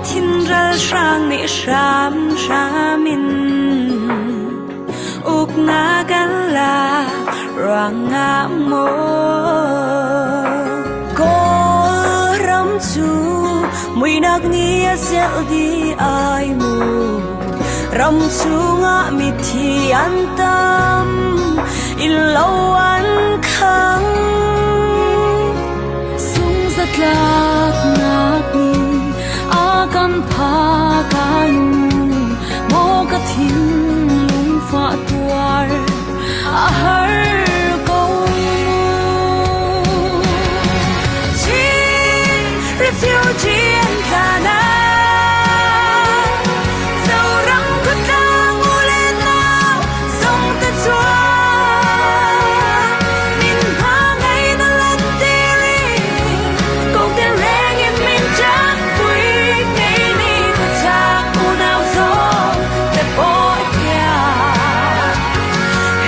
thin ralhrang nih hramhram in uknak an lak ruangah maw Kawlram cu muihnak nih a zelh dih ai mu Ram chungah mithi an tam innlo an khang Sungzatlaknak nih a kan phak ai mu Maw ka thinlung fah tuar a har ko mu Chin refugee an tla na Zoram khuatlang u le nau zong te chuak Min hma ngei na lan tiri Kong te reng in min chan pui Ngei ni khuachak unau zong te pawi pia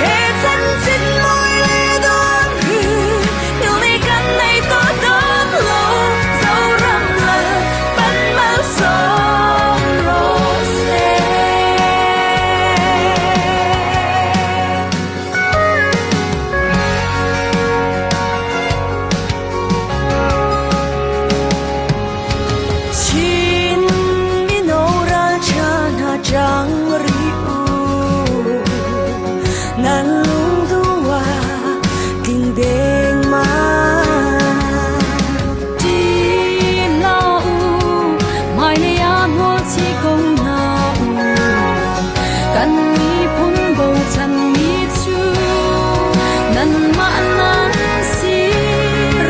He chan chin mui le dawn hi Nil ni kan nei to dawn lo Zoram lal pan mal sawm ro se Chin mino ralṭha hna ṭang rih u. Nan lungduh ah tling dengmang. Ṭi hlah u, hmailei ah hmualchi ko hna u. Kan miphun bochanmi cu nanmah nan si.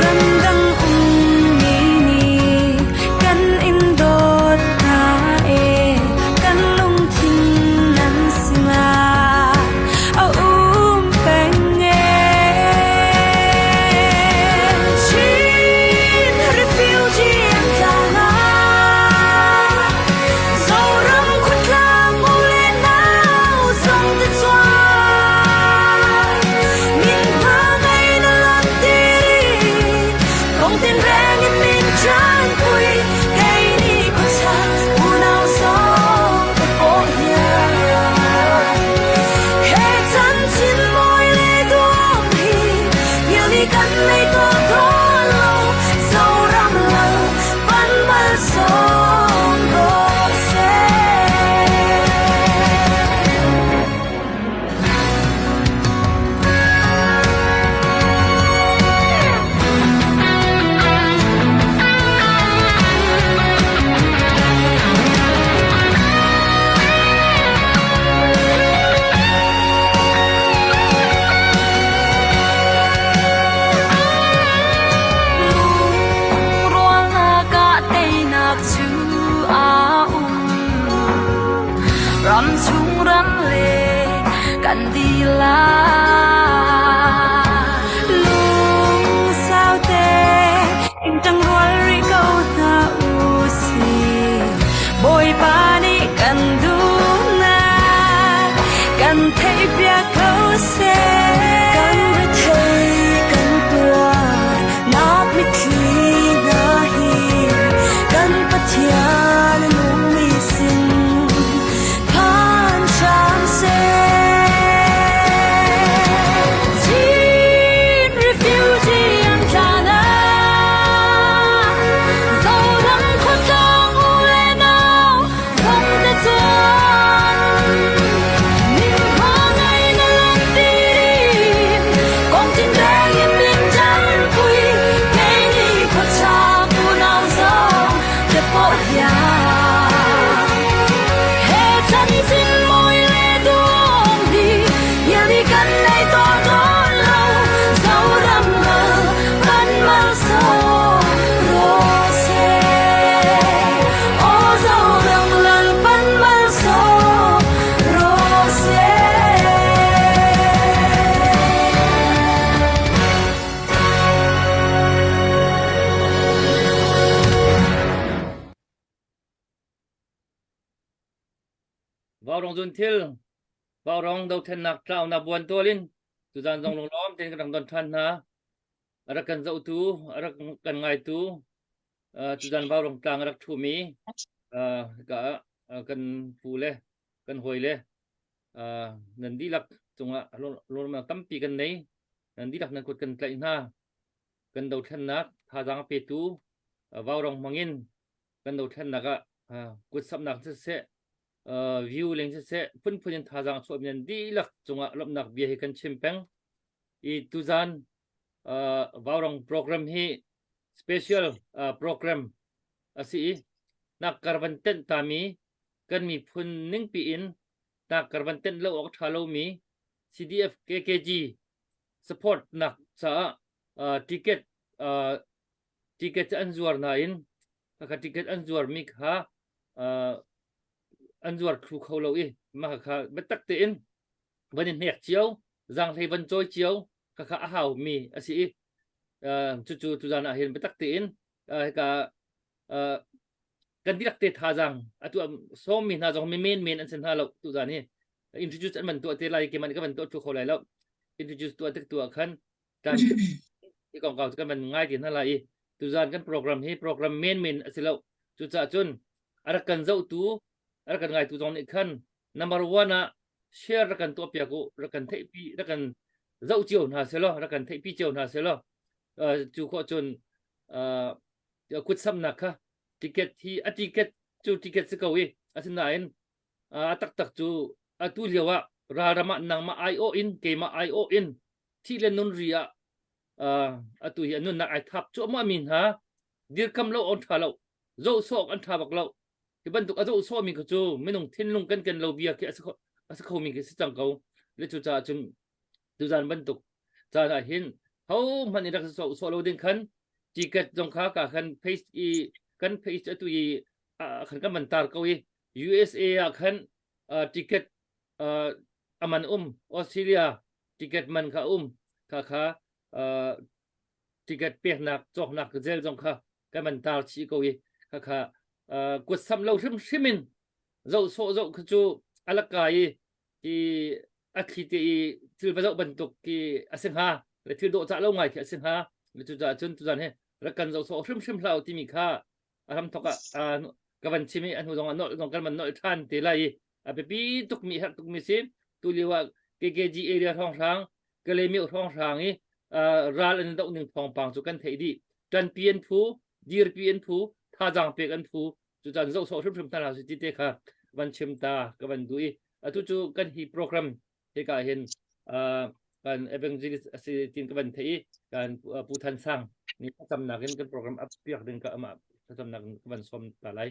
Ramdang ummi nih kan in dawt hna ee, kan lungthin nan sinah a um peng ee. Chin refugee an tla hna, Zoram khuatlang u le nau zong te chuak. Min hma ngei na lam tiri, kong tinreng in min chan pui, kei ni khuachak unau zong te pawh hian. He chan chin mawi le duam hi, ngil ni kan nei to thawn lo, Zoram lal pan mal sawm rawh seh. Lungrualnak ah teinak cu aa um. Ram chung ram le kan dihlak. Lungsau te in ṭangrual rih ko hna u sih. Bawipa nih kan duhnak kan theihpiak ko seh. Kan rethei kan tuar nak mitthli hna hi kan Pathian nungmi sin phan hram seh. Chin refugee an tla na Zoram khuatlang u le nau zong te chuan Min hma ngai na lan tin Kong tinreng in min ṭan pui Kei ni khuachak unau zong te pawh hian He chan chin mawi le duam hi Hial ni kan nei to dawn lo Zoram ngal kan mal so ro se O Zoram lal pan mal so ro se Vaurawng zunthil, Vaurawng dothlennak tlaunak buan tual in tuzan zong lunglawm tein kan rak don ṭhan hna. A rak kan zohtu, a rak kan ngaitu, tuzan Vaurawng tlang a rak ṭhumi. Ka kan pu le kan hawi le nan dihlak cungah lawmnak tampi kan nei. Nan dihlak nan kut kan tlaih hna. Kan dothlennak thazaang petu vaurong hmangin kan dothlennak ah kutsamnak siseh view leng siseh phunphun in thazaang chuahmi nan dihlak cungah lawmhnak bia hi kan chim peng. I tuzan vaurong program hi special program a si i nak kar van tenh tami kan miphun ningpi in nak kar van tenh lo awk ṭha lomi CDF KKG support nak caah ticket ticket an zuar nain khakha ticket an zuarmi kha an zuar thlu kho lo i mah kha biatak tein van i hnek cio zanghlei van cawi cio khakha a hau mi a si i cucu tuzan ah hin biatak tein hika kan dihlak te thazaang atu sawmmi hna zong mi men men an si hna lo tuzan hi introduce an van tuah te lai keimah nih ka van tuah thlu kho lai lo introduce tuah tik tu ah khan kan i kongkau cu kan van ngai ti hna lai i tuzan kan program hi program men men a si lo cucaah cun a rak kan zohtu a rak kan ngaitu zong nih khan number one ah share rak kan tuah piak u rak kan theihpi rak kan zoh cio hna selaw rak kan theihpi cio hna selaw cu khawh cun kutsamnak kha ticket hi a ticket cu ticket si ko i asinain a taktak cu atu lio ah ralram ah nangmah aiawh in keimah aiawh in thih le nun ri ah atu hi a nunnak ai thap cuahmah mi hna dirkam lo on ṭha lo zoh sawk an ṭha bak lo hi bantuk a zoh sawh mi kha cu minung thinlung kan ken lo bia khi a si kho mi khi si cang ko le cu caah cun tuzan bantuk caan ah hin ho hmanh in rak sawh sawh lo ding khan ticket zong kha ka khan face i kan face atu i khan kan man tar ko i USA ah khan ticket aman um Australia ticket man kha um kha kha ticket peknak cawknak zel zong kha kan man tar chih ko i kha kha kut sam lo hrimhrim in zoh sawh zoh kha cu alaka i i a thli te i thil va zoh bantuk ki a si hnga le thil dawh cah lo ngai khi a si hnga le cucaah cun tuzan hi rak kan zoh sawh hrimhrim hlah u timi kha a ram thok ah ka van chim i a hnu zong ah nolh zong kan van nolh ṭhan te lai i a biapi tukmi herh tukmi si tu lio ah KKG area hrawnghrang Kalaymyo hrawnghrang i ral an doh ning thawngpang cu kan theih dih ṭanpi an phu dirpi an phu thazaang pek an phu cucan zoh sawh hrimhrim hna hlah ti te kha van chim ta ka van duh i atu cu kan hi program hika hin kan evangelist a si tin ka van thei i kan Pu Than Sang ni thlacamnak in kan program up piak ding ka amah thlacamnak in ka van sawm ta lai.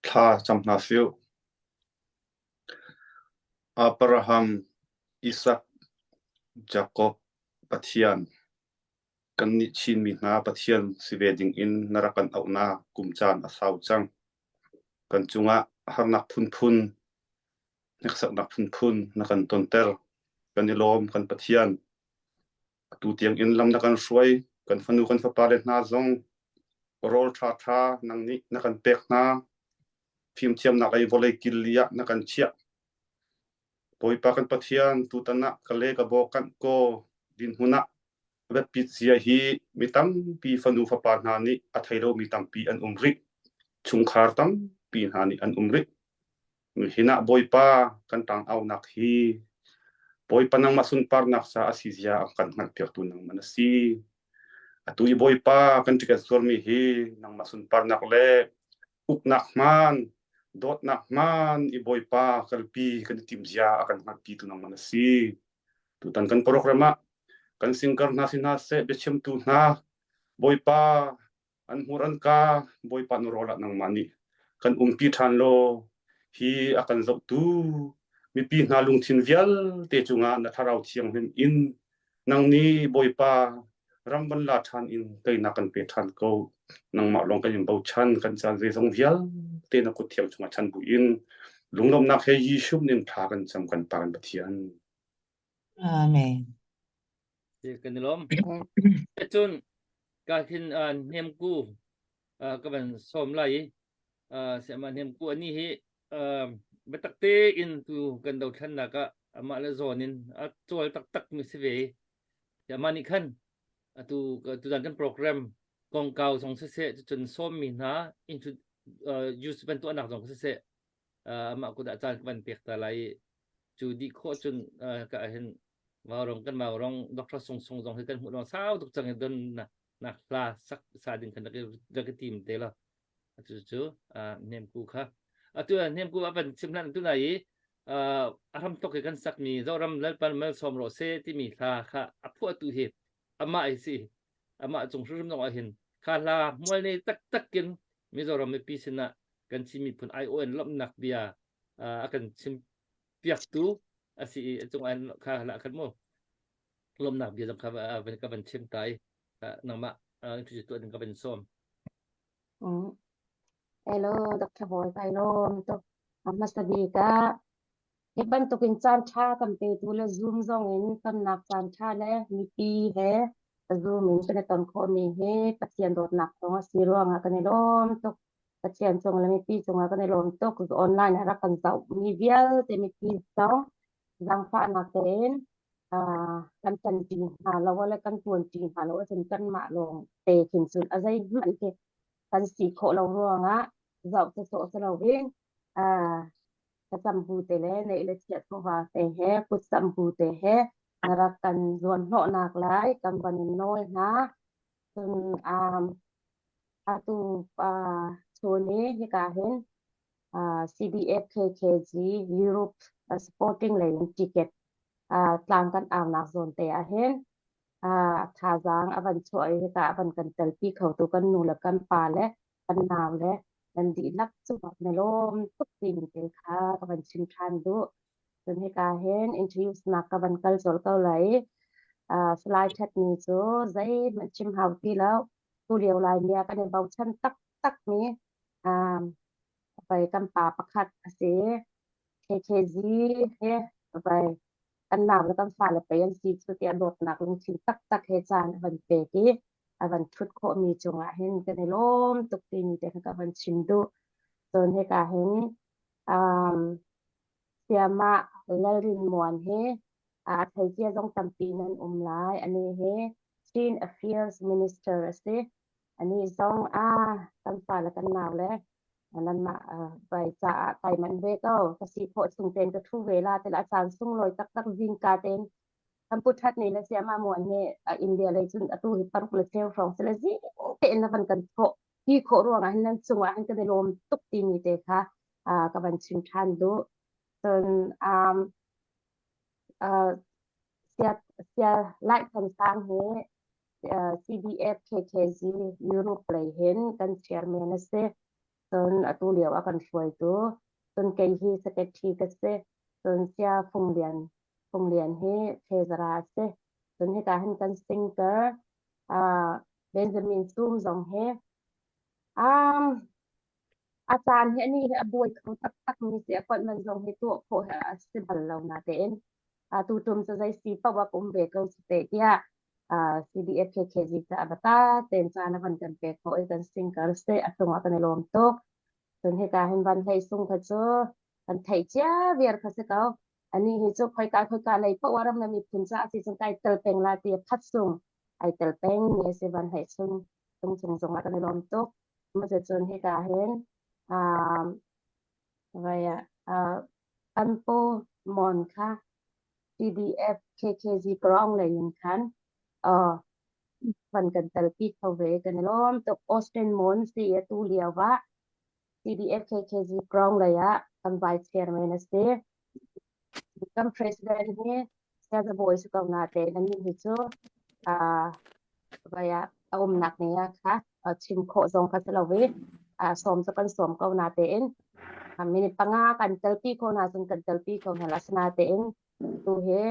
Thla cam hna siu. Abraham, Isak, Jakob, Pathian Kannih Chinmi hna Pathian si ve dingin na rak kan auhnak kum caan a sau cang. Kan cungah harnak phunphun, hneksaknak phunphun na kan tonter. Kan i lawm, kan Pathian. Atu tiangin lam na kan hruai. Kan fanu kan fapale hna zong rawl ṭhaṭha nang nih na kan pek hna. Fimthiamnak lei vawlei kil li ah na kan chiah. Bawipa kan Pathian, tutan ah ka le ka baw kanh kaw dinhmun ah a biapit zia hi mi tampi fanu fapa hna nih a thei lomi tampi an um rih. Chungkhar tampi hna nih an um rih. Nihin ah Bawipa kan tang-aunak hi Bawipa nangmah sunparnak ca a si zia a kan hngalhpiaktu nangmah na si. Atu i Bawipa kan tiket zuarmi hi nangmah sunparnak le uknak hmaan, dawtnak hmaan i Bawipa kalpi kan i timh zia a kan hngalhpitu nangmah na si. Tutan kan program ah kan singkar hna si hna seh, biachimtu hna, Bawipa an hmur an ka, Bawipa na rawl ah nangmah nih kan umpi ṭhan law hi a kan zohtu mipi hna lungthin vialte cungah na thlarau thianghlim in nang nih Bawipa ram van la ṭhan in teinak kan pe ṭhan ko. Nangmah lawng kan in bochan, kan caan zeizong vialte na kut thiang chungah chan buin lunglawmhnak he Jesuh nin thla kan cam kan Pa kan Pathian. Amen. Kan i lawm. Cun ka khin hnemku ka van sawm lai i siamah hnemku ani hi biatak tein tu kan dothlennak ah amah le zawn in a cawl taktak mi si ve i amah nih khan atu tuzan kan program. kongkau zong siseh cucun sawmmi hna introduce van tuahnak zong siseh amah kut ah caan ka van pek ta lai i cu dih khawh cun ka hin Vaurong kan Vaurong Dr. Sung Sung zong hi kan hmuh lawng sau tuk cang i don nak nak hla sak sa ding khan rak i tim te la atu cu nemku kha atu nemku a van chim hlan tu nai i a ram tok i kan sakmi Zoram Lalpan malsawm rawh se timi hla kha a phuah tu hi amah hi si amah cung hrimhrim zong ah hin kha hla hmual nei taktak in Mizoram mipi sinah kan Chin miphun aiawh in lawmhnak bia a kan chim piaktu a si i a cung ah kha hla khan mu lawmhnak bia zong kha ka van chim ta i nangmah introduce tuah ding ka van sawm. Hello, Dr. Bawi kai lawm tuk. Hmasa bik ah hi bantukin caan ṭha kan petu le Zoom zong in tonnak caan ṭha le mipi he Zoom in kan i ton khawhmi hi Pathian dawtnak thawng a si ruangah kan i lawm tuk. Pathian cung le mipi cungah kan i lawm tuk. Online ah rak kan zohmi vialte mipi zong zaangfahnak tein kan ṭanṭi hna lo le kan ṭuanṭi hna lo ahcun kanmah lawng te khin cun a zeihmanh khi kan si khawh lo ruangah zoh sawsawh si loin thlacam bu te le neih le chiah chawva te he kutsamh bu te he na rak kan zuan hnawhnak lai kan van in nawl hna. Cun um, atu uh, chun i hika hin uh, CDF KKG Europe uh, supporting lei in ticket uh, tlang kan aunak zawn te ah hin uh, thazaang a van chuah i hika a van kan telpi khotu kan nu le kan pa le kan nau le nan dihlak cungah na lawm tuk timi te kha ka van chim ṭhan duh. Cun hika hin introduce nak ka van kal colh ko lai. Uh, Salai Ṭhatni cu zeihmanh chim hau ti lo. Tu lio Laimi ah kan i bochan taktak mi um, vai kan pa pakhat a si. KKG he vai kan nau le kan fale pei an si cu tiah dawtnak lungthin taktak he caan a van pek i a van ṭhut khawhmi cungah hin kan i lawm tuk timi te kha ka van chim duh. Cun hika hin um, Siamah Lalrinmuan hi a theicia zong tampi nan um lai. Ani hi Chin Affairs Minister a si. Ani zong a kan fale kan nau le nanmah vai caah kai manh ve ko. Ka si khawh chung tein ka ṭhu ve la tila a caan sunglawi taktak zingka tein kan pu ṭhat ni le siama muan hi India lei cun atu hi paruk le cheu hrawng si le zing tein na van kan thawh hi khawh ruangah hin nan cungah hin kan i lawm tuk timi te kha ka van chim ṭhan duh. Cun um, uh, sia sia Lai Than Sang hi CDF KKG Europe lei hin kan chairman a si. Cun atu lio a kan hruaitu. Cun kei hi secretary ka si. Cun Sia Fung Lian Fung Lian hi treasurer a si. Cun hika hin kan singer uh, Benjamin Sum zong hi um, a caan hi ani hi a buai kho taktak mi si appointment zong hi tuah khawh hi a si bal lo natein tu tum cu zei si paoh ah ka um ve ko si te tiah CDF KKG ca a bata ten caan a van kan pek khawh i kan singer se a cungah kan i lawm tuk. Cun hika hin van hlei sung kha cu kan theih cia viar kha si ko. Ani hi cu khoika khoika lei paoh ah ram le miphun caah si cun kai tel peng la ti phat sung ai tel peng mi a si van hlei sung tung cung zongah kan i lawm tuk. Cuticun hika hin um, vai ah kan pu Mon kha CDF KKG Ground lei in khan uh, van kan telpi kho ve kan i lawm tuk. Austin Mon si atu lio ah CDF KKG Ground lei ah kan vice chairman a si. Kan president hi Siazabawi si ko natein anih hi cu uh, vai ah a umnak ne ah kha chim khawh zong kha si lo i sawm cu kan sawm ko natein minute panga kan telpi ko hna cun kan telpi ko hna la asinatein tu hi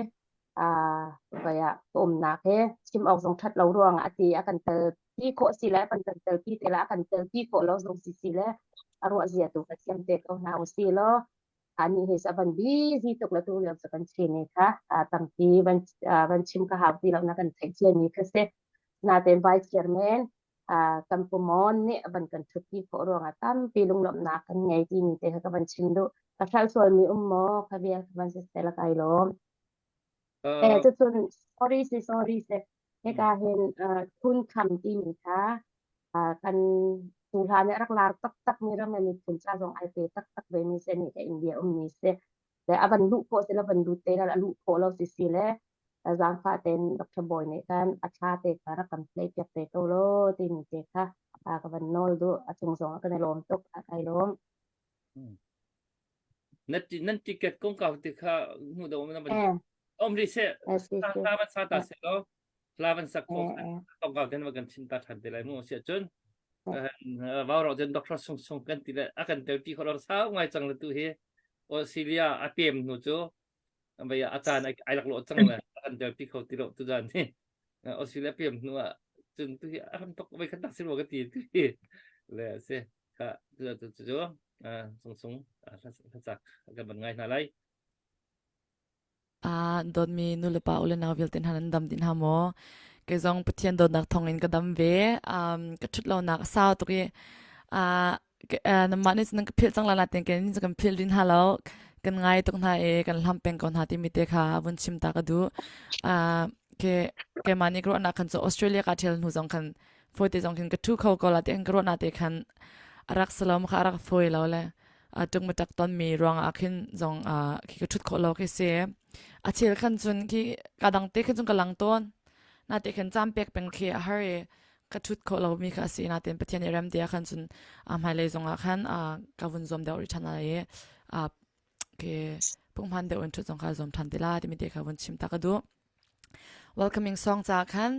vai ah ka umnak he chim awk zong ṭhat lo ruangah a ti a kan telpi khawh si le kan kan telpi te la a kan telpi khawh lo zong si si le a ruah zia tu ka thiam te ko hna usih law anih hi a van busy tuk le tu lio cu kan chin i kha tampi van van chim ka hau ti lo na kan theih cia mi kha si natein vice chairman kan pumon nih van kan ṭhutpi khawh ruangah tampi lunglawmhnak kan ngei timi te kha ka van chim duh ka hrelh sualmi um maw kha vial ka van si seh la kai lawm eh cucun sorry si sorry si hika hin thun kham timi kha. Kan tu hlan nih a rak lar taktak mi ram le miphun ca zong ai pe taktak ve mi si nih ka India um mi si. Le a van luh khawh si le van lut te la a luh khawh lo si si le zaangfah tein Dr. Bawi nih khan a thla te kha rak kan play piak te ko law timi te kha ka van nawl duh. A cung zong ah kan i lawm tuk. A kai lawm. Na nan ticket kong kau ti kha hmu do na ban om ri se hla van sa ta se lo hla van sak ko kong kau ten kan chin ta than te lai mu sia cun vau ro jen doctor sung sung kan ti le a kan tel ti kho sau ngai chang le tu hi Australia a pem nu cu vai a caan ai lak lo cang le kan tel pi kho ti lo tu zan hi Australia pem hnu ah cun tu hi a ram tok vai khat tak si lo ka ti tu hi le se kha tu tu cu sung sung hlacak kan ban ngai hna lai. Dawtmi nulepa u le nau vialte hna nan dam dih hna maw? Kei zong Pathian dawtnak thawngin ka dam ve. Ka ṭhut lonak a sau tuk i nanmah nih cun nan ka philh cang lai nain kei nih cun kan philh rih hna lo. Kan ngai tuk hna i kan hlam peng ko hna timi te kha vun chim ta ka duh. Ke keimah nih ka ruahnak khan cu Australia kaa ṭhial hnu zong khan fawite zong khin ka ṭhu kho ko la ti ka ruahnak te khan a rak si lo kha a rak fawi lo le ṭukmaṭak tonmi ruangah khin zong khi ka ṭhut khawh lo khi si. A chel khan cun khi ka dang te khin cun ka lang tawn. Na te khin caan pek peng khi a har i ka ṭhut khawh lomi kha a si. Nain Pathian nih rem te ah khan cun hmailei zongah khan ka vun zuam deuh rih ṭhan lai i khi punghman deuh in ṭhut zong kha zuam ṭhan te la timi te kha vun chim ta ka duh. Welcoming song caah khan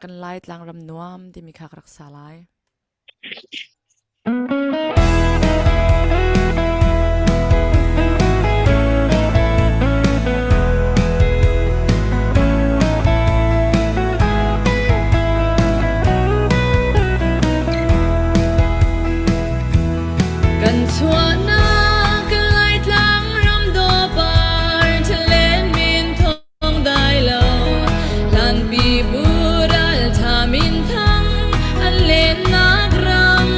kan Lai tlangram nuam timi kha ka rak sa lai. Kan chuahnak Laitlang ram dawpar ṭhalen min thong dai lo hlanpi bu ralṭha minthang an lennak ram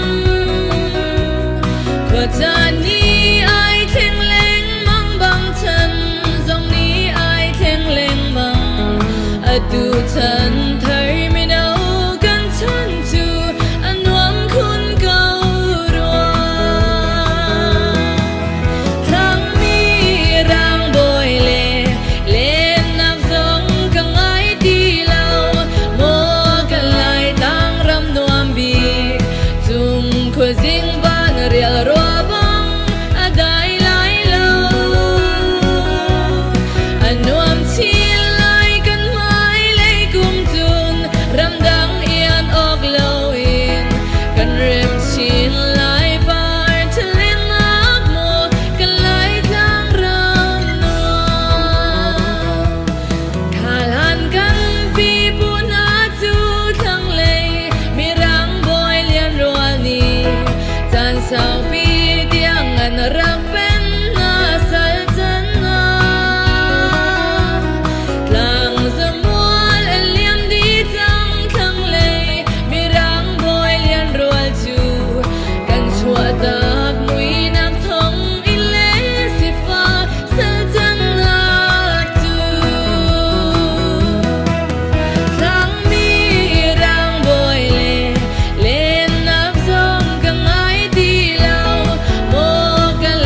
khuacaan nih ai thleng lengmang bang chan zong nih ai thleng lengmang atu chan thar mino kan chan cu a nuam khun ko rua. Thlangmi rangbawi le lennak zong ka ngai ti lo. Maw kan Laitlang ram nuam bik, cung khuazing van rial rua bang a dai lai lo. A nuam chin lai kan hmailei kum cun ramdang ian awk loin kan rem chin lai par thlennak maw kan Laitlang ram nuam. Khalan kan pipu hna cu thlanglei Mirang bawi lian rual nih caan saupi tiang an rak pen hna sal can hna. Tlang zamual an liam dih cang thlanglei Mirang bawi lian rual cu kan chuahtak muinak thong in le sifak sal cannak cu. Tlangmi rangbawi le lennak zong ka ngai ti lo maw kan.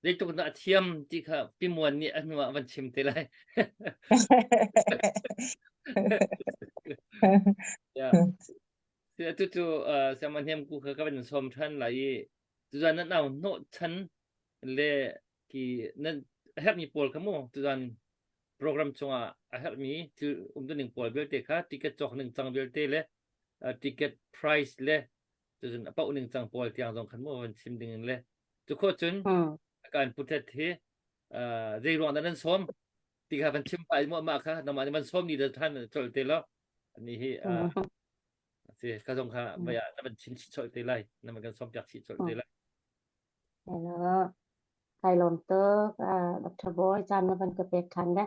Zeitluk dah a thiam ti kha Pimuan nih a hnu ah van chim te lai. Yeah. Tu cu Siangman Hnem ku kha ka van sawm ṭhan lai i tuzan nan au hnawh chan le ki nan a herhmi pawl kha mu tuzan program chungah a herhmi thil umtuning pawl vialte kha ticket cawk ning cang vialte le ticket price le cun a poh ning cang pawl tiang zong khan mu van chim ding in le cu khawh cun kan putet hi zei ruang dah nan sawm ti kha van chim pa mu mah kha nangmah nih van sawm ni da than chol te lo ani hi si ka zong kha vaya na van chim chih chol te lai na van kan sawm piak chih chol te lai Hello. Kai lawm tuk Dr. Boy caan na van ka pek than le.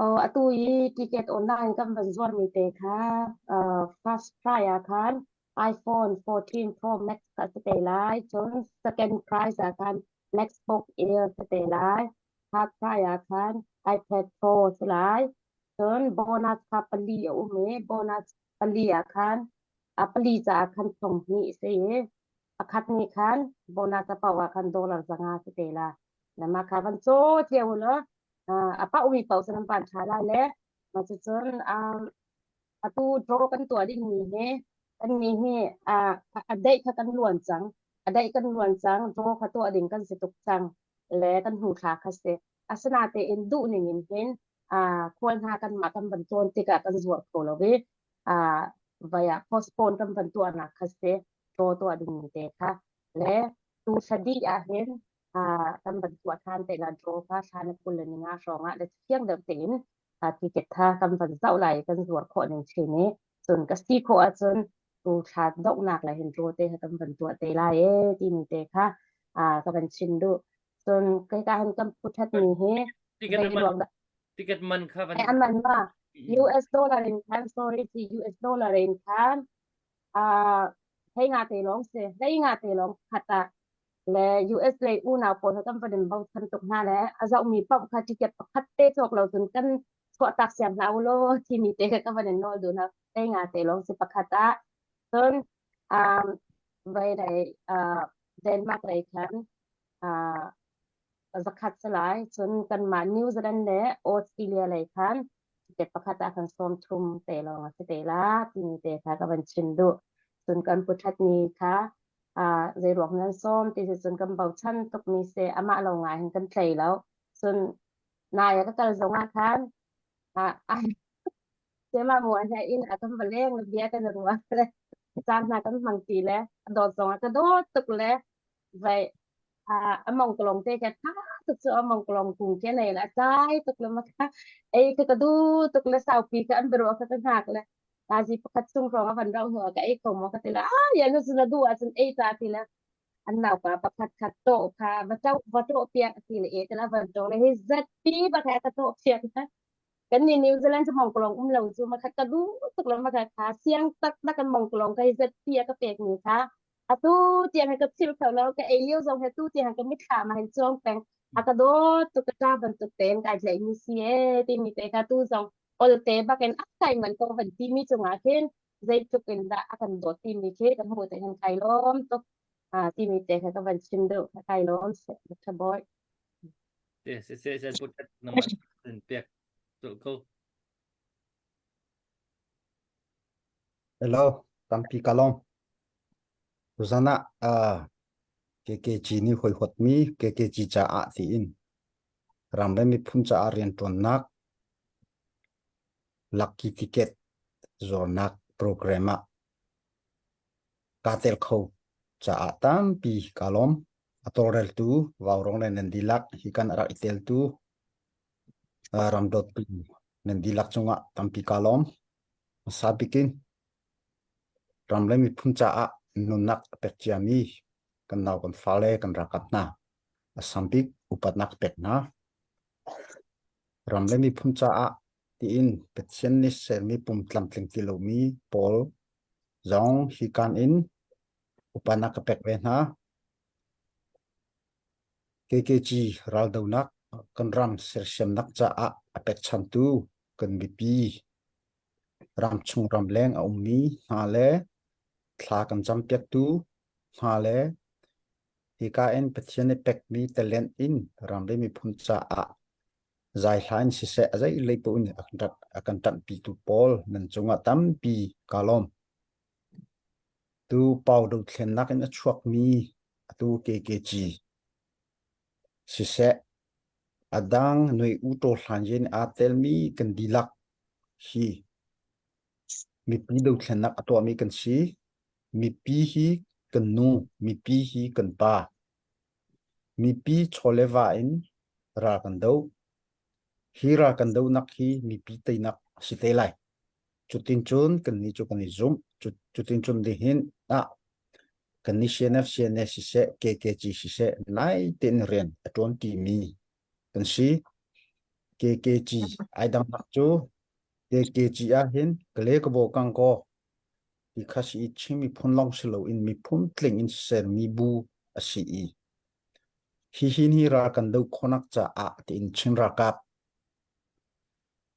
Oh, atu i ticket online kan van zuar mi te kha uh, first prize ah khan iPhone 14 Pro Max kha si te lai. Cun second prize ah khan MacBook Air si te lai. Third prize ah khan iPad Pro si lai. Cun bonus kha pali a um i bonus pali ah khan a pali caah khan thong hnih si i pakhat nih khan bonus a paoh ah khan dollar 500 si te la. Na mah kha van caw cio u law a paohmi paoh cu nan van ṭha lai le mah cucun atu draw kan tuah dingmi hi kannih hi a daih kha kan luan cang. A daih kan luan cang. Draw kha tuah ding kan si tuk cang le kan hnu thla kha si. Asinatein duh ning in hin khual hna kanmah kan van cawn tikah kan zuar kho lo i vai ah postpone kan van tuahnak kha si. Draw tuah dingmi te kha le tu thla dih ah hin kan van tuah ṭhan te la draw kha thla na 20 le ninga hrawng ah le fiang deuh tein ticket kha kan van zoh lai kan zuar khawh ning chin i cun ka si khawh ahcun tu thla donghnak le hin draw te kha kan van tuah te lai e timi te kha ka van chim duh cun kai ka han kan puthat mi hi ticket man ticket man kha van an man ma US dollar in khan sorry si US dollar in khan hei nga te lawng si hlei nga te lawng khat ah le US lei unau pawl he kan van in bochan tuk hna le a zohmi paoh kha ticket pakhat te cawk lo cun kan chuahtak siam hlah u law timi te kha ka van in nawl duh hna hlei nga te lawng si pakhat ah cun um, vai lei uh, Denmark lei khan uh, zakhat si lai. Cun kanmah New Zealand le Australia lei khan ticket pakhat ah khan 30 te lawng a si te la timi te kha ka van chim duh. Cun kan pu ṭhat ni kha uh, zeiruang nan sawm ti si cun kan bochan tukmi si amah lo ngai hin kan tlei lo. Cun nai ah ka kal zong ah khan uh, Sema mu an he inn ah kan va leng le bia kan ruah le caan hna kan hmang ti le a dawt zong ah ka dawt tuk le vai a mongkolong te kha tha tuk cu a mongkolong kung ke nei la chai tuk le ma kha ei kha ka du tuk le saupi ka an bero kha ka hngak le tazi pakhat chung rong a van rau hnu ka ei ko mo ka ti la a ya nu na du ah cun ei ta ti la an nau pa pakhat kha to kha va to va to piak ti le e te la van to le hi zat pi ba kha ka to piak kan ni New Zealand cu mongkolong um lo cu ma kha ka du tuk le ma kha kha siang tak tak kan mongkolong ka hi zat pi a ka pek mi kha Atu tiang hi ka philh kho lo. Ka ei lio zong hi atu tiang ka mitthlam ah hin cuang peng. A ka dawt tuk ka ṭa bantuk tein kai tlaihmi si ee timi te kha tu zong olte bakin a kai man ko van timi cungah khin zeitluk in dah a kan dawt timi khi ka hmuh te hin kai lawm tuk. Ah timi te kha ka van chim deuh. Ka kai lawm seh. Tha boy. Se se se se put nama pek ko. Hello, tampi ka lawm. Tuzan ah uh, KKG nih hawihuatmi KKG caah tiin ram le miphun caah rianṭuannak lucky ticket zuarnak program ah kaa tel kho caah tampi ka lawm. A tawlreltu Vaurong le nan dihlak hi kan rak i teltu uh, ramdawttu nan dihlak cungah tampi ka lawm. Hmasa bikin ram le miphun caah nunnak a pek ciami kan nau kan fale kan ralkap hna a sambik upatnak pek hna. Ram le miphun caah tiin Pathian nih sermi pum tlamtling ti lomi pawl zong hi kan in upatnak ka pek ve hna. KKG raldonak kan ram sersiamnak caah a pekchantu kan mipi ramchung ramleng a ummi hna le thla kan campiaktu hna le. Hika in Pathian nih pekmi talent in ram le miphun caah zaihla in siseh a zei lei paoh in a kan ṭanhpitu pawl nan cungah tampi kaa lawm. Tu pau dothlennak in a chuakmi atu KKG siseh a dang nui u taw hlan yin aa telmi kan dihlak hi mipi dothlennak a tuahmi kan si. Mipi hi kan nu, mipi hi kan pa. Mipi chaw le va in ral kan do. Hi ral kan donak hi mipi teinak a si te lai. Cutin cun kannih cu kan i zumh. Cutin cun nihin ah kannih CNF, CNA siseh, KKG siseh, nai tein rian a ṭuan ṭimi kan si. KKG ai dangnak cu KKG ah hin Kale Kabo Kangkaw ti kha si i Chin miphun lawng si loin miphun tling in sermi bu a si i hihin hi ral kan do khawhnak caah tiin Chin ralkap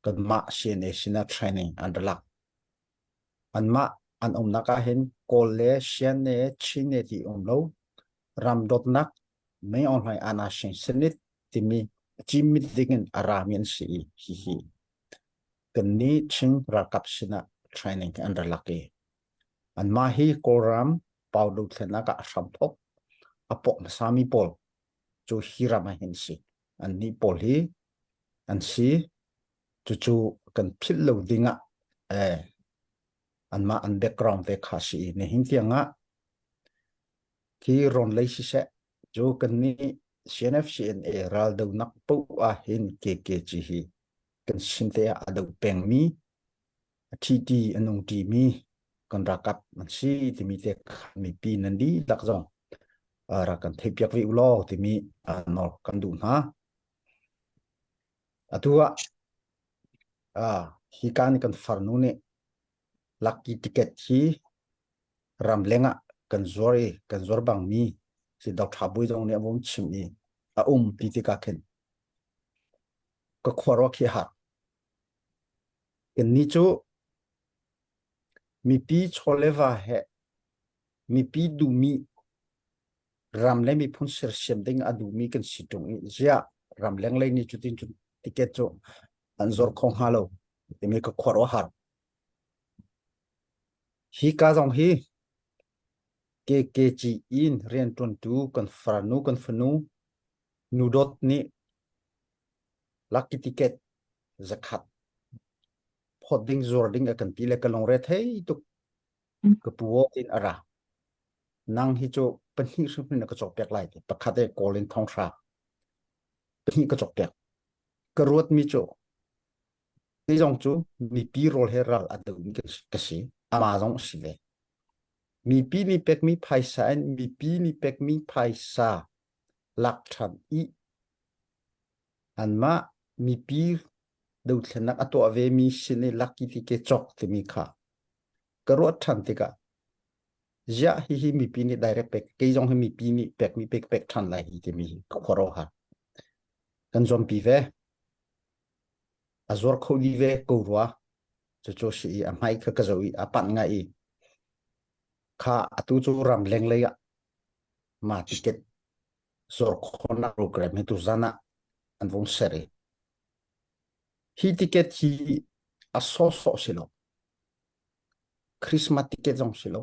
kanmah CNA sinah training an ra lak. Anmah an umnak ah hin Kawl le Shan le Chin ne ti um lo ram dawtnak mei online ana shing senit timi cimit ding in a rami an si i hihi kannih Chin ralkap sinah training an ra lak i anmah hi Kawlram pau dothlennak ah a hramthawk a pawk hmasami pawl cu hi ram ah hin si annih pawl hi an si cucu kan philh lo ding ah eh anmah an background te kha si i nihin tiang ah khi rawn lei siseh cu kannih CNF CNA ral donak poh ah hin KKG hi kan sin te ah a do pengmi a ṭhiti a nung ṭimi kan ralkap an si timi te mipi nan dihlak zong rak kan theihpiak ve u law timi nawl kan duh hna. Atu ah hika nih kan farnu nih lucky ticket hi ramleng ah kan zuar i kan zuar bangmi si Dr. Bui zong nih a vung chim i a um ti tikah khin ka khuaruah khi har. Kannih cu mipi chaw le va he mipi duhmi ram le miphun sersiam ding a duhmi kan si ṭung i ziah ramleng lei nih cutin cun ticket cu an zor kho hnga lo timi ka khuaruah har. Hi ka zong hi KKG in rianṭuantu kan farnu kan fanu nu dawt nih lucky ticket zakhat phawt ding zuar ding a kan ti le ka lungre thei tuk ka pu in a ra nang hi cu pahnih hrimhrim na ka cawk piak lai ti pakhat e kawl in thong hra pahnih ka cawk piak ka ruat mi cu ti zong cu mipi rawl he ral a do mi ka si ama zong a si ve mipi nih pekmi phaisa in mipi nih pekmi phaisa lak ṭhan i anmah mipi dothlennak a tuah vemi sin i lucky ti ke cawk timi kha ka ruat ṭhan tikah ziah hihi mipi nih direct pek kei zong hi mipi nih pekmi pek pek ṭhan lai hi timi hi ka khuaruahhar kan zuampi ve a zuar kho dih ve ko rua cucu si i a hmai kha ka zoh i a panh ngai i kha atu cu ram lenglei ah ma ticket zuar khawhnak program hi tuzan ah an vung ser i hi ticket hi a sawhsawh si lo Christmas ticket zong si lo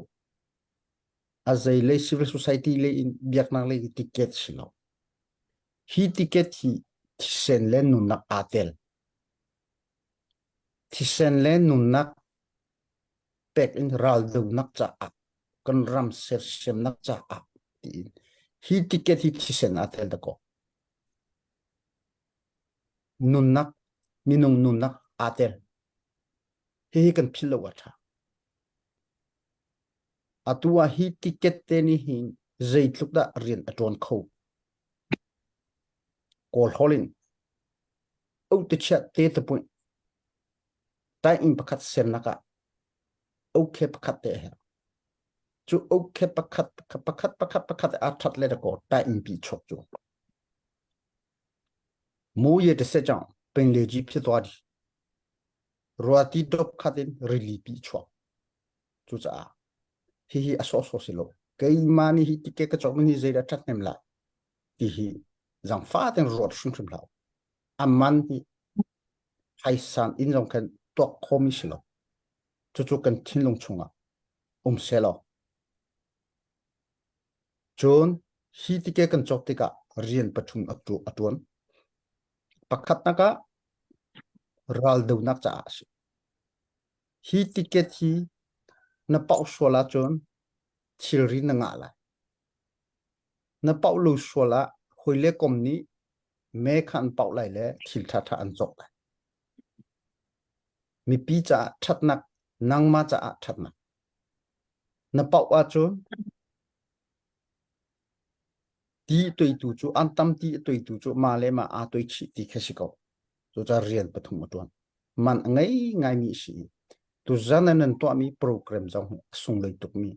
a zei lei civil society lei in biaknak lei ticket si lo hi ticket hi thisen le nunnak aa tel thisen le nunnak pek in raldonak caah kan ram sersiamnak caah tiin hi ticket hi thisen aa tel dakaw nunnak minung nunnak aa tel hihi kan philh lo a ṭha atu ah hi ticket te nih hin zeitluk dah rian a ṭuan kho kawl hol in te chiat te te puih tai inn pakhat sernak ah okay pakhat te a herh cu okay pakhat pakhat pakhat pakhat a that le ko tai inn pi chok cu mu ye te se chang peng le ji phi to di ruati dop khat in rili pi chuak cu caah hihi a so so si lo. Keimah nih hi ticket ka cawk mi hi zeidah ṭhathnem lai ti hi zangfa ten ruat hrimhrim hlah. A man hi phaisan in zong khan tuak khomi si lo. Cucu kan thinlung chungah um selaw. Cun hi ticket kan cawk tikah rian pathum a ṭuan. Pakhatnak ah raldonak caah a si. Hi ticket hi na pauh sual ahcun thilri na ngah lai. Na pauh lo sual ah hawi le kom nih me kha an pauh lai le thil ṭhaṭha an cawk lai. Mipi caah ṭhatnak, nangmah caah ṭhatnak. Na pauh ahcun ti toitu cu an tam ti a toitu cu mah le mah aa toi chih ti kha si ko. Cucaah rian pathum a ṭuan. Man a ngei ngaimi a si i tuzan ah nan tuahmi program zong hi a sunglawi tukmi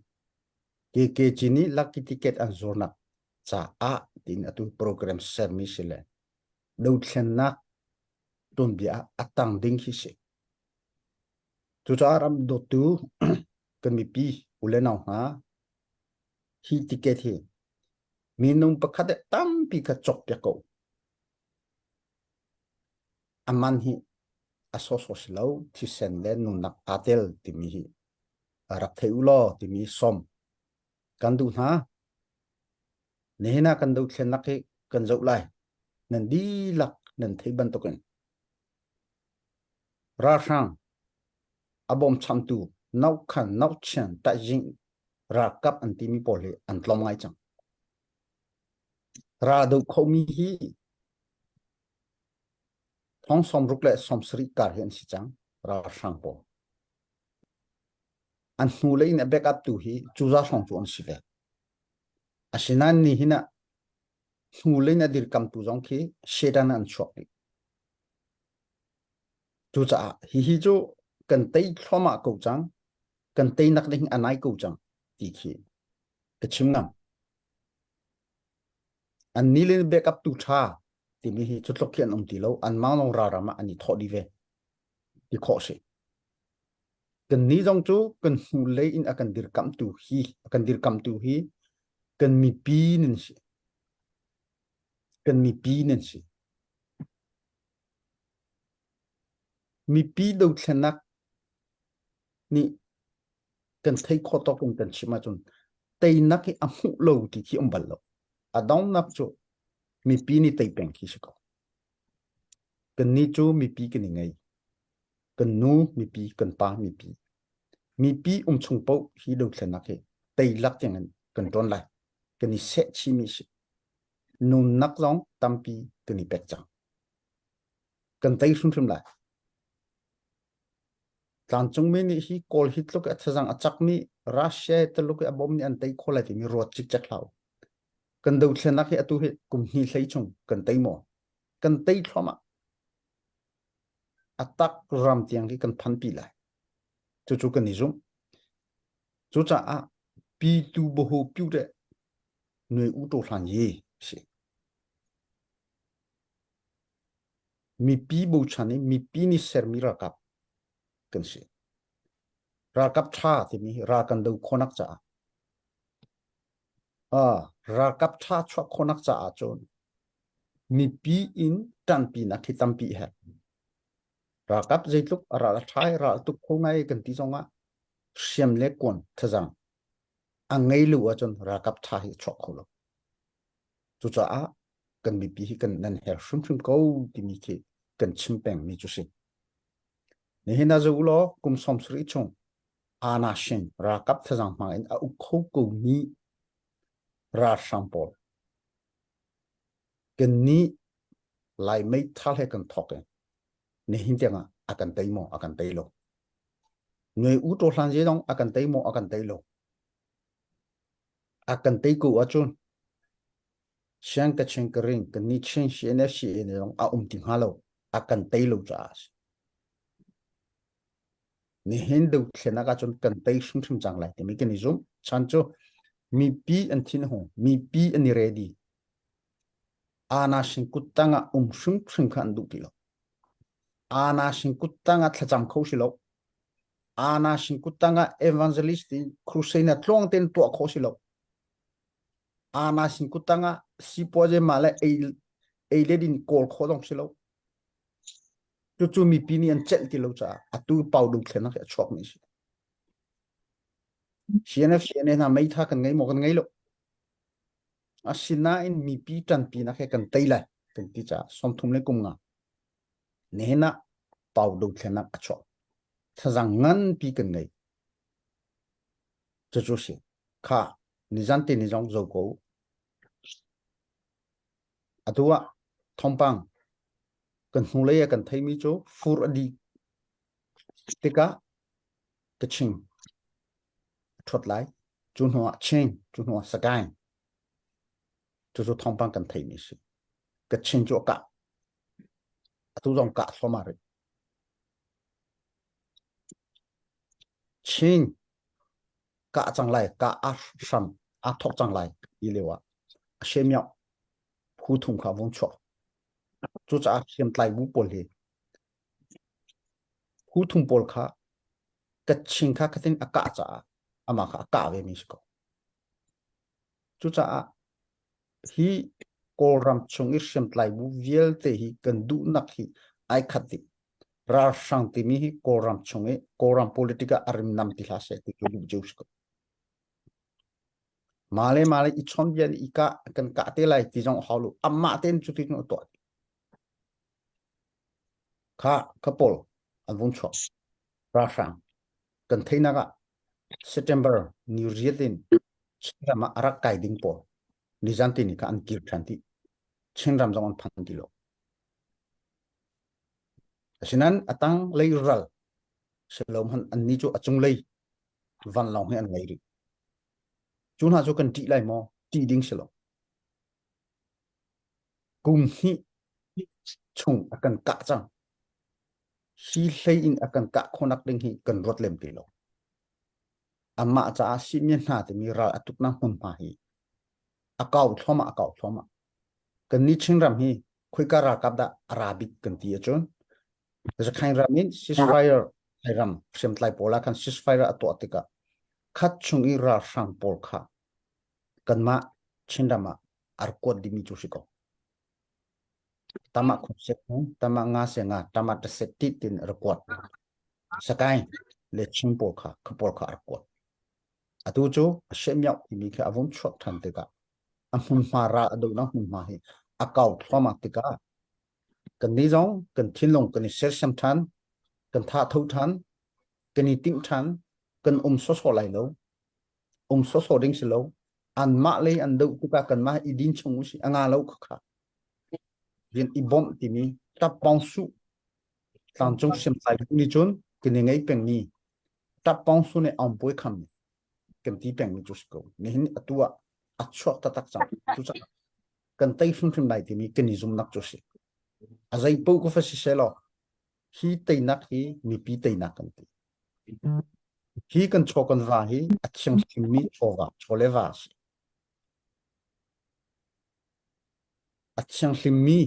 KKG nih lucky ticket an zuarnak caah tiin atu program sermi si le dothlennak tuanbia ah a tang ding khi si. Cucaah ram dawtu kan mipi u le nau hna hi ticket hi minung pakhat tampi kha cawk piak ko. A man hi a sawsawh si lo, thisen le nunnak aa tel timi hi rak thei u law timi sawm kan duh hna. Nihin ah kan dothlennak hi kan zoh lai. Nan dihlak nan theih bantukin ralhrang a bawmchantu nokhan nokchian taizing ralkap an timi pawl hi an tlawm ngai cang. Ral do khomi hi thong 60 le 70 kar hi an si cang ralhrang pawl. An hnu lei in a backup tu hi cuza hrawng cu an si ve. Asinain ni hin ah hnu lei in a dirkamtu zong khi Satan an chuak dih. Cucaah hihi cu kan tei thluahmah ko cang, kan teinak ding a nai ko cang ti khi ka chim ngam. An ni le backup tu ṭha timi hi cu tluk khi an um ti lo. An mang lawng ralram ah an i thawh dih ve ti khawh si. Kan ni zong cu kan hnu lei in a kan dirkamhtu hi a kan dirkamhtu hi kan mipi nan si. Kan mipi nan si. Mipi dothlennak nih kan theih khawh tawk in kan chim ahcun teinak hi a hmuh lo ti khi um bal lo. A donghnak cu mipi nih tei peng khi si ko. Kannih cu mipi kan i ngei. Kan nu mipi, kan pa mipi. Mipi um chung paoh hi dothlennak hi tei lak tiangin kan ṭuan lai. Kan i seh chihmi si. Nunnak zong tampi kan i pek cang. Kan tei hrimhrim lai. Tlangcungmi nih hi Kawl hi tluk a thazang a cakmi Russia Tuluk i a bom nih an tei khawh lai timi ruat cikcek hlah u. Kan dothlennak hi atu hi kum hnih hlei chung kan tei maw? Kan tei thluahmah. A tak ram tiang hi kan phanpi lai. Cucu kan i zumh. Cucaah pi tu boho pyu de nuai u to hlan ye si. Mipi bochan i mipi nih sermi ralkap kan si. Ralkap ṭha timi ral kan do khawhnak caah ah ralkap ṭha chuah khawhnak caah cun mipi in ṭanpinak hi tampi a herh. Ralkap zeitluk a ral a ṭha i ral a tuk kho ngai kan ti zongah hriam le kuan thazang a ngei lo ahcun ralkap ṭha hi a chuak kho lo. Cucaah kan mipi hi kan nan her hrimhrim ko timi khi kan chim pengmi cu si. Nihin ah zoh law kum 70 chung Ana Shin ralkap thazang hmang in a uk kho ko mi ralhrang pawl kan nih Lai meithal he kan thawk i nihin tiangah a kan tei maw a kan tei lo. Nuai u to hlan zong a kan tei maw a kan tei lo. A kan tei ko ahcun Siang ka ching ka ring kan ni Chin CNFCA ne zong a um ti hnga lo a kan tei lo caah a si. Nihin dothlennak ahcun kan tei hrimhrim cang lai timi kan i zumh. Chan cu mipi an thin a hung, mipi an i ready. Ana sin kuttang ah um hrimhrim kha an duh ti lo. Ana sin kuttang ah thlacam kho si lo. Ana sin kuttang ah evangelist in crusade na tluang ten tuah kho si lo. Ana sin kutang ah sipuaze mah le ei ei le din kawl khawh zong si lo. Cucu mipi nih an celh ti lo caah atu pau dothlennak hi a chuak mi si. CNF CNA hna meitha kan ngei maw kan ngei lo. Asinain mipi ṭanpinak he kan tei lai kan ti caah 30 le kum nga nihin ah pau dothlennak a chuak. Thazang nganpi kan ngei. Cucu si. Kha nizan te ni zong zo ko. Atu ah thawngpang kan hnulei ah kan theimi cu fur a dih tikah Kachin a ṭhuat lai. Cu hnu ah Chin, cu hnu ah Sagaing. Cucu thawngpang kan theimi a si. Kachin cu a kah. Atu zong kah thluahmah rih. Chin kah cang lai, kah a hram, aa thawk cang lai ti lio ah a shemiao phu thum kha vung chuak. Cucaah hriamtlai bu pawl hi phu thum pawl kha Kachin kha khatin a kah caah amah kha a kah ve mi si ko. Cucaah hi Kawlram chung i hriamtlai bu vialte hi kan duhnak hi ai khat dih. Ralhrang timi hi Kawlram chung i Kawlram politic ah a rimnam ti hlah seh ti cu duh cio si ko. Male male i chawn bia i kah kan kah te lai ti zong hau lu. Amah tein cu ti cun a tuah. Kha ka pawl an vung chuak. Ralhrang kan theihnak ah September ni riat in Chinram ah a rak kai ding pawl nizan ti ni kha an kir ṭhan ti. Chinram zong an phan ti lo. Asinain a tang lei ral silo hmanh annih cu a cunglei vanlawng hi an ngei rih. Cu hna cu kan ṭih lai maw? Ṭih ding si lo. Kum hnih chung a kan kah cang. Hi hlei in a kan kah khawhnak ding hi kan ruat lem ti lo. Amah caah sihmi hna timi ral a tuknak hmunhma hi a kau thluahmah a kau thluahmah. Kannih Chinram hi khoika ralkap dah a ra bik kan ti ahcun Zakhain ram in ceasefire ram hriamtlai pawl ah khan ceasefire a tuah tikah khat chung i ralhrang pawl kha kanmah Chinram ah ar kuat dimi cu si ko. Tama khop se tama nga se nga tama ta se ti tin ar kuat. Sakai le Chin pawl kha kha pawl kha ar kuat. Atu cu a semiao timi khi a vung chuak than tikah a hmunhma ra a dohnak hmunhma hi a kau thluahmah tikah kannih zong kan thinlung kan i sersiam ṭhan, kan tha tho ṭhan, kan i timh ṭhan, kan um sawsawh lai lo. Um sawsawh ding si lo. Anmah lei an doh tikah kanmah i din chung usih a nga lo khakha. Rian i bawmh timi tappawng su tlangcung hriamtlai bu nih cun kan i ngei pengmi tappawng su nih aung puai kham kan ti pengmi cu si ko. Nihin atu ah a chuak taktak cang. Cucaah kan tei hrimhrim lai timi kan i zumnak cu si. A zei paoh ka fa si selaw hi teinak hi mipi teinak kan ti. Hi kan chaw kan va hi a thianghlimmi chawva chaw le va a si. A thianghlimmi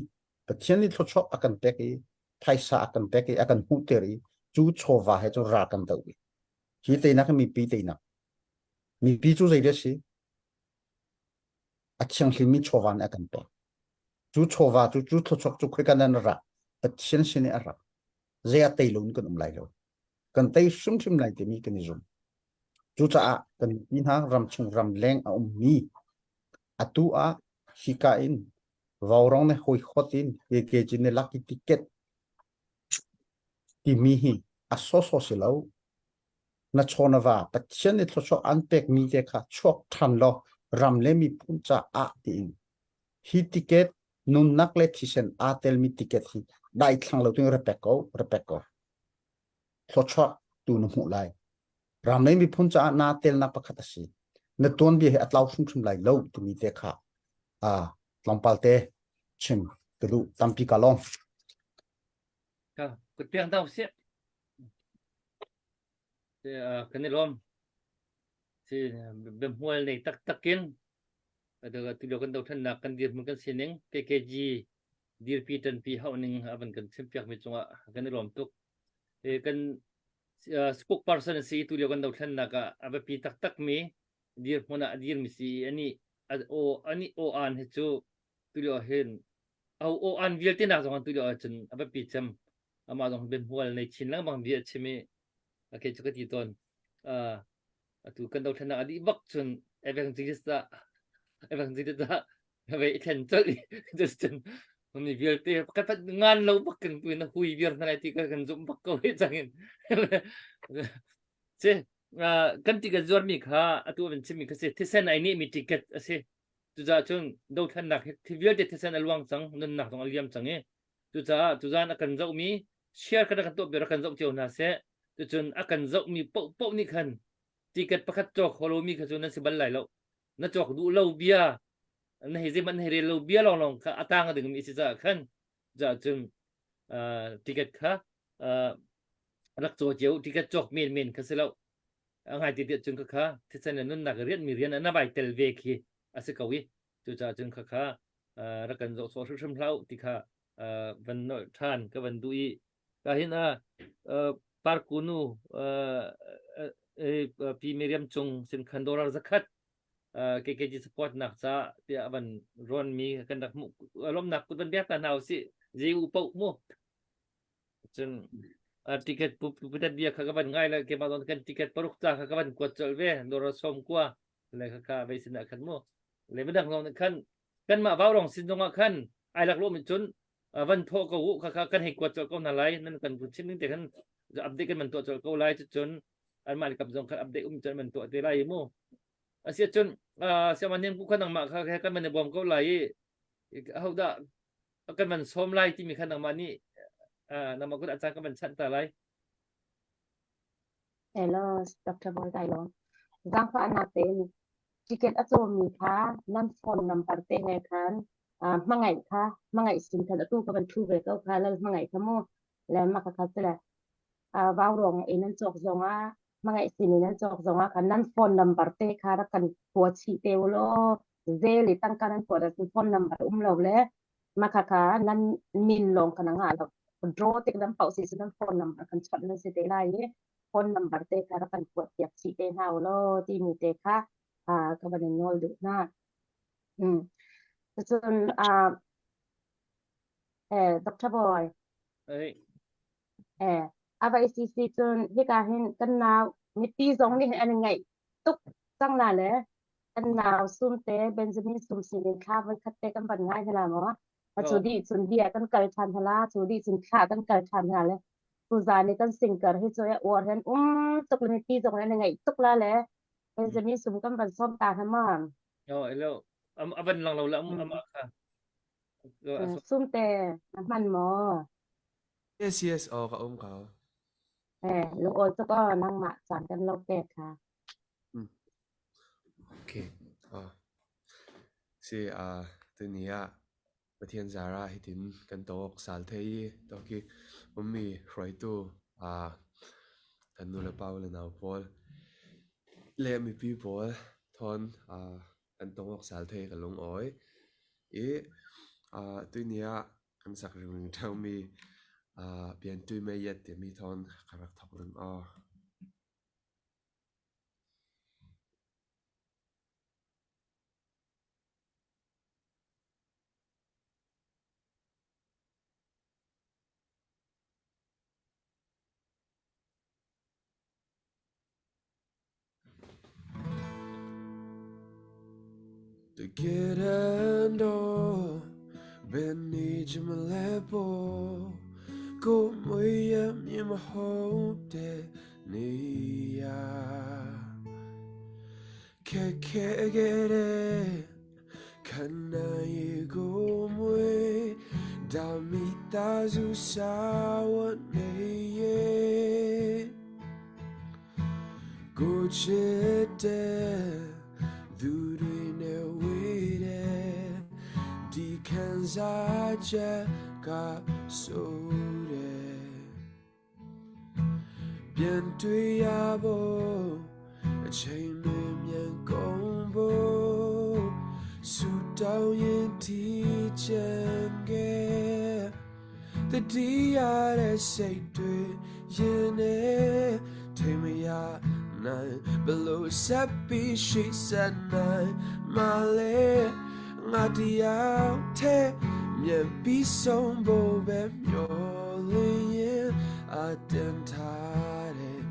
Pathian nih thluachuah a kan pek i phaisa a kan pek i a kan hmuhter i cu chawva he cun ral kan do i hi teinak hi mipi teinak. Mipi cu zei a si? A thianghlimmi chawva nih a kan pek. Cu chawva cu cu thluachuak cu khoika nan a rak? Pathian sin i a rak. Zei ah tei loin kan um lai lo. Kan tei hrimhrim lai timi kan i zum. Cucaah kan mipi hna ramchung ramleng a ummi atu ah hika in vaurawng ne hawihawt in KKG ne lucky ticket timi hi a sawsawh si lo. Na chaw na va Pathian nih thluachuah an pekmi te kha chuak ṭhan law ram le miphun caah tiin hi ticket nunnak le thisen aa telmi ticket hi daithlang lo tu ra pek ko ra pek ko thluachuah tu na hmuh lai ram le miphun caah naa telnak pakhat a si na tuanbia hi a tlau hrimhrim lai lo timi te kha a tlawmpal te chim ka duh tampi ka lawm Ka kut piang dau si. Kan i lawm. Si biahmual nei taktak in tulio kan dothlennak kan dirhmun kan sining KKG dirpi ṭanpi hauh ning a van kan chimpiakmi cungah kan i lawm tuk. Kan spokesperson a si tulio kan dothlennak ah a biapi taktakmi dirhmun ah a dirmi si i anih. aw ani aw an hi cu tulio hin au aw an vialte nak zong tulio ahcun a biapi cem amah zong biahmual nei chin lengmang bia a chim i okay cu ka ti tawn atu kan dothlennak a dih bak cun evangelist ah evangelist ah ve i thlen colh i cun mi vialte ka pat ngan lo bak kan tu na hui viar hna lai ti ka kan zumh bak ko he changin che kan ticket zuar mi kha atu an chim mi kha si thisen ai nih mi ticket a si cucaah cun dothlennak hi thi vialte thisen a luang cang nunnak zong a liam cang i cucaah tuzan a kan zoh mi share kan kan tuah bia kan zoh cio hna seh cucun a kan zoh mi paoh paoh nih khan ticket pakhat cawk holo mi kha cu nan si bal lai lo na cawk duh lo bia na hei zeihmanh na hei rel lo bia lawnglawng kha a tang ding mi si caah khan caah cun ticket kha rak caw cio ticket cawk men men kha si lo a ngai ti tiah cun kha kha thisen le nunnak rian mi rian na vai tel ve khi a si ko i cucaah cun kha kha rak kan zoh sawh hrimhrim hlah ti kha van nolh ṭhan ka van duh i ka hin a parkunu pi Miriam Cung sin khan dollar zakhat KKG support nak ca tiah van rawn mi kan rak hmuh lawmnak kut van biak ta hna usih ziu poh mu cun ticket putat bia kha ka van ngai le ke ma don kan ticket paruk ca kha ka van kuat colh ve dollar som kua le kha kha vei sin ah khan mu le midang zong nih khan kanmah vaurong sin zong ah khan ai lak lo mi cun van thawh ko u kha kha kan hei kuat colh ko hna lai nan kan chim ding te khan update kan man tuah colh ko lai cun anmah le kap zong khan update um cun man tuah te lai mu asia cun siaman ning ku khan nangmah kha kan man bawm ko lai i ho dah kan man sawm lai timi khan nangmah nih nangmah kut acang kan man chanh ta lai Hello, Dr. Boy Tailong. Zaangfahnak tein ticket a cawmi kha nan phone number te he khan hmangaih kha hmangaih sin khan atu ka van thu ve ko kha lal hmangaih kha mu le ma kha kha le vau rong in nan cawk zong ah hmangaih sin in nan cawk zong ah khan nan phone number te kha rak kan kua chih te u law zel i tangka nan kuat ahcun phone number um lo le ma kha kha nan min lawng kha na ngah lo draw tik nan pauh si nan phone number kan chawnh nan si te lai i phone number te kha rak kan kuat piak chih te hna u law timi te kha ka van in nawl duh hna. Mm. Cun uh, eh, Dr. Boy. Hey. Eh, ava ICC cun hika hin kan nau mipi zong nih hin an ngaih tuk cang la le kan nau sumte Benjamin sum sin in thla voi khat te kan van ngai hna maw a cu dih cun bia kan kal ṭhan hna cu dih cun thla kan kal ṭhan hna le tuzan i kan singkar hi cu uar hen um tuk le mipi zong nih an ngaih tuk la le Benjamin sum kan van sawm ta hna ma Oh, hello. Am avan lang lo la am ama kha. Sumte na hman maw? Yes, yes. Oh, ka um ko. Eh, lung awi tuk aw nangmah caan kan lo pek kha. Mm. Okay. Ah. Si ah tuni ah Pathian zara hitin kan tawk sal thei i toki ummi hruaitu ah kan nu le pa le nau pawl le mipi pawl thawn ah kan tongok sal thei ka lung awi i ah tuni ah kan sak ringring ṭheumi ah piantui mei timi thawn ka rak thawk ding aw. Together, benijimalepo, ko muya mimahote niya. Kekegere, kanayi go mui, damita zusawa neye. ကိုချစ်တဲ့သူတွေနဲ့ဝေးတဲ့ဒီခံစားချက်ကဆိုတဲ့ပြန်တွေ့ရဖို့အချိန်တွေမြန်ကုန်ဖို့ဆူတောင်းရင်တီးချင်ခဲ့တတိယတဲ့စိတ်တွေရင်နေထိမရ နိုင်ဘလို့ဆက်ပြီးရှိဆက်နိုင်မလဲငါတယောက်တည်းမြန်ပြီးဆုံးဖို့ပဲမျောလင်းရင်အတန်ထားတယ်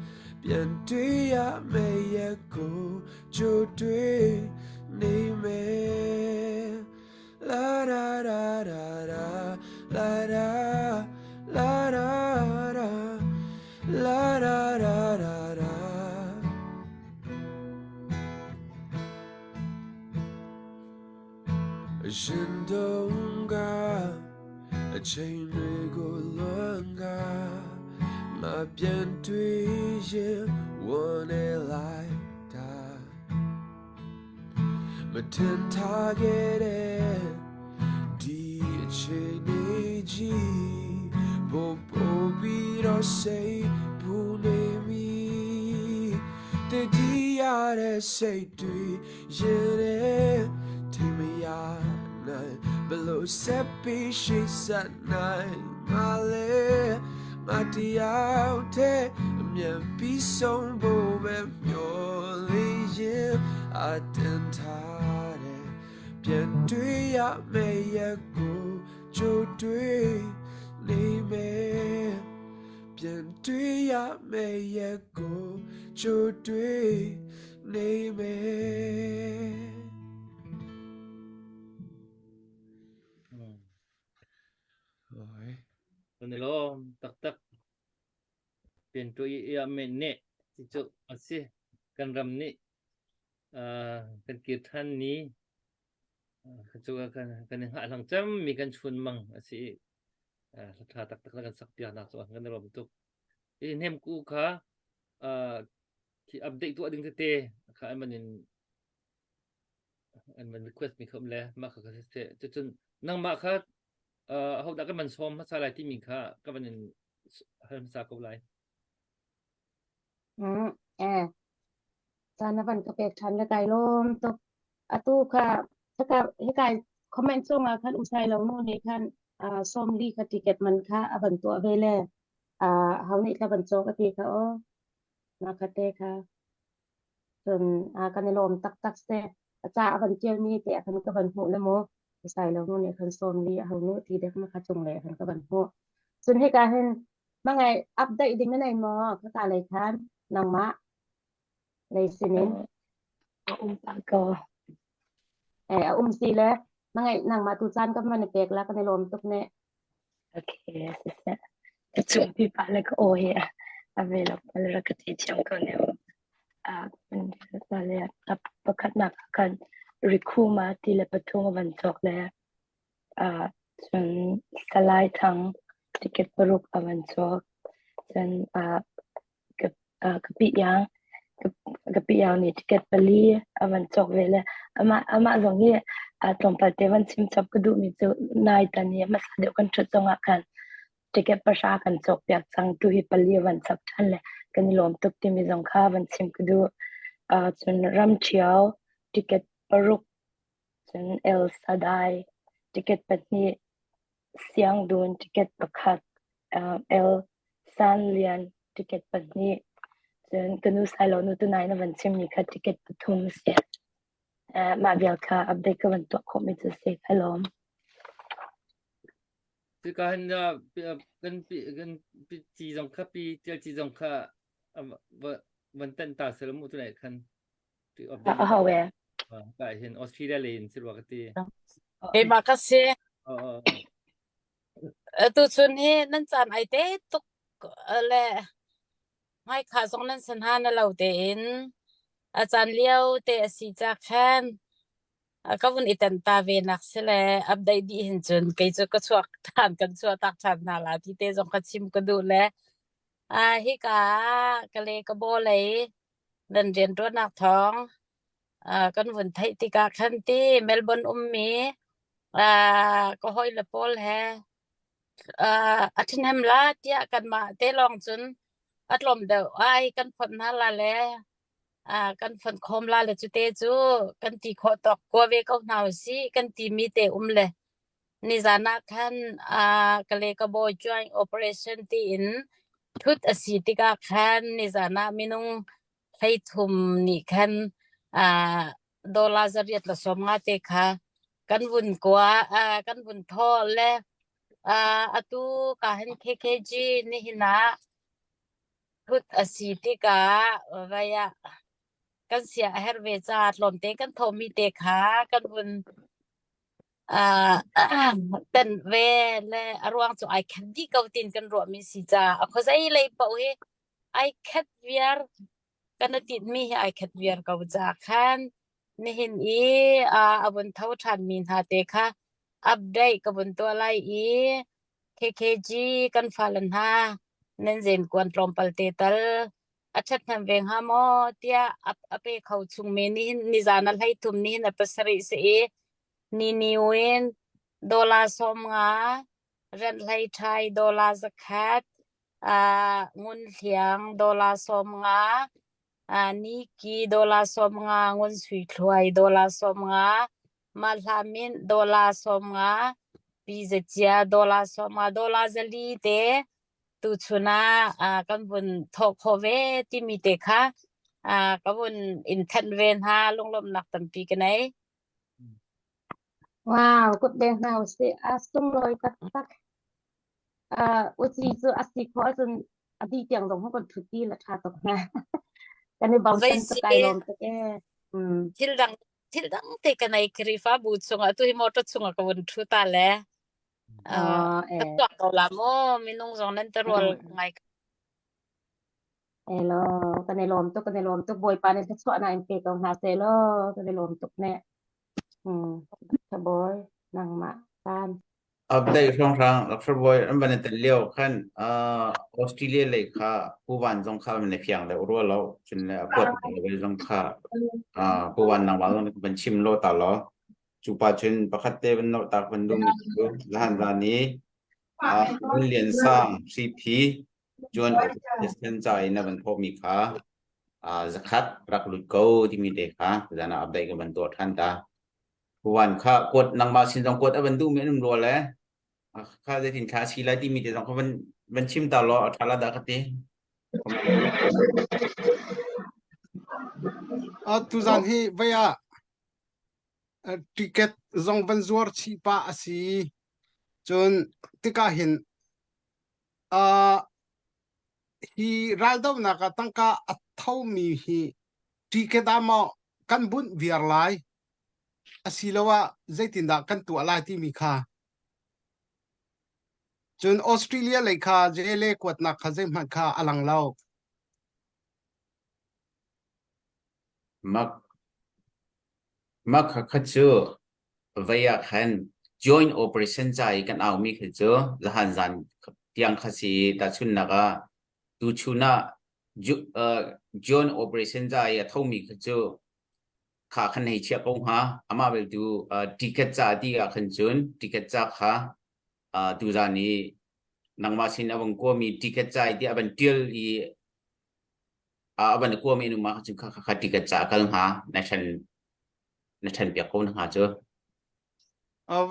ပြန်တွေ့ရမယ့်ရက်ကိုကြိုတွေ့နေမယ် La da da da da la da la da da la da da da da ရင်တုံးကအချိန်တွေကိုလွန်ကမပြန်တွေ့ရင်ဝန်းနေလိုက်တာ မထင်ထားခဲ့တဲ့ဒီအခြေအနေကြီးပိုပိုပြီးတော့စိတ်ပူနေမိတတိရတဲ့စိတ်တွေရင်ထဲထင်မရနိုင်ဘလို့ဆက်ပြီးရှိဆက်နိုင်မလဲငါတယောက်တည်းအမြန်ပြီးဆုံးဖို့ပဲမျှော်လင့်ရင် အတန်ထားတယ်ပြန်တွေ့ရမယ့်ရက်ကိုကြိုတွေ့နေမယ်ပြန်တွေ့ရမယ့်ရက်ကိုကြိုတွေ့နေမယ် Oi. Kan i lawm taktak. Pian i amen ne ti cu a si. Kan ram nih kan kir than ni cu kan kan i hngahhlang cem mi kan chun mang a si i hla taktak na kan sak piak nak cu kan i lawm tuk. I hnem ku kha khi update tuah ding tete kha an man in an man request mi kha um le mah kha kha siseh cucun nangmah kha hodah kan man sawm hmasa lai timi kha ka van in hal hmasa ko lai. Mm, eh, caan na van ka pek ṭhan le kai lawm tuk. Atu kha hika hika comment chungah khan usai lo nu nih khan uh, sawmli kha ticket man kha a van tuah ve le uh, hau nih kha van cawk a ti kha o na kha te kha cun uh, kan i lawm taktak se a ca a van ṭialmi te ah khan ka van hmuh le mu usai lo nu nih khan sawmli a hau nu ti dek ma kha cung le khan ka van hmuh. Cun hika hin Mangai update ding na nei maw? Khaka lei khan nangmah lei sinin. A um pah ko. Eh, a um si le mangai nangmah tu caan kan van i pek la kan i lawm tuk ne. Okay, siseh. Ka chung pi pa le ka aw hi a ve lo pal rak ka ti thiam ko ne. A kan le a pakhatnak ah khan Rikhuma ti le pathum a van cawk le Cun Salai Thang ticket paruk a van cawk. Cun ka pi iang ka pi iang nih ticket pali a van cawk ve le amah amah zong hi tlawmpal te van chim chap ka duhmi cu nai tan hi hmasa deuh kan ṭhut zong ah khan ticket pahra kan cawk piak cang. Tu hi pali a van chap ṭhan le kan i lawm tuk timi zong kha van chim ka duh. Cun Ramṭhio ticket paruk Cun El Shaddai ticket pahnih, Siangdun ticket pakhat, El San Lian ticket pahnih, cun ka nu Sailo nu tunai na van chimmi kha ticket pathum a si. Mah vial kha update ka van tuah khawhmi cu a si. Ka lawm. Cuka hin kan kan ci zong kha pi tial ci zong kha van tan ta sel mu tunai khan A ho e. Ka hin Australia le in si rua ka ti. Keimah ka si. Tu chun hi nan caan ai te tuk le hmaikha zong nan san ha na lo tein a caan lio te a si ca khan ka vun i tan ta ve nak si le update dih hin cun kei cu ka chuak than kan chuah tak than hna la ti te zong ka chim ka duh le hika ka le ka bo lei Nan rianṭuannak thawng kan vun theih tikah khan ti Melbourne ummi ka hawile pawl he a ṭhahnem la tiah kanmah te lawng cun a tlawm deuh ai kan fonh hna la le kan fonh khawm la le cute cu kan ti khawh tawk kua ve ko hna usih kan timi te um le nizan ah khan Kale Kabawi joint operation tiin thut a si tikah khan nizan ah minung. 13 nih khan uh, dollar zariat le 50 te kha kan vun kua uh, kan vun thawh le uh, atu ka hin KKG nihin ah thut a si tikah vai ah kan sia a herh ve ca tlawmte kan thawhmi te kha kan vun uh, ten ve le a ruang cu ai khat dih ko tin kan ruahmi si ca a khuazei lei paoh hi ai khat viar kan a tinhmi hi ai khat viar ko ca khan nihin i uh, a vun tho ṭhanmi hna te kha update ka vun tuah lai i KKG kan fale hna nan zenkuan tlawmpal te tal a ṭhathnem ve hnga maw tiah a, a pe kho chung men nihin nizan a 13 nihin a pasarih si i ni niu in dollar 50 renhlei ṭhai dollar 100 uh, ngun hliang dollar 50 uh, niki dollar 50 ngun sui thluai dollar 50 mah hla min dollar 50 pi zacia dollar 50 dollar zali te tuchun ah uh, kan vun thawh khawh ve timi te kha uh, ka vun in thanh ve hna lunglawmhnak tampi ka nei. Wow, kut deng hna usih. A sunglawi taktak. Uh, uci cu a si khawh ahcun a dih tiang zong kan ṭhut ti la ṭha tuk hna. Kan i bochan tuk kai lawm tuk ee. Mm. Thil dang thil dang te ka nei Khrihfabu chungah tu hi motor chungah ka vun ṭhu ta le. Uh, ka tuak ko la mu minung zong nan terual ngai Elo kan i lawm tuk kan i lawm tuk Bawipa nih thluachuahnak in pe ko hna seh law kan i lawm tuk ne. Hmm. Thabawi nangmah tan. Update hrawnghrang Dr. Boy an van i tel lio khan uh, Australia lei kha Pu Van zong kha an i fiang deuh rua lo cun le a kuat le zong kha uh, Pu Van nangmah zong van chim lo ta law Cu pa cun pakhat te van nolhtak van duhmi cu zahan zan i uh, Ngun Lian Sang Hriphi Juan President ca in a van thawhmi kha uh, zakhat rak lut ko timi te kha zan ah update ka van tuah ṭhan ta. Wan kha kuat nangmah sin zong kuat a van duhmi an um rua le kha zeitin thla si lai timi te zong kha van van chim ta law a ṭha la dah ka ti. Uh, tuzan hi vai ah ticket zong van zuar chih pah a si. Cun tikah hin uh, hi raldohnak ah tangka a thomi hi ticket ah maw kan bunh viar lai asiloah zeitindah kan tuah lai timi kha cun Australia lei kha jele kuatnak kha zeihmanh kha a lang lo. Mak Mah khakha cu vei ah khan joint operation ca i kan aumi khi cu zahan zan tiang kha si i tahchunhnak ah tuchun ah joint operation ca i a thomi kha cu kha khan hei chiah ko hnga. Amah belte ticket ca ti ah khan cun ticket ca kha tuzan i nangmah sin a vung kuami ticket ca i tiah a van ṭial i a van kuami nu ma cun kha kha ticket ca kal hnga na ṭhen na ṭhen piak ko na hnga cu.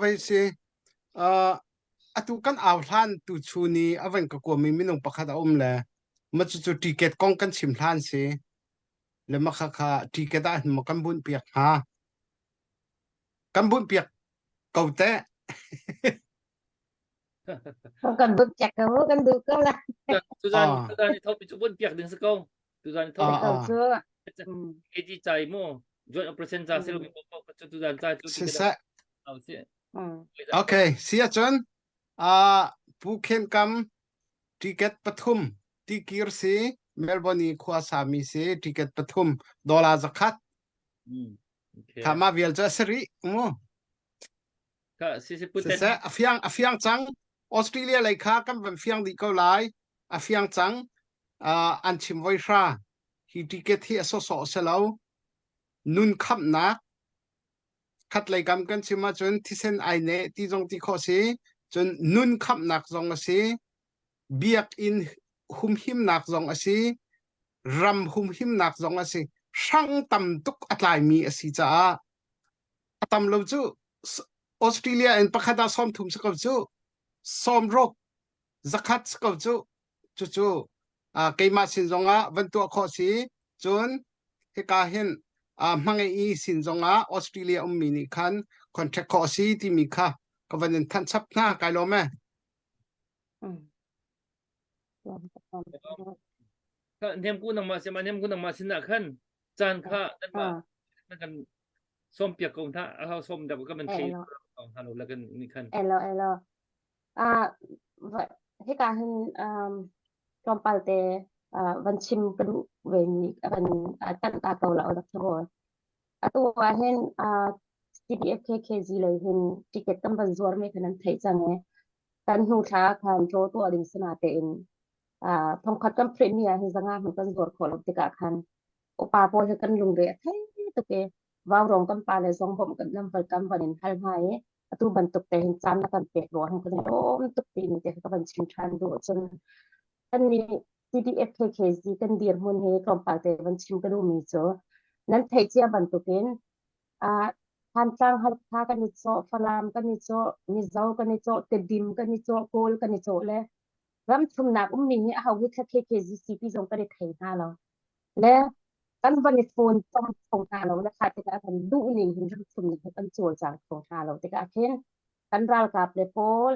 Vei si atu kan au hlan tu chu ni a van ka kuami minung pakhat a um le ma cu cu ticket kong kan chim hlan si le ma kha kha ticket ah hin ma kan bunh piak hnga kan bunh piak ko teh Kan bunh piak ko kan duh ko la. Tuzan tuzan i thopi cu bunh piak ding si ko. Tuzan i thopi ko cu. KG chai mu joint operation ca silo mi ko cu tuzan ca cu Siseh. Okay, si ahcun uh, Pu Khen Kam ticket pathum tikir si Melbourne i khua sami si ticket pathum dollar zakhat. Kha ma vial cu a si rih mu. Siseh, a fiang a fiang cang. Australia lei kha kan van fiang dih ko lai. A fiang cang. Uh, an chim voi hra. Hi ticket hi a sawsawh si lo. Nun khamnak khat lei kam kan chim ahcun thisen ai ne ti zong ti khawh si. Cun nun khamnak zong a si. Biakinn humhimnak zong a si. Ram humhimnak zong a si. Hrang tam tuk a tlaimi a si caah a tam lo cu Australia in pakhat ah 30 si ko cu 60 zakhat si ko cu cucu keimah sin zongah van tuah khawh si. Cun hika hin uh, hmangei i sin zongah Australia ummi nih khan contact khawh a si timi kha ka van in thanh chap hna kai lawm e. Nem ku nangmah sima nem ku nangmah sin ah khan caan kha nanmah nan kan sawm piak ko hna a hau sawm dak ka man thei hna lo la kan ni khan Elo elo Ah hika hin um tlawmpal te uh, van chim ka duh ve mi van tanh ta ko la dak thaw atu ah hin uh, CDFKKG lei hin ticket tam van zuar mi khan an theih cang e kan hnu thla khan tlo tuah ding sana te in uh, thongkhat kan print mi ah hin zanga hmun kan zuar khawh lo tikah khan upa pawl he kan lungre a thei tuk e vaurong kan pa le zong bawmh kan lam val kan van in hal hna i atu bantuk te hin caan na kan pek rua hin kan lawm tuk ti mi te ka van chim ṭhan duh cun kan nih CDFKKZ kan dirhmun hi tlawmpal te van chim ka duh mi cu nan theih cia bantukin ah Thantlang Halkha kan i cawh, Falam kan i cawh, Mizo kan i cawh, Tedim kan i cawh, Kawl kan i cawh le ram thumnak ummi hi aho hi thla KKGCP zong kan i thei hna lo. Le kan van i phone tong kho hna lo le kha tikah kan duh ning hin ram thum ning kan cawlcang kho hna lo tikah khin kan ralkap le pawl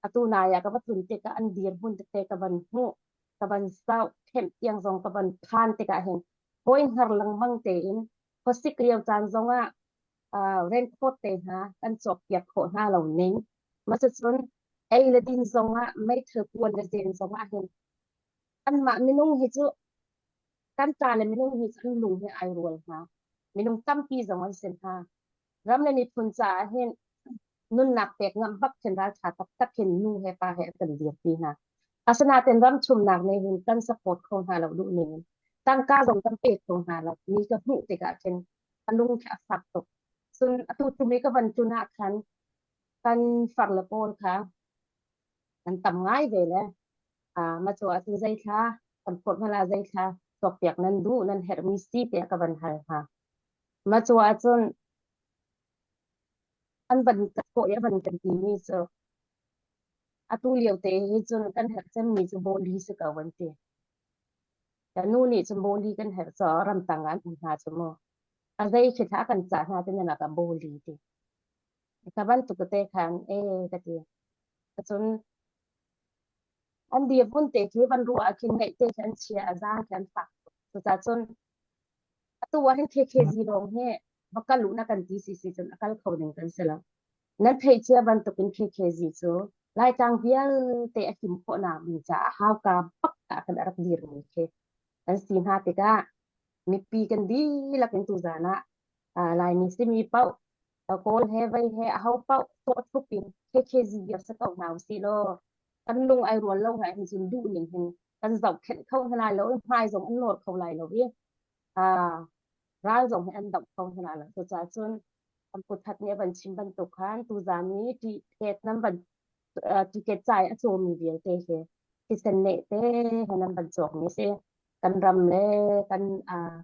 atu nai ah ka va tlun tikah an dirhmun tete ka van hmuh ka van sauh khenh tiang zong ka van phan tikah hin hawi hngar lengmang tein khuasik lio caan zongah uh, raincoat te hna kan cawk piak khawh hna lo ning masacun ei le din zongah meithal kuan le zen zongah hin anmah minung hi cu kan ta le minung hi cu an lung hi ai rual hna. Minung tampi zong an si hna. Ram le miphun caah hin nunnak pek ngam bak khin ralṭha taktak hin nu he pa he an kan dirpi hna. Asinain ram chumnak nih hin kan support kho hna lo duh ning in. Tangka zong kan pe kho hna lo. Mi ka hmuh tikah khin a lung khi a fak tuk. Cun atu tumi ka van tlun ah khan kan far le pawl kha an tam ngai ve le Ah, ma cu ahcun zeithla kan phawt hna la zeithla cawkpiak nan duh nan herhmi si tiah ka van hal hna. Ma cu ahcun an van ka thawh i a van kan timi cu atu lio te hi cun kan herh cemmi cu bawli si ko an ti. Ka nu nih cun bawli kan herh caw ramtang ah an um hna cu mu. A zei khi thla kan cah hna ti nan ah ka bawli ti. Ka bantuk te khan e ka ti. Cun An dirhmun te khi van ruah ah khin ngaih te khi an chia a zaang khi an fak tuk. Cucaah cun atu ah hin KKZ lawng hi va kal uh na kan ti si si cun a kal kho ding kan si lo. Nan theih cia bantukin KKZ cu Laitlang vialte a him khawhnak ding caah hauka bak ah khan a rak dirmi khi kan si hna tikah mipi kan dihlak in tuzaan ah uh, Laimi simi paoh Kawl he vei he aho paoh sawhthuk in KKZ dir si ko hna usih law kan lung ai rual lo ngai hin cun duh ning hin kan zohkhenh kho hna lai lo i hmai zong an nawr kho lai lo i ah ral zong hi an doh kho hna lai lo cucaah cun kan puthat nih a van chim bantuk khan tuzaan i ticket nan van ticket cai a cawmi vialte hi thisen neh te he nan van cawkmi si kan ram le kan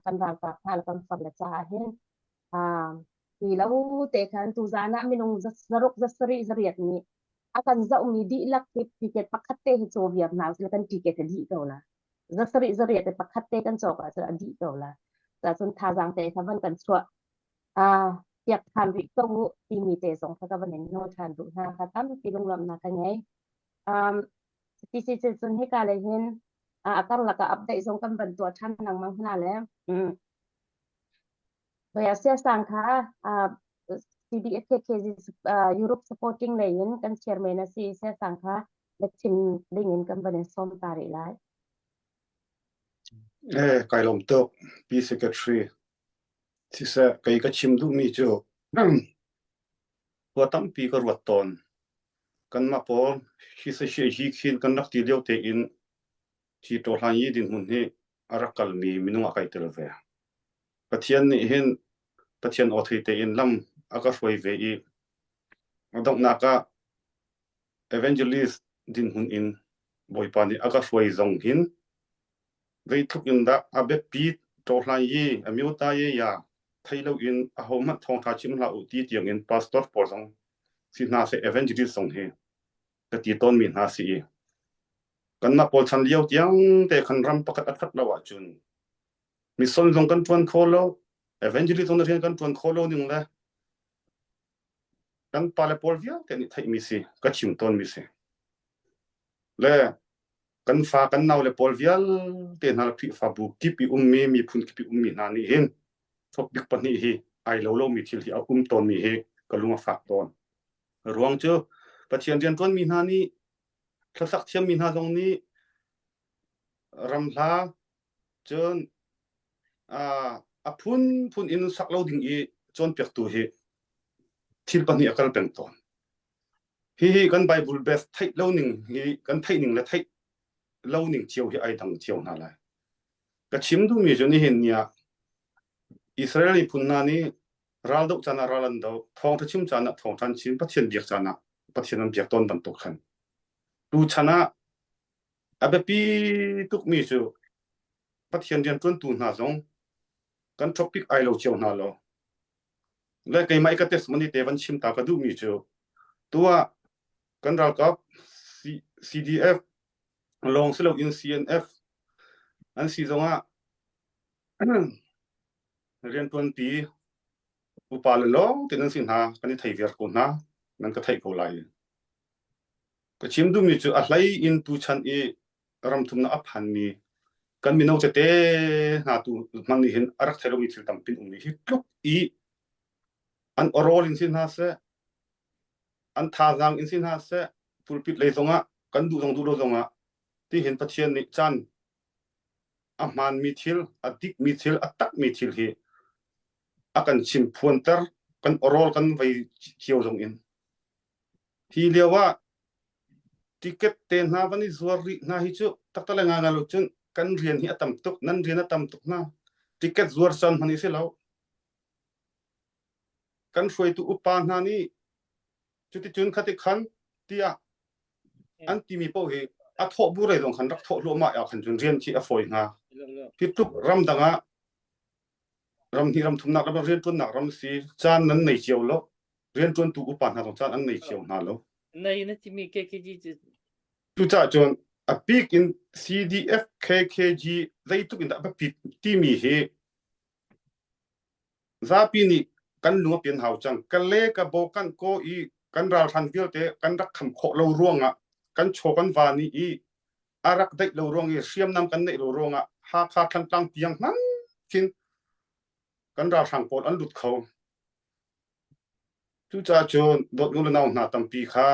kan ralkap hna le kan far le caah hin Ti lo te khan tuzaan ah minung zaruk zasarih zariat nih a kan zohmi dihlak hi ticket pakhat te hi caw viar hna usih kan ticket a dih ko la. Zasarih zariat te pakhat te kan cawk ahcun a dih ko la. Cun thazaang te kha van kan chuah ah piak than rih ko u timi te zong kha ka van in nawl than duh hna kha tampi lunglawmhnak ka ngei. Um, ti si cun hika le hin a karlak ah update zong kan van tuah than lengmang hna le mm. Siasang kha CDFKK Europe supporting lei in kan chairman a si. Siasang kha na chim ding in kan van in sawm ta rih lai. Eh, kai lawm tuk, Pi Secretary. Siseh, kei ka chim duhmi cu khua tampi ka ruat tawn. Kanmah pawl hi sashe hi khin kan rak ti lio tein hi ṭawhlan yi dinhmun hi a rak kalmi minung ah kai tel ve. Pathian nih hin Pathian aw thei tein lam a ka hruai ve i a donghnak ah evangelist dinhmun in Bawipa nih a ka hruai zong hin zeitluk in dah a biapi ṭawhlan yi a myo ta ye ya thei loin ahohmanh thawngṭha chim hlah u ti tiangin pastor pawl zong si hna seh evangelist zong hi ka ti tawnmi hna si i kanmah pawl chan lio tiang te khan ram pakhat a ṭhat lo ahcun. Mission zong kan ṭuan kho lo, evangelist zong rian kan ṭuan kho lo ning le kan pale pawl vialte nih theihmi si, ka chim tawnmi si. Le kan fa kan nau le pawl vialte hna Khrihfabu kip i ummi miphun kip i ummi hna nih hin topic pahnih hi ai lo lomi thil hi a um tawnmi hi ka lung a fak tawn. Ruang cu Pathian rianṭuanmi hna nih hlasak thiammi hna zong nih ramhla cun a phunphun in sak lo ding i cawnpiaktu hi thil pahnih a kal peng tawn. Hihi kan Bible best theih lo ning hi kan theih ning le theih lo ning cio hi ai dang cio hna lai. Ka chim duhmi cu nihin ni ah Israel miphun hna nih ral doh caan ah ral an doh, thawngṭha chim caan ah thawngṭha an chim, Pathian biak caan ah Pathian an biak tawn bantuk khan. Tuchan ah a biapi tukmi cu Pathian rianṭuantu hna zong kan topic ai lo cio hna lo. Le keimah i ka testimony te van chim ta ka duhmi cu tuah kan ralkap CDF lawng si loin CNF an si zongah rianṭuanpi upa le lawng te nan si hna kan i thei viar ko hna nan ka theih ko lai. Ka chim duhmi cu a hlei in tuchan i ramthumnak a phanmi kan mino tete hna tu hmang nih hin a rak thei lomi thil tampi um hi tluk i an awrawl in si hna seh an thazaang in si hna seh pulpit lei zongah kan duh zong duh lo zongah ti hin Pathian nih caan a hmaanmi thil a dikmi thil a takmi thil hi a kan chim phuanter kan awrawl kan vei cio zong in Hi lio ah ticket te hna van i zuar rih hna hi cu taktak le ngaingai lo cun kan rian hi a tam tuk, nan rian a tam tuk hna. Ticket zuar caan hmanh hi si lo. Kan hruaitu upa hna nih cuticun khati khan tiah an timi paoh hi a thawh bu rei zong khan rak thawh hluahmah ah khan cun rian khi a fawi hnga. Hi tluk ramdang ah ramhnih ramthumnak ram rianṭuannak ram si caan nan nei cio lo. Rianṭuantu upa hna zong caan an nei cio hna lo. Nei na timi KKG cu Cucaah cun a bik in CDF KKG zeitluk in dah a biapit timi hi zapi nih kan lung a pian hau cang. Kale ka bo kan ko i kan ralhran vialte kan rak kham khawh lo ruangah kan chaw kan va nih i a rak daih lo ruang i hriamnam kan neih lo ruangah Hakha Thantlang tiang hmang khin kan ralhrang pawl an lut kho. Cucaah cun dawt nu le nau hna tampi kha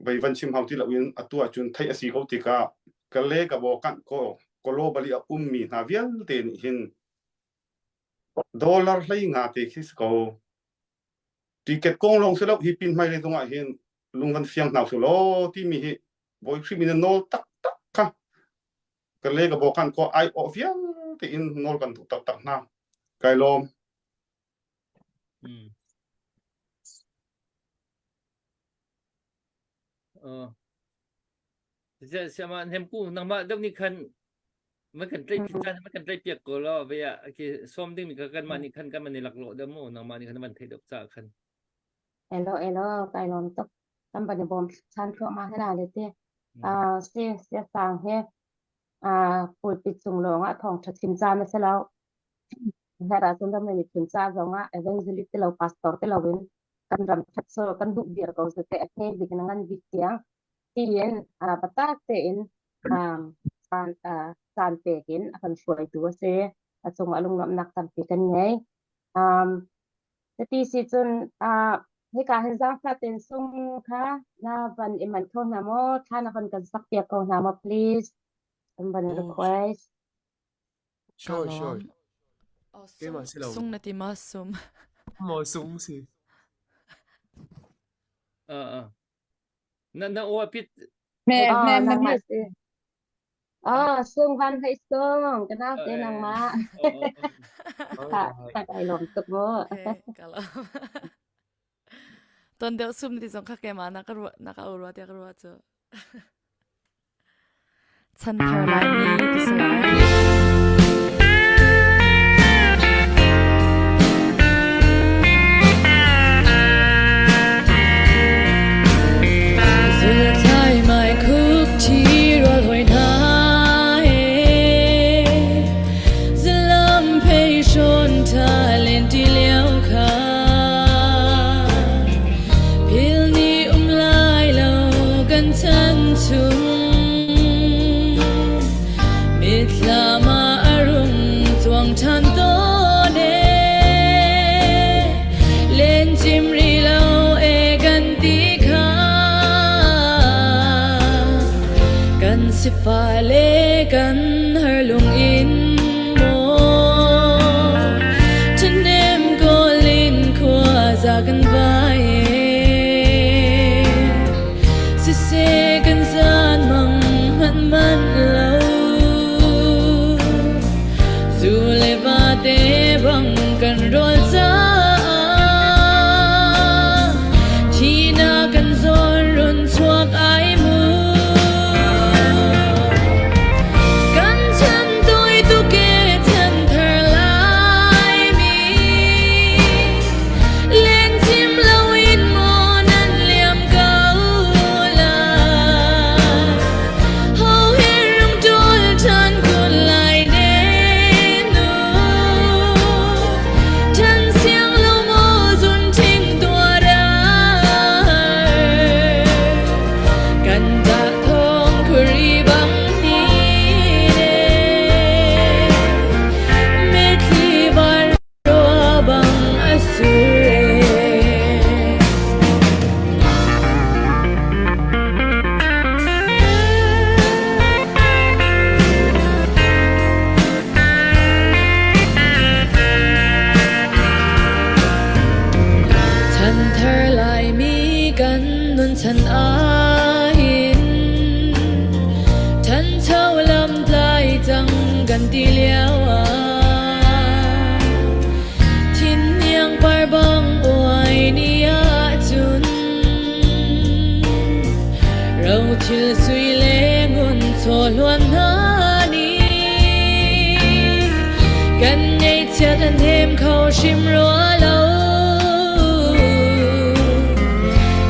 vei van chim hau ti loin atu ahcun theih a si ko tikah ka le ka baw kanh ko globally a ummi hna vialte nih hin dollar hlei nga te khi si ko. Ticket kong lawng si lo hi pin hmailei zong ah hin lung van fiang hna usih law timi hi Bawi Khrih min in nawl taktak kha ka le ka baw khan ko ai awh vialte in nawl kan duh taktak hna. Kai lawm. Mm. Uh, siama nem ku nangmah deuh nih khan man kan tlaih caan man kan tlaih piak ko lo ve ah ki som ding mi ka kan mah nih khan kan man i lak lo deuh mu nangmah nih khan man thei deuh ca khan Hello, hello, kai lawm tuk. Kan van i bawm chan thluahmah hna le te. Ah, si, sia sang he. Ah, pulpit cung lawng ah thawngṭha chim caan a si lo. Her ahcun ram le miphun ca zong ah evangelist ti lo pastor ti loin kan ram ṭhat so kan duh viar ko cu teh a hme bik na ngan bik tiang tiin ah biatak tein um, caan ah caan pek in a kan hruaitu a si. A cungah lunglawmhnak tampi kan ngei. Um, cuti si cun ah hika hin zaangfah tein sung kha na van i manh kho hna maw? Thla na van kan sak piak ko hna maw please? Kan van Oh, request. sure, sure. Kalawm. Oh, Keimah sung, si lo. sung na ti ma sum. Maw sung si. Uh, uh. Na na aw pit Me Ah, me na nangmah mute. si. Ah, sung van hei sung. Ka nau te nangmah. All Ka right. ka kai lawm tuk mu. Okay, kalawm. Ton deuh sum ti zong kha keimah na ka ruah na ka ruah tiah ka ruah cu. Chanthar Laimi ti si lai. kan chan chung Mithlam ah a rung cuang ṭhan tawn e Len cim rih lo e kan ti kha Kan sifah le kan har lung in maw Ṭhahnem kawl in khuaza kan vai e Siseh kan zan mang hmanh manh lo Zu le va te bang kan rawl caah Thihnak kan zawn run chuak ai mu Kan chan tawi tuk e chan thar lai mi Len cim loin maw nan liam ko lai Ho he rung ṭul ṭhan kun lai ne nu Ṭhan siang lo maw zun ṭhing tuar Kan dah thawng khuri bang ni ne Mitthli van Rua bang a sur e. Chanthar Laimi kan nun chan ahhin ṭhancho lam tlai cang kan ti lio ah Thinhniang par bang uai ni ahcun rothil sui le ngun chaw hluan hna nih kan ngeihchiat an hem kho hrim rua lo.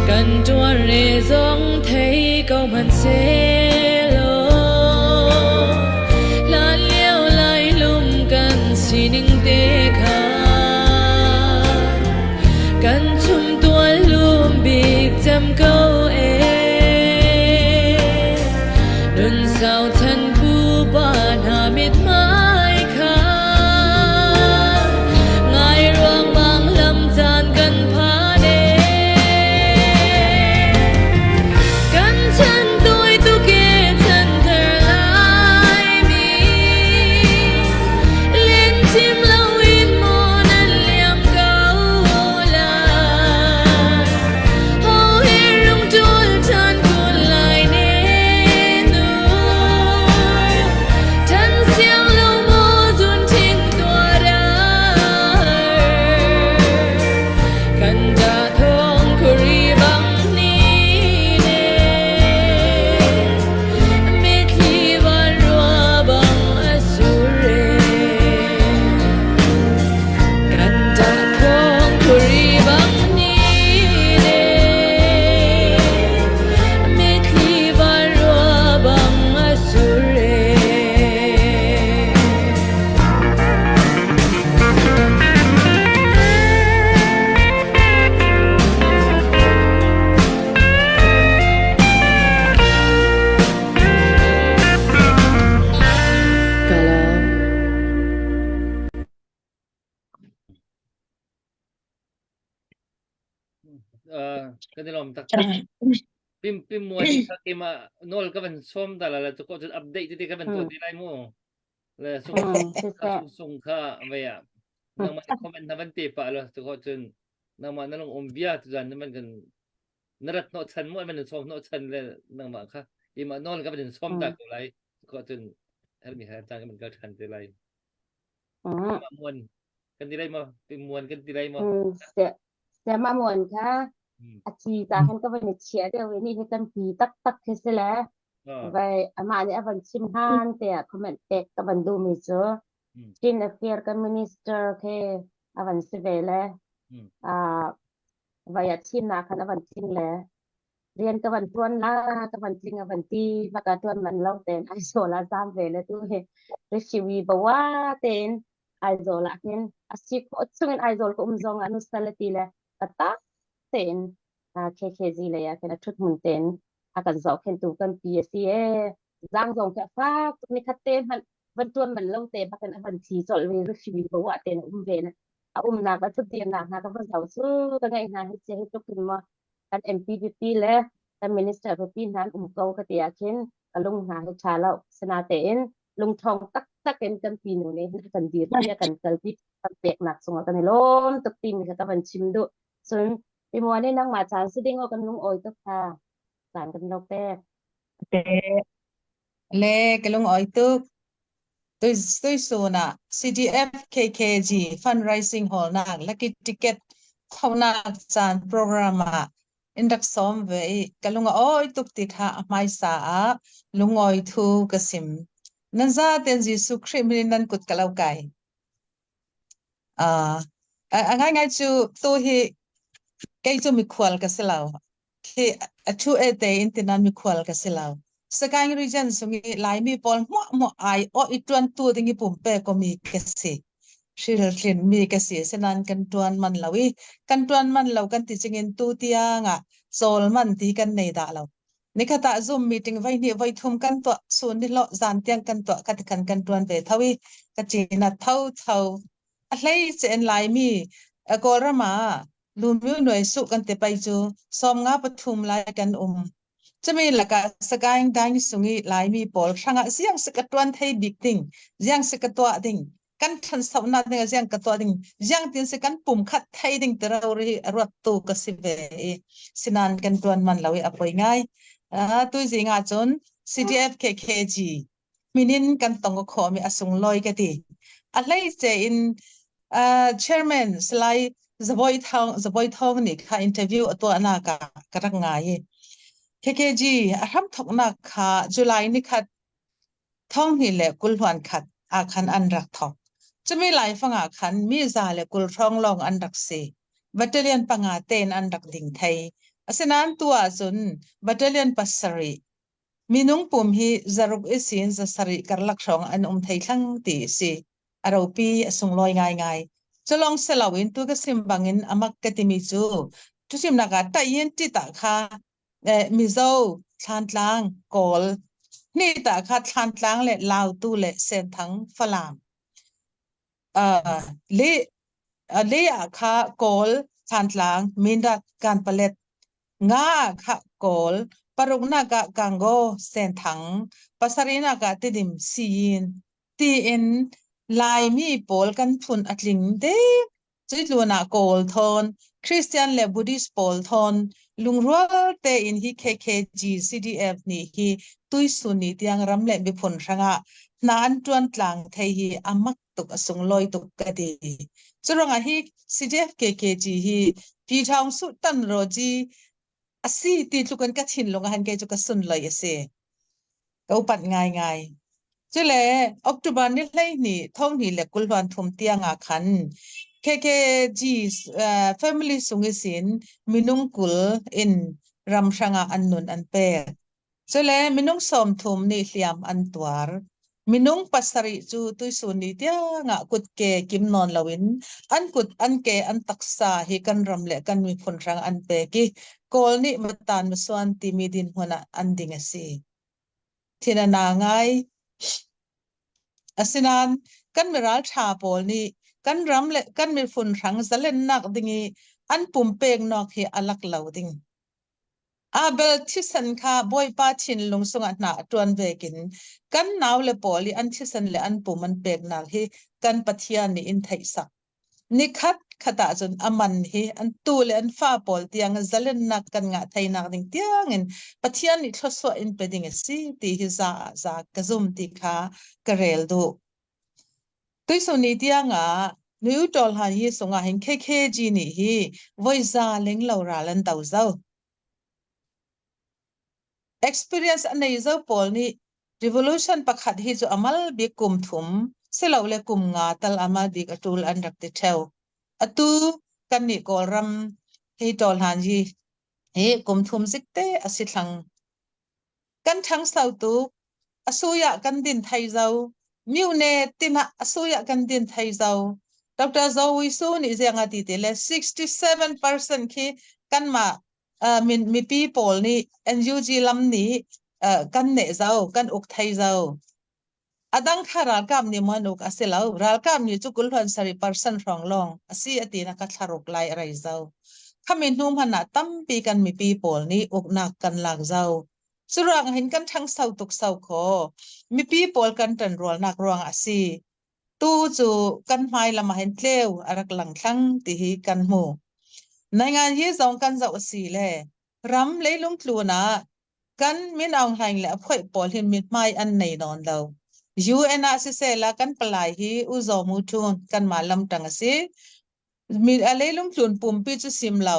Kan ṭuan re zong thei ko hmanhsehlaw hlan lio lailum kan sining te kha kan chumtual lum bik cem ko e nun sau chan pupa hna mithmai kha ngai ruangmang lam caan kan phan e Kan chan tawi tuk e chan thar laimi Len cim loin maw nan liam ko lai Ho he rung ṭul ṭhan kun lai ne nu Ṭhan siang lo maw zun ṭhing tuar Kan dah thawng khuri bang ni ne Mitthli van rua bang a sur e Kan dah thawng khuri bang ni ne Mitthli van rua bang a sur e Kalam. Kan i lawm taktak. Pim pim muan kha keimah nawl ka van sawm ta la la cu ko cun update tete ka van tuah te lai mu. Le sung sung sung kha vei ah nangmah comment na van te pah lo cu ko cun nangmah na lung um bia tu zan na man kan na rat hnawh chan mu man sawm hnawh chan le nangmah kha ima nawl ka van sawm ta ko lai ko cun hermi her cang kan kal than te lai muan kan ti lai ma muan kan ti lai ma Se ma muan kha a chi ta khan ka van chia deuh ni hi kan pi tak tak khi se le vai amah nih a van chim han te ah comment pek ka van duh mi cu Chin Affair kan minister khi a van si ve le vai a thimnak khan a van tling le rian ka van tuan la ka van tling a van ti maka tuan man lo ten Aizawl ah zam ve le tu hi Rishiwi bawa ten Aizawl ah hin a si khawh chungin Aizawl ka um zong ah nusal ti le ka tak tein KKG lei ah khin a thut hmun ten. A kan zohkhenhtu kan pi a si ee. Zang zong khi a fak tuk nikhat te hmanh van tuan man lo te bakin a van thi colh ve rihri bo ah ten a um ve na. A umnak a thutdirnak hna ka va zoh cu ka ngaih hna hi sia hi tluk in maw kan MP pipi le kan minister pipi hna an um ko ka ti ah khin ka lung hna hi ṭha lo. Sinatein lungṭhawng taktak in kan pinu nih hin a kan dirpi a kan kalpi kan peknak cungah kan i lawm tuk timi kha ka van chim duh. Cun Timuan i nangmah caan si ding aw kan lungawi tuk kha caan kan lo pek. Te le ka lungawi tuk. Tui tui sun ah CDF KKG fundraising hall nak lucky ticket thonak caan program ah in rak sawm ve i ka lung a awi tuk ti kha a hmaisa ah lungawi thu ka sim. Nan zaten Jesuh Khrih min in nan kut ka lo kai. Uh, a ngaingai cu tu hi kei cu mikhual ka si lo. Khi a thu e te in tinan mikhual ka si lo. Sagaing region sung i Laimi pawl hmuah hmuah ai o i tuan tu ding i pumpe ko mi ka si. Hrilhlin mi ka si senan kan tuan man lo i kan tuan man lo kan ti chingin tu tiang ah chawl man ti kan nei dah lo. Nikhat ah Zoom meeting voi hnih voi thum kan tuah sun ni lo zan tiang kan tuah ka kan kan tuan ve tho i ka cina tho tho a hlei che en Laimi Kawlram ah lumyu nuai su kan te pai cu som nga pathum lai kan um Cumi lakah Sagaing Daing sung i Laimi pawl hrangah ziang se ka tuan thei bik ding, ziang se ka tuah ding, kan ṭhansonak ding ah ziang ka tuah ding, ziang tin se kan pum khat thei ding ti ro ri ruat tu ka si ve i sinan kan tuan man lo i a poi ngai. Uh, tuizing ah cun CDF KKG minin kan tong kho mi a sunglawi ka ti. A hlei ce in uh, chairman Salai Zaboi Thong Zaboi Thong nih kha interview a tuahnak ah ka rak ngai i KKG a hram thoknak kha July ni khat thonghnih le 20 hluan khat ah khan an rak thok. Cumi laifang ah khan mi za le 20 hrawng lawng an rak si. Battalion panga tein an rak ding thei. Asinain tu ahcun battalion pasarih minung pum hi zaruk i sin zasarih karlak hrawng an um thei thlang ti a si. A ropi a sunglawi ngaingai. Culong siloin tu ka sim bangin amak ka timi cu thusimnak ah tayin tita kha eh, Mizo Thlantlang Kawl ni ta kha Thlantlang le Lautu le Senthang Falam uh, le uh, le ah kha Kawl Thlantlang Mindat Kanpalet nga kha Kawl paruknak ah Gango Senthang pasarihnak ah Tidim Siyin tiin Laimi pawl kan phun a tling dek Cuitlun ah Kawl thawn, Christian le Buddhist pawl thawn, lungrual tein hi KKG CDF nih hi tuisun ni tiang ram le miphun hrangah hna an ṭuan tlang thei hi a mak tuk a sunglawi tuk ka ti. Curuangah hi CDF KKG hi Pyithaung Suh Tan Rawji a si ti tluk in ka thinlung ah hin kei cu ka sunlawih a si. Ka upat ngaingai. Cule October ni 12 thonghnih le 23 tiang ah khan KKG uh, family sung isin minung 20 in ramhrang ah an nun an pek. Cule minung 30 nih hliam an tuar. Minung pasarih cu tuisun ni tiangah kutke kim nawn loin an kut an ke an taksa hi kan ram le kan miphun hrang an pek i Kawl nih matan masuan timi dinhmun ah an ding a si. Thin a na ngai. Asinain kan miral ṭha pawl nih kan ram le kan miphun hrang zalennak ding i an pumpeknak hi a lak lo ding. Abel thisen kha Bawipa thinlung sungah hna a ṭuan vekin kan naule pawl i an thisen le an pum an peknak hi kan Pathian nih in theihsak. Nikhat khat ahcun a man hi an tu le an fa pawl tiang zalennak kan ngah theinak ding tiangin Pathian nih thluachuah in pe ding a si ti hi za ah za ka zum ti kha ka rel duh. Tuisun ni tiangah New Tawlhan hi sungah hin KKG nih hi voi za ling lo ral an do zo. Experience a nei zo pawl nih revolution pakhat hi cu amal bik kum thum silole kum nga tal amal bik a tul an rak ti theo. Atu kan nih Kawlram hi tawlhan hi hi kum thum zik te a si thlang. Kan ṭhangso tuk. A sui ah kan din thai zo. Myone tin ah a sui ah kan din thai zo. Dr. Zoe Su nih ziang a ti ti le 67% khi kanmah Uh, min, mipi pawl nih NUG lam nih uh, kan neh zau, kan uk thei zau. A dang kha ralkap nih maw an uk a si lo. Ralkap nih cu kulhluan sarih percent hrawng lawng a si a ti na ka thlaruk lai a rei zau. Khami hnu hmanh ah tampi kan mipi pawl nih uknak kan lak zau. Curuang hin kan ṭhangso tuk sau khaw. Mipi pawl kan ṭanrualnak ruangah a si. Tu cu kan hmai lam ah hin tleu a rak lang thlang ti hi kan hmu. Naingan hi zong kan zoh a si le ram leilung tlun ah kan Min Aung Hlaing le a phoih pawl hin mithmai an nei nawn lo. UN ah siseh la kan palai hi U Zaw Mu Htun kanmah lamṭang a si. Mi a leilung tlun pumpi cu sim lo.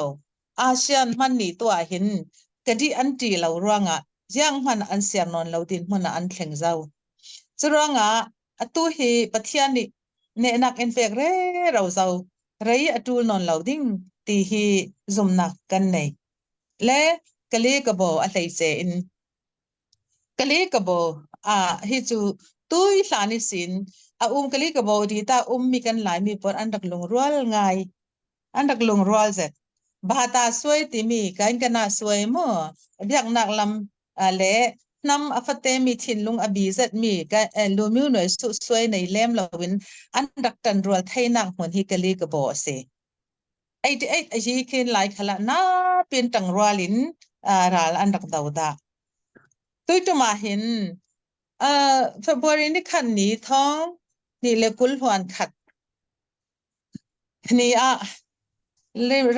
ASEAN hman nih tuah hin ka dih an ṭi lo ruangah ziang hmanh an siar nawn lo din hmun ah an thleng zau. Curuangah atu hi Pathian nih nehnak in pek rero zo rei a ṭul nawn lo ding ti hi zumnak kan nei. Le kali ka bo a hleice in kali ka bo a hi cu tui hlan i sin a um kali ka bo di ta um mi kan lai mi pawl an rak lungrual ngai an rak lungrual zet bata suai timi kain kana suai mu biaknak lam le hnam a fate mi thinlung a bi zet mi ka lumiu noi su suai nei lem loin an rak tan rual theinak hmun hi kali ka bo a si 88 a hi khin lai khala na pin tang rual in ral an rak do da tuitum ah hin February ni khan ni thong ni le kul huan khat ni ah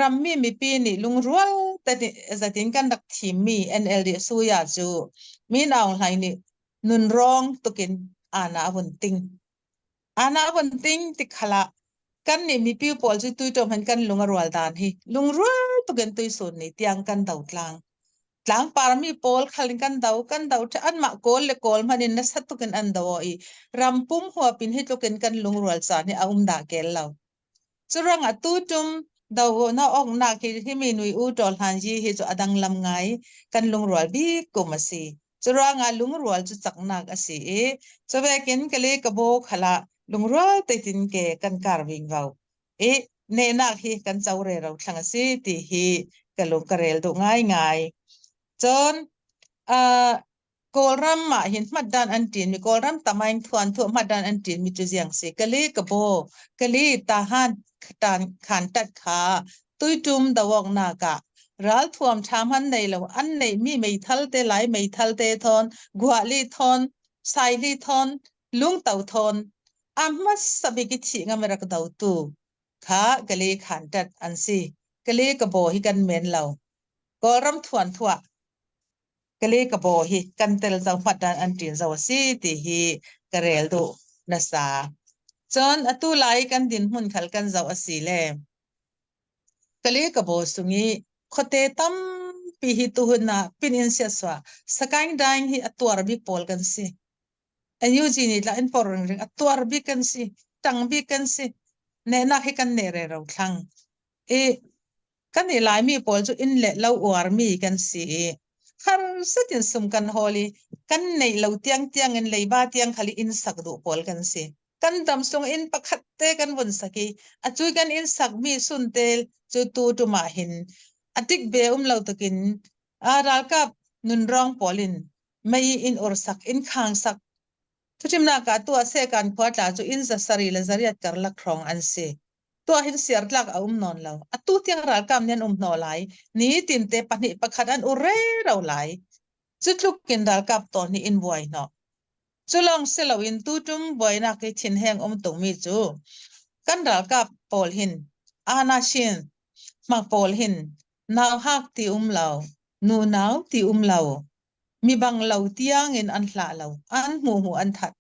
rammi mipi nih lungrual zatin kan rak thimmi NLD suya cu Min Aung Hlaing nih nunrawng tukin ana vun ting. Ana vun ting tikhalah kan nih mipi pawl cu tuiṭom han kan lung a rual dan hi lungrual tukin tuisun ni tiang kan do tlang. Tlangpar mi pawl khal in kan do kan do anmah kawl le kawl hmanh in nasa tukin an do i rampum huap in hi tlukin kan lungrual caan hi a um dah kel lo. Curuangah tutum do na ok nak hi himi nui u ṭawl hlan yi hi cu a dang lam ngai kan lungrual bik kum a si. Curuangah lungrual cu caknak a si i cuvekin kali kabo khala lungrual tetin ke kan kar ving vo. I nehnak hi kan co rero thlang a si ti hi ka lung ka rel duh ngaingai. Cun uh, Kawlram ah hin hmatdan an ṭin mi Kawlram tamaing thuan thu hmatdan an ṭin mi cu ziang si kali kabo kali tahan tan khan tat kha tuitum dawok nak ah ralthuam ṭha hman nei lo an nei mi meithal te lai meithal te thon guali thon saili thon lungto thon a hmasa bik i thih ngam rak do tu kha kali khan tat an si kali kabo hi kan men lo Kawlram thuan thuah kali ka bo hi kan tel zo hmat dan an ṭin zo a si ti hi ka rel duh nasa. Cun atu lai kan dinhmun khal kan zoh a si le kali ka bo sung i khuate tampi hi tuhun ah pin in sia sua Sagaing daing hi a tuar bik pawl kan si. NUG nih tla in por ring ring a tuar bik kan si tang bik kan si nehnak hi kan ne re ro thlang i Kan i Laimi pawl cu inn le lo uarmi kan si i harsa in sum kan hawl i kan neih lo tiangtiang in leiba tiang khal i inn sak duh pawl kan si. Kan dam sung inn pakhat te kan vun sak i atu kan inn sakmi sunte cu tu tum ah hin a tik be um lo tukin a ralkap nunrawng pawl in mei in ur sak in khang sak Thuṭhimnak ah tuah seh kan khua tla cu inn za sarih le zariat karlak hrawng an si. Tuah hin siartlak a um nawn lo. Atu tiang ralkap nih an um hnaw lai. Ni tinte pahnih pakhat an ur rero lai. Cu tluk in ralkap tawn nih in buai hnawh. Cu lawng si loin tutum buainak i thinheng um tungmi cu kan ralkap pawl hin anashin hmak pawl hin nauhak ti um lo, nunau ti um lo, mi bang lo tiang in an hlah lo, an hmuh hmuh an that.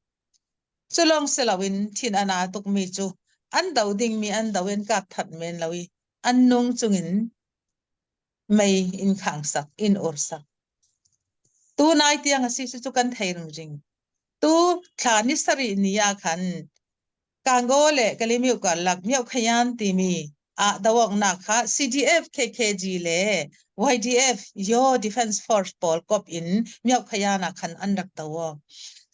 Cu lawng si loin thin a na tukmi cu an do dingmi an do in kap that men lo i an nung chungin mei in khang sak, in ur sak. Tu nai tiang a si cu kan thei ringring. Tu thla ni sarih ni ah khan Kangaw le Kalemyo karlak Myohkhayan timi ah doawknak kha CDF, KKG le YDF Yaw Defense Force pawl kop in Myohkhayan ah khan an rak do.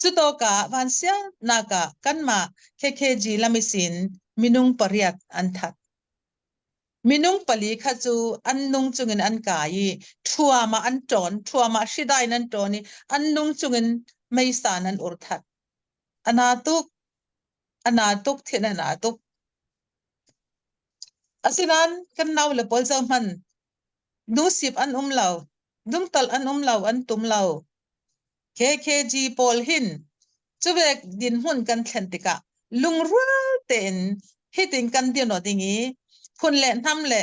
Cutawkah vansialnak ah kanmah KKG lamisin minung pariat an that. Minung pali kha cu an nung chungin an kai i ṭhuam ah an ṭawn, ṭhuam ah hridai in an ṭawn i an nung chungin meisa in an ur that. A na tuk, a na tuk, thin a na tuk. Asinain kan naule pawl zohhmanh, nusip an um lo, dungtal an um lo, an tum lo. KKG pawl hin cuvek dinhmun kan thlen tikah lungrual tein hitin kan din ding i phun le hnam le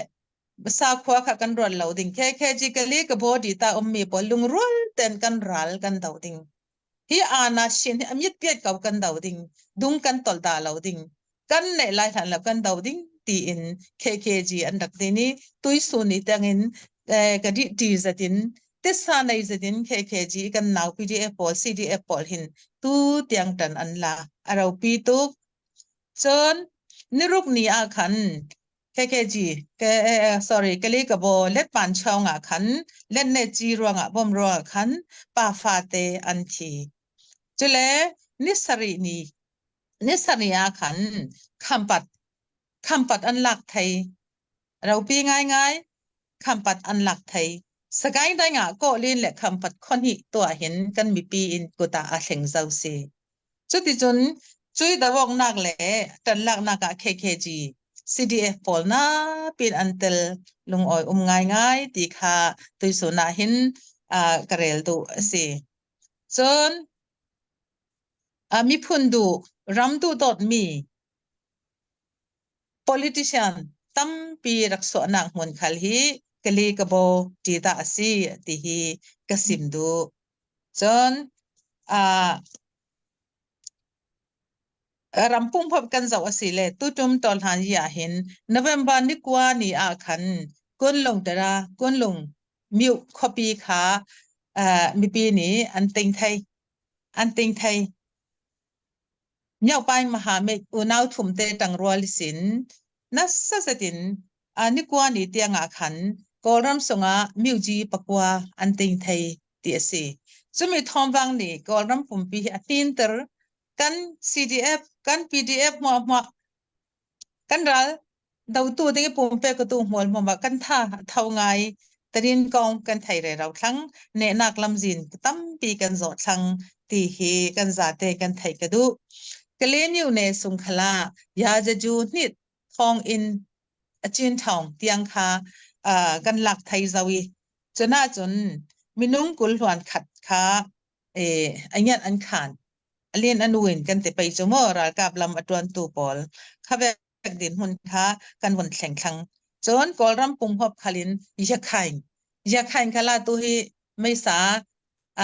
sakhua kha kan ruat lo ding. KKG kali ka body ta ummi pawl lungrual tein kan ral kan do ding. Hi ana shin hi amit piat ko kan do ding. Dung kan tol da lo ding. Kan ne lai hlan lo kan do ding tiin KKG an rak din i tuisun ni tangin ka di ti zatin tisa nei zatin KKG kan nau PDF pawl CDF pawl hin tu tiang tan an la a ropi tuk cun niruk ni ah khan KKG ke sorry kali ka bo let pan chong ah khan let ne chi ruangah bom ruangah khan pa fa te an thi cule ni sari ni ni sari ah khan khampat khampat an lak thei ropi ngai ngai khampat an lak thei Sagaing dai nga ko lin le khampat khoni to hin kan mipi in kuta a thleng zo si Cuticun cui dawoknak le ṭanlaknak ah KKG, CDF pawl napin an tel lungawi um ngaingai ti kha tuisun ah hin uh, ka rel duh a si. Cun uh, miphun duh, ram duh dawtmi politician tampi rak suahnak hmun khal hi kali ka bo ti dah a si ti hi ka sim duh. Cun uh, ram pumhop kan zoh a si le tutum tawlhlan hi ah hin November ni kua ni ah khan Kunlung tara Kunlung miu khuapi kha uh, mipi nih an ting thei an ting thei Myopai Mahamit unau thum te tangrual sin nasa zetin nikua ni tiangah khan Kawlram sungah miuji pakua an ting thei ti a si. Cumi thawngvang nih Kawlram pumpi hi a tinter kan CDF kan PDF hmuahhmuah kan ral dotu ding i pumpek tu hmual hmuam ah kan tha tho ngai tarin kong kan thei re ro thlang nehnak lamzin tampi kan zawh thlang ti hi kan zate kan thei ka duh Kaleniu ne sungkhala ya jaju hnit thong in achin thong tiang kha kan lak thai zawi chuna chun minung kul hluan khat kha eh angiat an khan alin anuin kan te pei chu mo ralkap lam atuan tu pawl khawe din hmun kha kan vun thleng thlang. Cun Kawlram pumhop khalin Yakhain. Yakhain khala tu hi meisa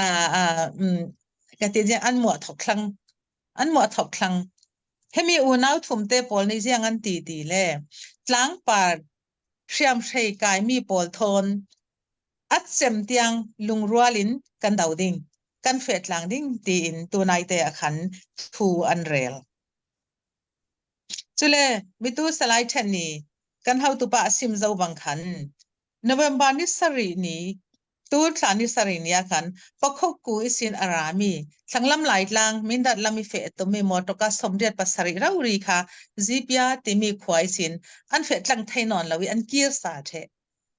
a a ka ti an muah thok thlang. An muah thok thlang. Hemi unau thum te pawl nih ziang an ti ti le tlangpar hriamhrei kai mi pawl thawn at sem tiang lungrual in kan do ding kan fe tlang ding tiin tunai te a khan thu an rel. Cule mitu Salai Ṭhen nih kan hotupa a sim zo bang khan November ni sarih ni tu thla ni sarih ni ah khan Pakhoku i sin a rami thlanglam Laitlang Mindat lam i feh tumi motorka 87 rori kha Zipia timi khua i sin an feh tlang thei nawn lo i an kir sa ṭheh.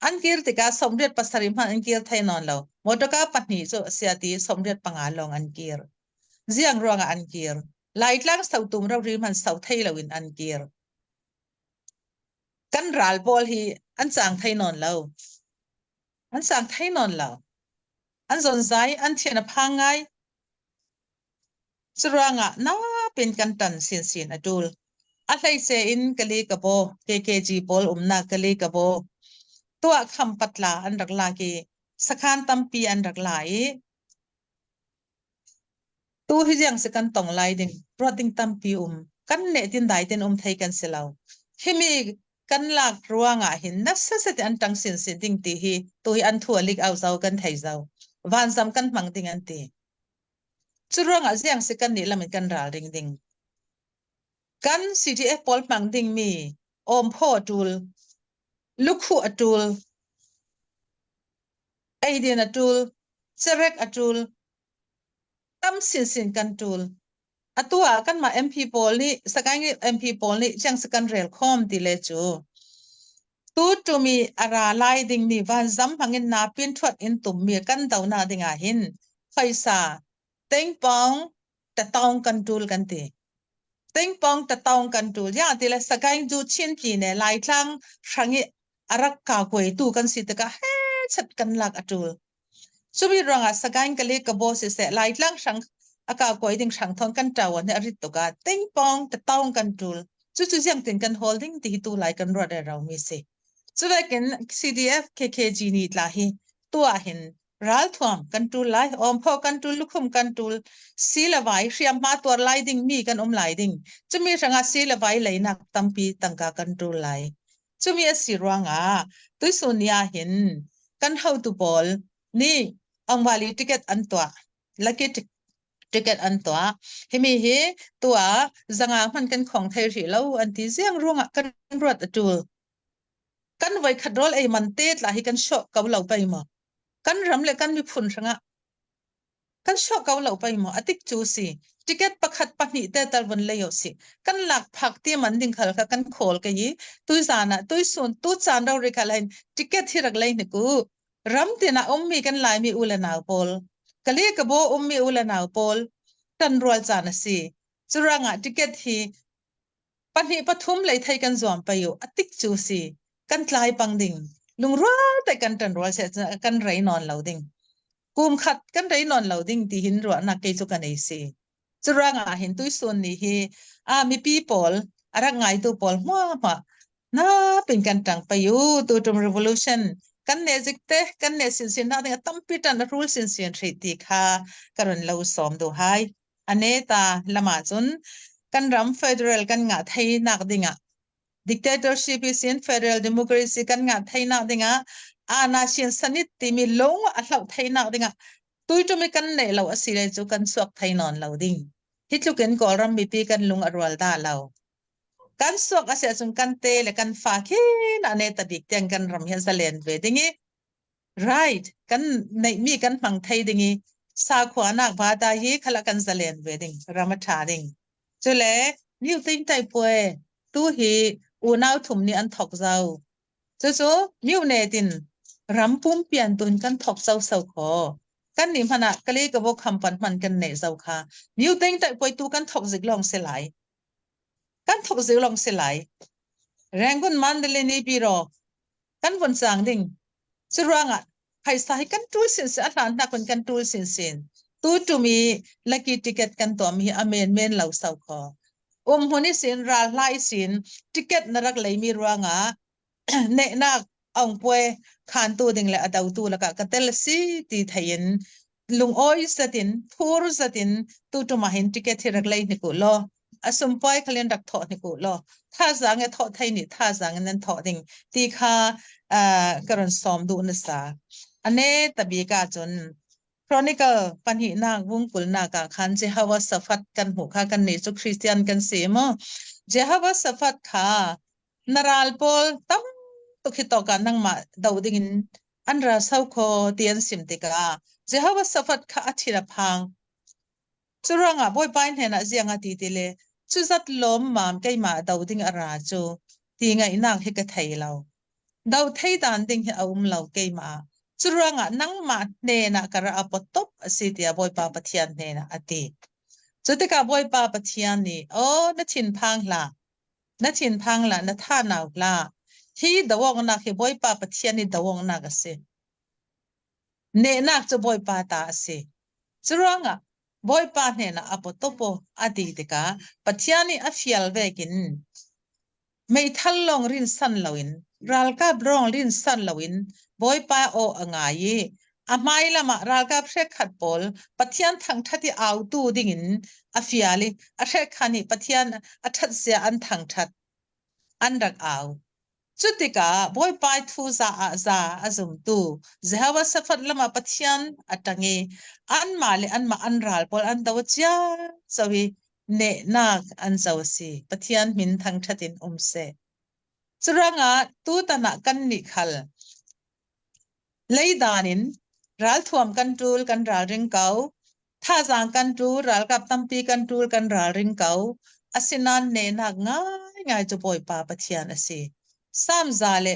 An kir tikah 87 hmanh an kir thei nawn lo. Motorka pahnih cu a sia ti 85 lawng an kir. Ziang ruangah an kir. Laitlang sotum rori hmanh so thei loin an kir. Kan ral pawl hi an cang thei nawn lo. An cang thei nawn lo. An zonzai, an thian a phang ngai. Curuangah napin kan tan sinsin a tul. A hleice in kali ka bo, KKG pawl umnak kali ka bo. Tuah kham patla an rak lak i sakhan tampi an rak la i Tu hi ziang si kan tong lai ding ruat ding tampi um kan neh tin dai ten um thei kan si lo himi kan lak ruangah hin nasa sete an tang sin sin ding ti hi tu hi an thu alik au zo kan thei zo vanzam kan hmang ding an ti cu ruangah ziang si kan nih lamin kan ral ring ding kan CDF pawl hmang ding mi om pho tul lukhu atul eidin a ṭul, cerek a ṭul, tam sinsin kan ṭul. Atu ah kanmah MP pawl nih Sagaing MP pawl nih chiang kan rel khom ti le cu. Tu tumi a ra lai dingmi vanzam hmangin na pin thuat in tummi kan donak dingah hin phaisa tengpong tatawng kan tul kan ti. Tengpong tatawng kan tul. Ya ti le Sagaing cu Chin pyi ne Laitlang hrang i a rak ka kuaitu kan si tikah he chat kan lak a tul. Cumi ruangah Sagaing kali ka bo siseh Laitlang hrang a ka kuai ding hrang thon kan ṭawan hi a rit tuk ah tengpong tatawng kan tul. Cucu ziang tin kan hawl ding ti hi tu lai kan ruat rero mi si. Cuvekin CDF KKG ni tla hi tuah hin ralthuam kan ṭul lai, awmphaw kan ṭul, lukhum kan ṭul, si le vai hriamhma tuar lai ding mi kan um lai ding. Cumi hrangah si le vai leinak tampi tangka kan ṭul lai. Cumi a si ruangah tuisun ni ah hin kan hotu pawl nih angwali ticket an tuah. Lucky ticket an tuah. Himi hi tuah zanga hman kan khong thei rih lo an ti ziang ruangah kan ruat a ṭul. Kan voikhat rawl ei man te tla hi kan sawh ko lo pei maw? Kan ram le kan miphun hrangah kan sawh ko lo pei maw? Atik cu si. Ticket pakhat pahnih te tal von lei si. Kan lak phak ti man ding khal kha kan khawl ke i tuizan ah tuisun tu caan ro ri khal hin ticket hi rak lei ni ku. Ram tin ah ummi kan Laimi u le nau pawl kali ka bo ummi u le nau pawl tan rual caan a si. Curangah ticket hi pahnih pathum lei thei kan zuam pei u atik cu si kan tlai pang ding lungrual te kan tan rual se kan rei non lo ding kum khat kan rei non lo ding ti hin ruahnak kei cu kan ei si curuangah hin tuisun ni hi a mipi pawl a rak ngaitu pawl hmua hma na pin kan tang pei u tu tum revolution kan ne zik te kan ne sin sin na ding a tampi tan a rul sin sin thri ti kha karon lo som du hai Aneta lam ahcun kan ram federal kan ngah theinak dingah dictatorship in federal democracy kan ngah theinak dingah anasian sanit timi lung a hloh theinak dingah tuitumi kan neih lo a si le cu kan suak thei nawn lo ding. Hi tluk in Kawlram mipi kan lung a rual dah lo. Kan suak a si ahcun kan te le kan fa khin a ne ta bik tiang kan ram hi a zalen ve ding i Right, kan neihmi kan hmang thei ding i sakhua nak vata hi khala kan zalen ve ding, ram a ṭha ding. Cule New Ting Tai Pue tu hi unau thum nih an thok zau. Cucu Myu ne tin ram pumpian tun kan thok so so kho. Kan nih hmanh ah kali ka bo kham pan hman kan neih zau kha. New Ting Tai Pue tu kan thok zik lawng si lai. Kan thok zik lawng si lai. Rangoon Mandalay ni biro kan von cang ding. Curuangah phaisa hi kan tul sin sin a hlan hna kun kan tul sin sin. Tu tumi lucky ticket kan tuam hi a men men lo sau kho. Um hmun i sin ral hlai sin ticket na rak leimi ruangah nehnak ong pue khan tu ding le a do tu laka ka tel si ti thein lungawi zatin phur zatin tu tuma hin ticket hi rak lei ni ku law a sumpai khalin rak thawh ni ku law thazaang e thawh thei nih thazaang in nan thawh ding ti kha ka ron sawm duh na sa ane tabi ka cun Chronicle pahnihnak vung kulnak ah khan Jehovah Safat kan hmuh kha kan nih cu Christian kan si mu Jehovah Safat kha na ral pawl tam tuk hi tawk ah nangmah do ding in an ra sau kho ti an sim tikah Jehovah Safat kha a thin a phang Curuangah Bawipa hnenah ziang a ti ti le cuzat lawmmam keimah do ding a ra cu ti ngaihnak hi ka thei lo. Do thei dan ding hi a um lo keimah. Curuangah nangmah hnenah ka ra a potop a si tiah Bawipa Pathian hnenah a ti. Cu tikah Bawipa Pathian nih, Aw, na thinphang hlah, na thinphang hlah, na tha nau hlah. Hi doawknak hi Bawipa Pathian i doawknak a si. Nehnak cu Bawipa ta a si. Curuangah Bawipa hnenah a pawtopaw a ti tikah Pathian nih a fial vekin meithal lawng rinsan loin ralkap lawng rinsan loin Bawipa aw a ngai i a hmai lam ah ralkap hrekhat pawl Pathian thangṭhat i autu dingin a fial i a hrekha nih Pathian a ṭhat zia an thangṭhat an rak au. Cutikah Bawipa thu za ah za a zumtu Jehovah Safat lam ah Pathian a ṭang i anmah le anmah an ral pawl an do cia co i nehnak an co a si. Pathian min thangṭhat in um seh. Curuangah tutan ah kannih khal Leidan in ralthuam kan ṭul kan ralring ko. Thazaang kan ṭul, ralkap tampi kan ṭul kan ralring ko. Asinain nehnak ngaingai cu Bawipa Pathian a si. Salm za le.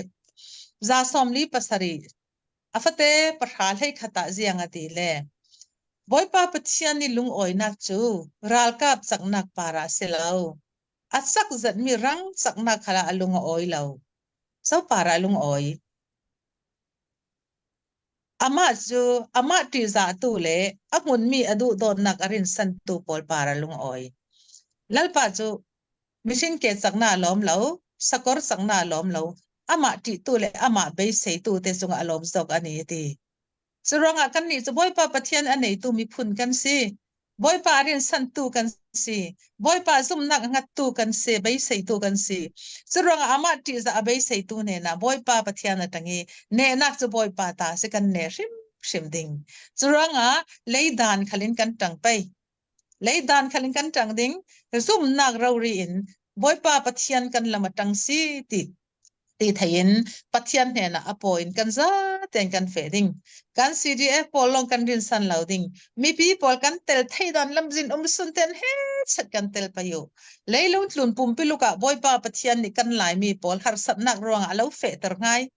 Za sawm li pasarih a fate pahra hlei khat ah ziang a ti le Bawipa Pathian i lungawinak cu ralkap caknak par ah a si lo. A cak zatmi rang caknak khal ah a lung a awi lo. Sopar ah a lung a awi. Amah cu amah ṭihzahtu le a hmunmi a duhdawtnak a rinsantu pawl par a lung a awi. Lalpa cu mihring ke caknak a lawm lo, sakawr caknak a lawm lo, amah ṭihtu le amah beiseitu te cungah a lawm zawk a ni a ti. Curuangah kannih cu Bawipa Pathian a neitu miphun kan si. Bawipa a rinsantu kan si. Bawipa zumhnak a hngattu kan si, beiseitu kan si. Curuangah amah ṭihzah a beiseitu hnenah Bawipa Pathian a ṭang i nehnak cu Bawipa ta si kan neh hrimhrim ding. Curuangah leidan khal in kan ṭang pei. Leidan khal in kan ṭang ding. Zumhnak rori in Bawipa Pathian kan lam a ṭang si ti ti thei in Pathian hnenah a paw in kan zatein kan feh ding. Kan CDF pawl lawng kan rinsan lo ding. Mipi pawl kan tel theidan lamzin um sun ten he chat kan tel payu. Leilung tlun pumpiluk ah Bawipa Pathian nih kan Laimi pawl harsatnak ruangah a lo fehter ngai.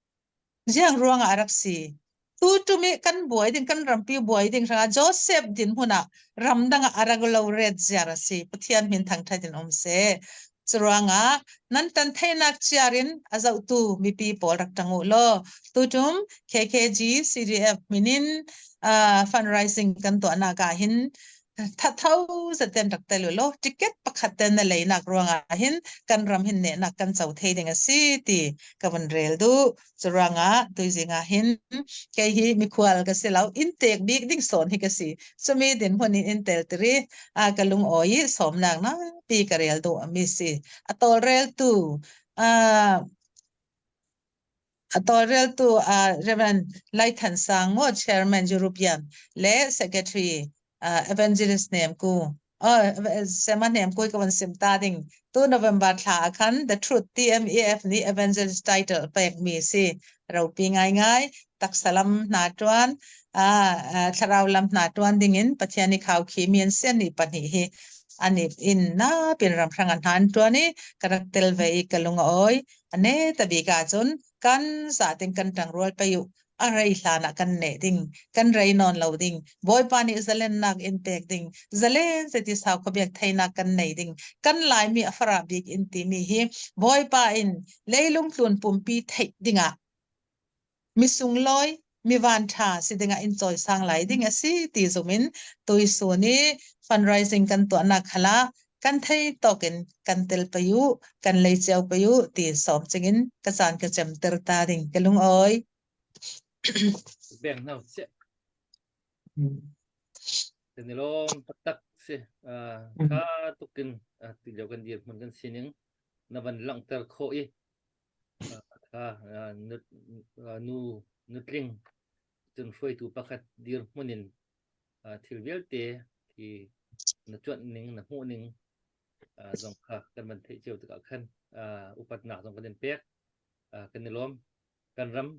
Ziang ruangah a rak si. Tutum i kan buai ding, kan rampi buai ding hrangah Joseph dinhmun ah ramdang ah a rak lo ret ziar a si. Pathian min thangṭhat in um seh. Curuangah nan tan theinak chiar in a zohtu mipi pawl rak ṭang u law tutum KKG CDF minin uh, fundraising kan tuahnak ah hin thatho zaten rak tel u law ticket pakhat ten na leinak ruangah hin kan ram hin nehnak kan co thei ding a si ti ka van rel duh. Curuangah tuizing ah hin kei hi mikhual ka si lo in tek bik ding sawn hi ka si. Cumi din hmun in in tel tiri a ka lung awi i sawmnak na pi ka rel duh ami si. A tawlreltu uh, a tawlreltu uh, Reverend Lai Than Sang ngo Chairman European le Secretary uh, Evangelist Nem Ku sema hnem kui ka van sim ta ding tu November thla ah khan The Truth TMEF nih Evangelist title pek mi si ropi ngai ngai taksalam hna tuan a thlarau lam hna tuan ding in Pathian i khau khi mi an sian ni pahnih hi ani in na pin ram hrang an han tuan i karak tel ve i kalung oi ane tabi ka chun kan sa ting kan tang rual payu a rei hlan ah kan neh ding kan rei nawn lo ding Bawipa nih zalennak in pek ding zalen zeiti sau khuabiak theinak kan nei ding kan Laimi a farah bik in timi hi Bawipa in leilung tlun pumpi theih dingah misunglawi mi van ṭha si dingah in cawisang lai ding a si ti zum in tuisun i fundraising kan tuahnak khala kan thei tawkin kan tel payu kan lei cio payu ti sawm chingin ka caan ka cem ter ta ding ka lung oi beng hna seh kan i lawm taktak si tha tukin ti lio kan dir hmun kan sining na van langhter khawh i kha nu nutling cun hruaitu pakhat dir hmun in thil vialte khi na cuanh ning na hmuh ning zong kha kan van theih cio tikah khan upatnak zong kan in pek kan i lawm kan ram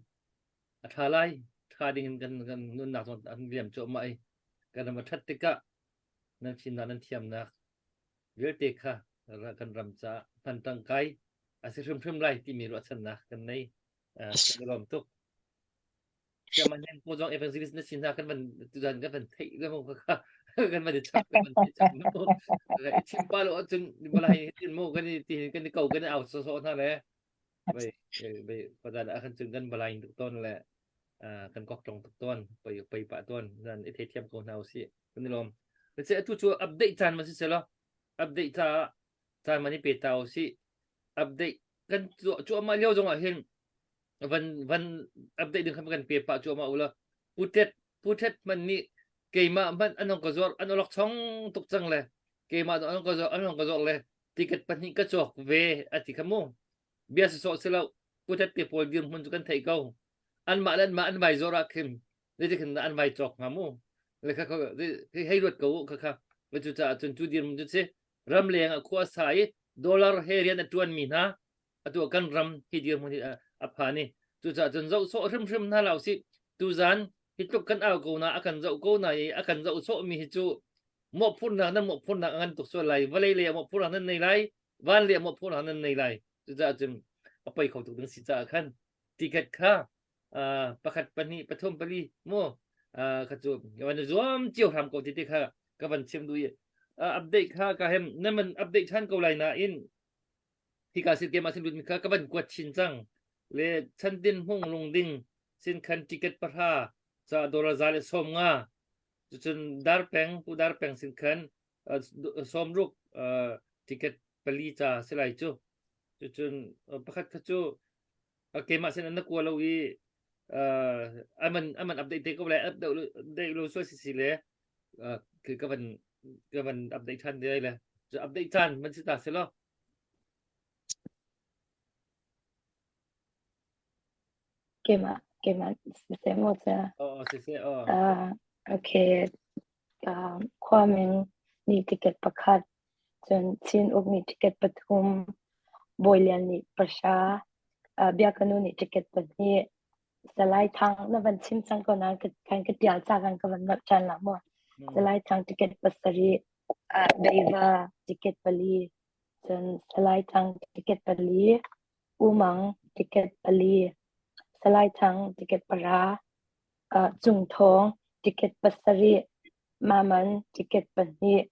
a ṭha lai ṭha ding in kan kan nunnak zong an liam cuahmah i kan ram a ṭhat tikah nan fimnak nan thiamnak vialte kha kan ram caah hman ṭangkai a si hrimhrim lai timi ruahchannak kan nei kan i lawm tuk Siaman hen po zong evangelist na si hna kan van tuzan kan van theih le mo kha kan van i chap kan van theih chap mo i chim pa lo ahcun balai hin mo kan i ti kan i ko kan i au so so hna le bai bai padan ah khan cun kan balai tuk ton le kan kok tong tuk ton pai pai pa ton nan i thei thiam ko hna usi kan i lom se atu cu update caan ma si selo update ta caan mani pe ta usi update kan cu ama lio zong ah hin van van update ding khan kan pe pah cuahmah ula putet putet man nih keimah hmanh an hong ka zuar an olok chong tuk cang le keimah an hong ka zuar an hong ka zuar le ticket pahnih ka cawk ve ati kha mu bia sawsawh si lo putet te pawl dir hmun cu kan theih ko anmah le anmah an vai zuar ah khin zeiti khin an vai cawk hnga mu le kha hei ruat ko kha kha cu caah cun cu dir mun cu si ram leng ah khua sa i dollar he rian a tuan mi hna atu kan ram hi dirhmun hi a phan i cucaah cun zoh sawh hrimhrim hna lo si tuzan hi tluk kan au ko na a kan zoh ko na i a kan zoh sawh mi hi cu mawhphurhnak nan mawhphurhnak a ngan tuk sual lai vawlei lei ah mawhphurhnak nan nei lai van lei ah mawhphurhnak nan nei lai cucaah cun a poi kho tuk ding si caah khan. ticket kha pakhat pahnih pathum pali mu kha cu van zuam cio hram ko ti te kha ka van chim du i update kha ka hem na man update than ko lai nain hika sin ke ma sin lut mi kha ka van kuat chin cang le chantin hmung lung ding sin khan ticket pahra ca dollar za le som nga cucun dar peng pu dar peng sin khan sawmruk ticket pali ca si lai cu cucun pakhat kha cu keimah sin an na kua lo i aman aman update te ko lai update lo so si si le ka van ka van update than te le cu update chan man si ta si lo Keimah keimah siseh maw ca? Oh, siseh oh. Uh, okay. Uh, Khuaming nih ticket pakhat, cun Chin Uk nih ticket pathum, Bawi Lian nih pahra, uh, Biakanu nih ticket pahnih, Salai Thang na van chim cang ko nain kan ka tial ca kan ka van nolh ṭhan la maw? Mm. Salai Thang ticket pasarih, uh, Beiva ticket pali, cun Salai Thang ticket pali, U Mang ticket pali, Salai Thang ticket pahra, uh, Cung Thawng ticket pasarih, Maman ticket pahnih,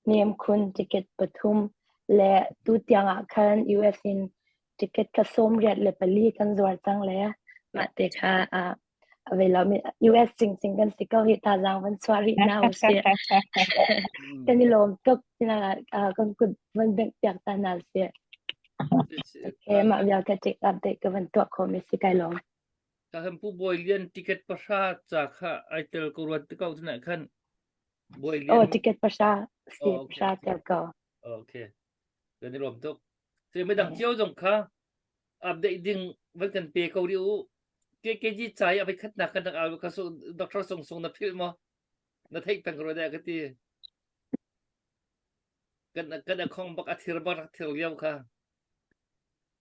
Hnem Khun ticket pathum le tu tiang ah khan US in ticket kha sawmriat le pali kan zuar cang le mah te kha uh, a ve lo mi US cingcing kan si ko hi thazaang van chuah rih hna usih. Kan i lawm tuk tina uh, kan kut van bengh piak ta hna sih. Okay, mah vial ka tik update ka van tuah khawh mi si kai lawm. Ka kan pu Bawi Lian ticket pahra ca kha ai tel ko ruat te ko tuna khan Bawi Lian Oh, ticket pahra si Oh, okay. pahra tel ko. Okay. Kan i lawm tuk. Se midang cio zong kha update ding van kan pe ko rih u. KKG cai a khat nak kan rak au ka so Dr. Sung Sung na philh maw? Na theih peng ro deh ka ti. Kan kan a khong bak a thir bak rak thir lio kha.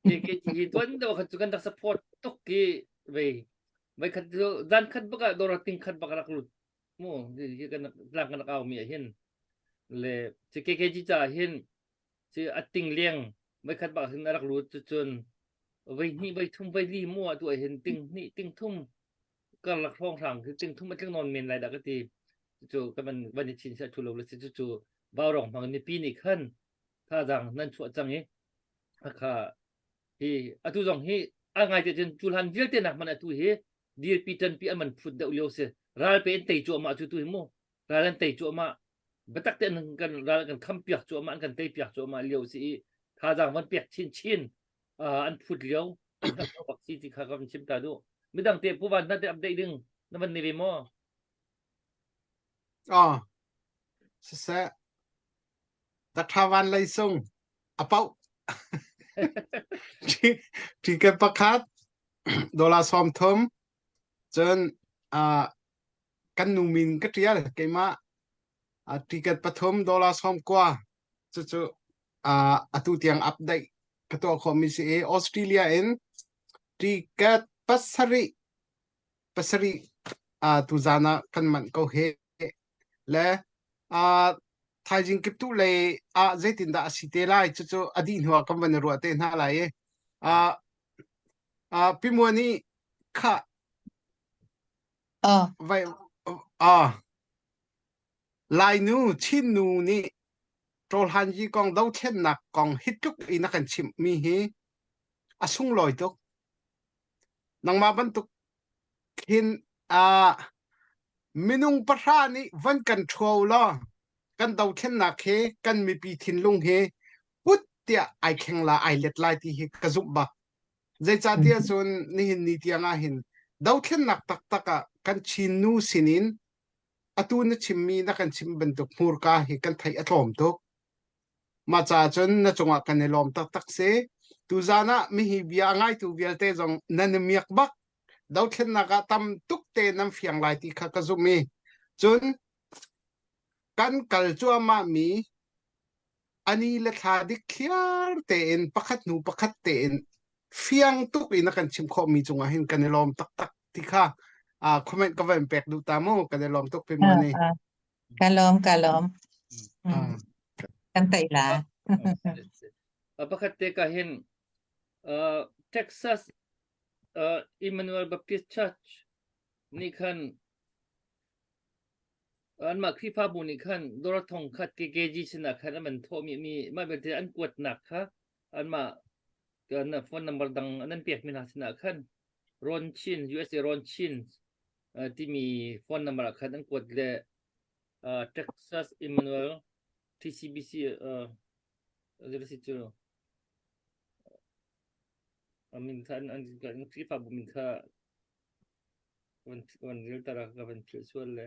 KKG hi tuan deuh khat cu kan rak support tuk ki ve. Vai khat cu zan khat bak ah dora ting khat bak rak lut. Mu hi kan tlang kan rak au mi ah hin le ci KKG ca hin ci a ting leng voi khat bak hin a rak lut cucun voi hnih voi thum voi li mu ah tu ah hin ting hnih ting thum karlak hrawng hrang khi ting thum a tling nawn men lai dah ka ti cu ka van van i chin sia thu lo le si cu vaurong hmang mipi nih khan thazaang nan chuah cang i kha hi atu zong hi a ngai te cun cu hlan vialte nak man atu hi dirpi tanpi an man phut deuh lio si ral pe in tei cuahmah cu tu hi mu ral an tei cuahmah biatak tein kan ral kan kham piak cuahmah an kan tei piak cuahmah lio si i thazaang van pek chin chin an phut lio bak si ti kha kan chim ta du midang te pu van na te update ding na van ni ve maw Ah, siseh Dr. Van Lei Sung a pauh ticket pakhat dollar sawm thum cun uh, kan nu min ka ṭial keimah ticket pathum dollar sawm kua cucu atu tiang update ka tuah khawhmi si i Australia in ticket pasarih pasarih tuzan ah kan manh ko hi le thaizing kiptuh lei ah zeitindah a si te lai cucu a dih hnu ah kan van i ruah te hna lai i Pi Muani khah Ah. Vai ah Lainu Chin nu nih Ṭawlhan yi kong dothlennak kong hi tluk in a kan chimhmi hi a sunglawi tuk. Nangmah bantuk khin ah minung pahra nih van kan ṭhuo law kan dothlennak hi kan mipi thinlung hi put tiah ai thleng la ai let lai ti hi ka zumh bak. Zeicahtiah cun nihin ni tiang ah hin dothlennak taktak ah kan Chin nu sinin atu na chimmi na kan chim bantuk hmurka hi kan theih a tlawm tuk. Mah caah cun na cungah kan i lawm taktak si. Tuzaan ah mihi bia a ngaitu vialte zong nan i miak bak. Dothlennak ah tam tuk te nan fiang lai ti kha ka zumh i cun kan kal cuahmah mi a ni le thla dikthliar tein pakhat hnu pakhat tein fiang tuk in a kan chim khawhmi cungah hin kan i lawm taktak ti kha uh, comment ka van pek duh ta mu kan i lawm tuk pi mu ni ka lawm ka lawm kan tai la pakhat te ka hin Texas. uh, Emmanuel Baptist Church nih khan anmah Khrihfabu nih khan dawr thong khat KKG sinah khan an van thawhmi mi mah vialte an kuatnak kha anmah kan phone number dang an pekmi hna sinah khan Ron Chin USA Ron Chin uh, timi phone number ah khan an kuat le uh, Texas Emmanuel TCBC uh, si cu min kha an an Khrihfabu min kha van van rel tara ka van philh sual le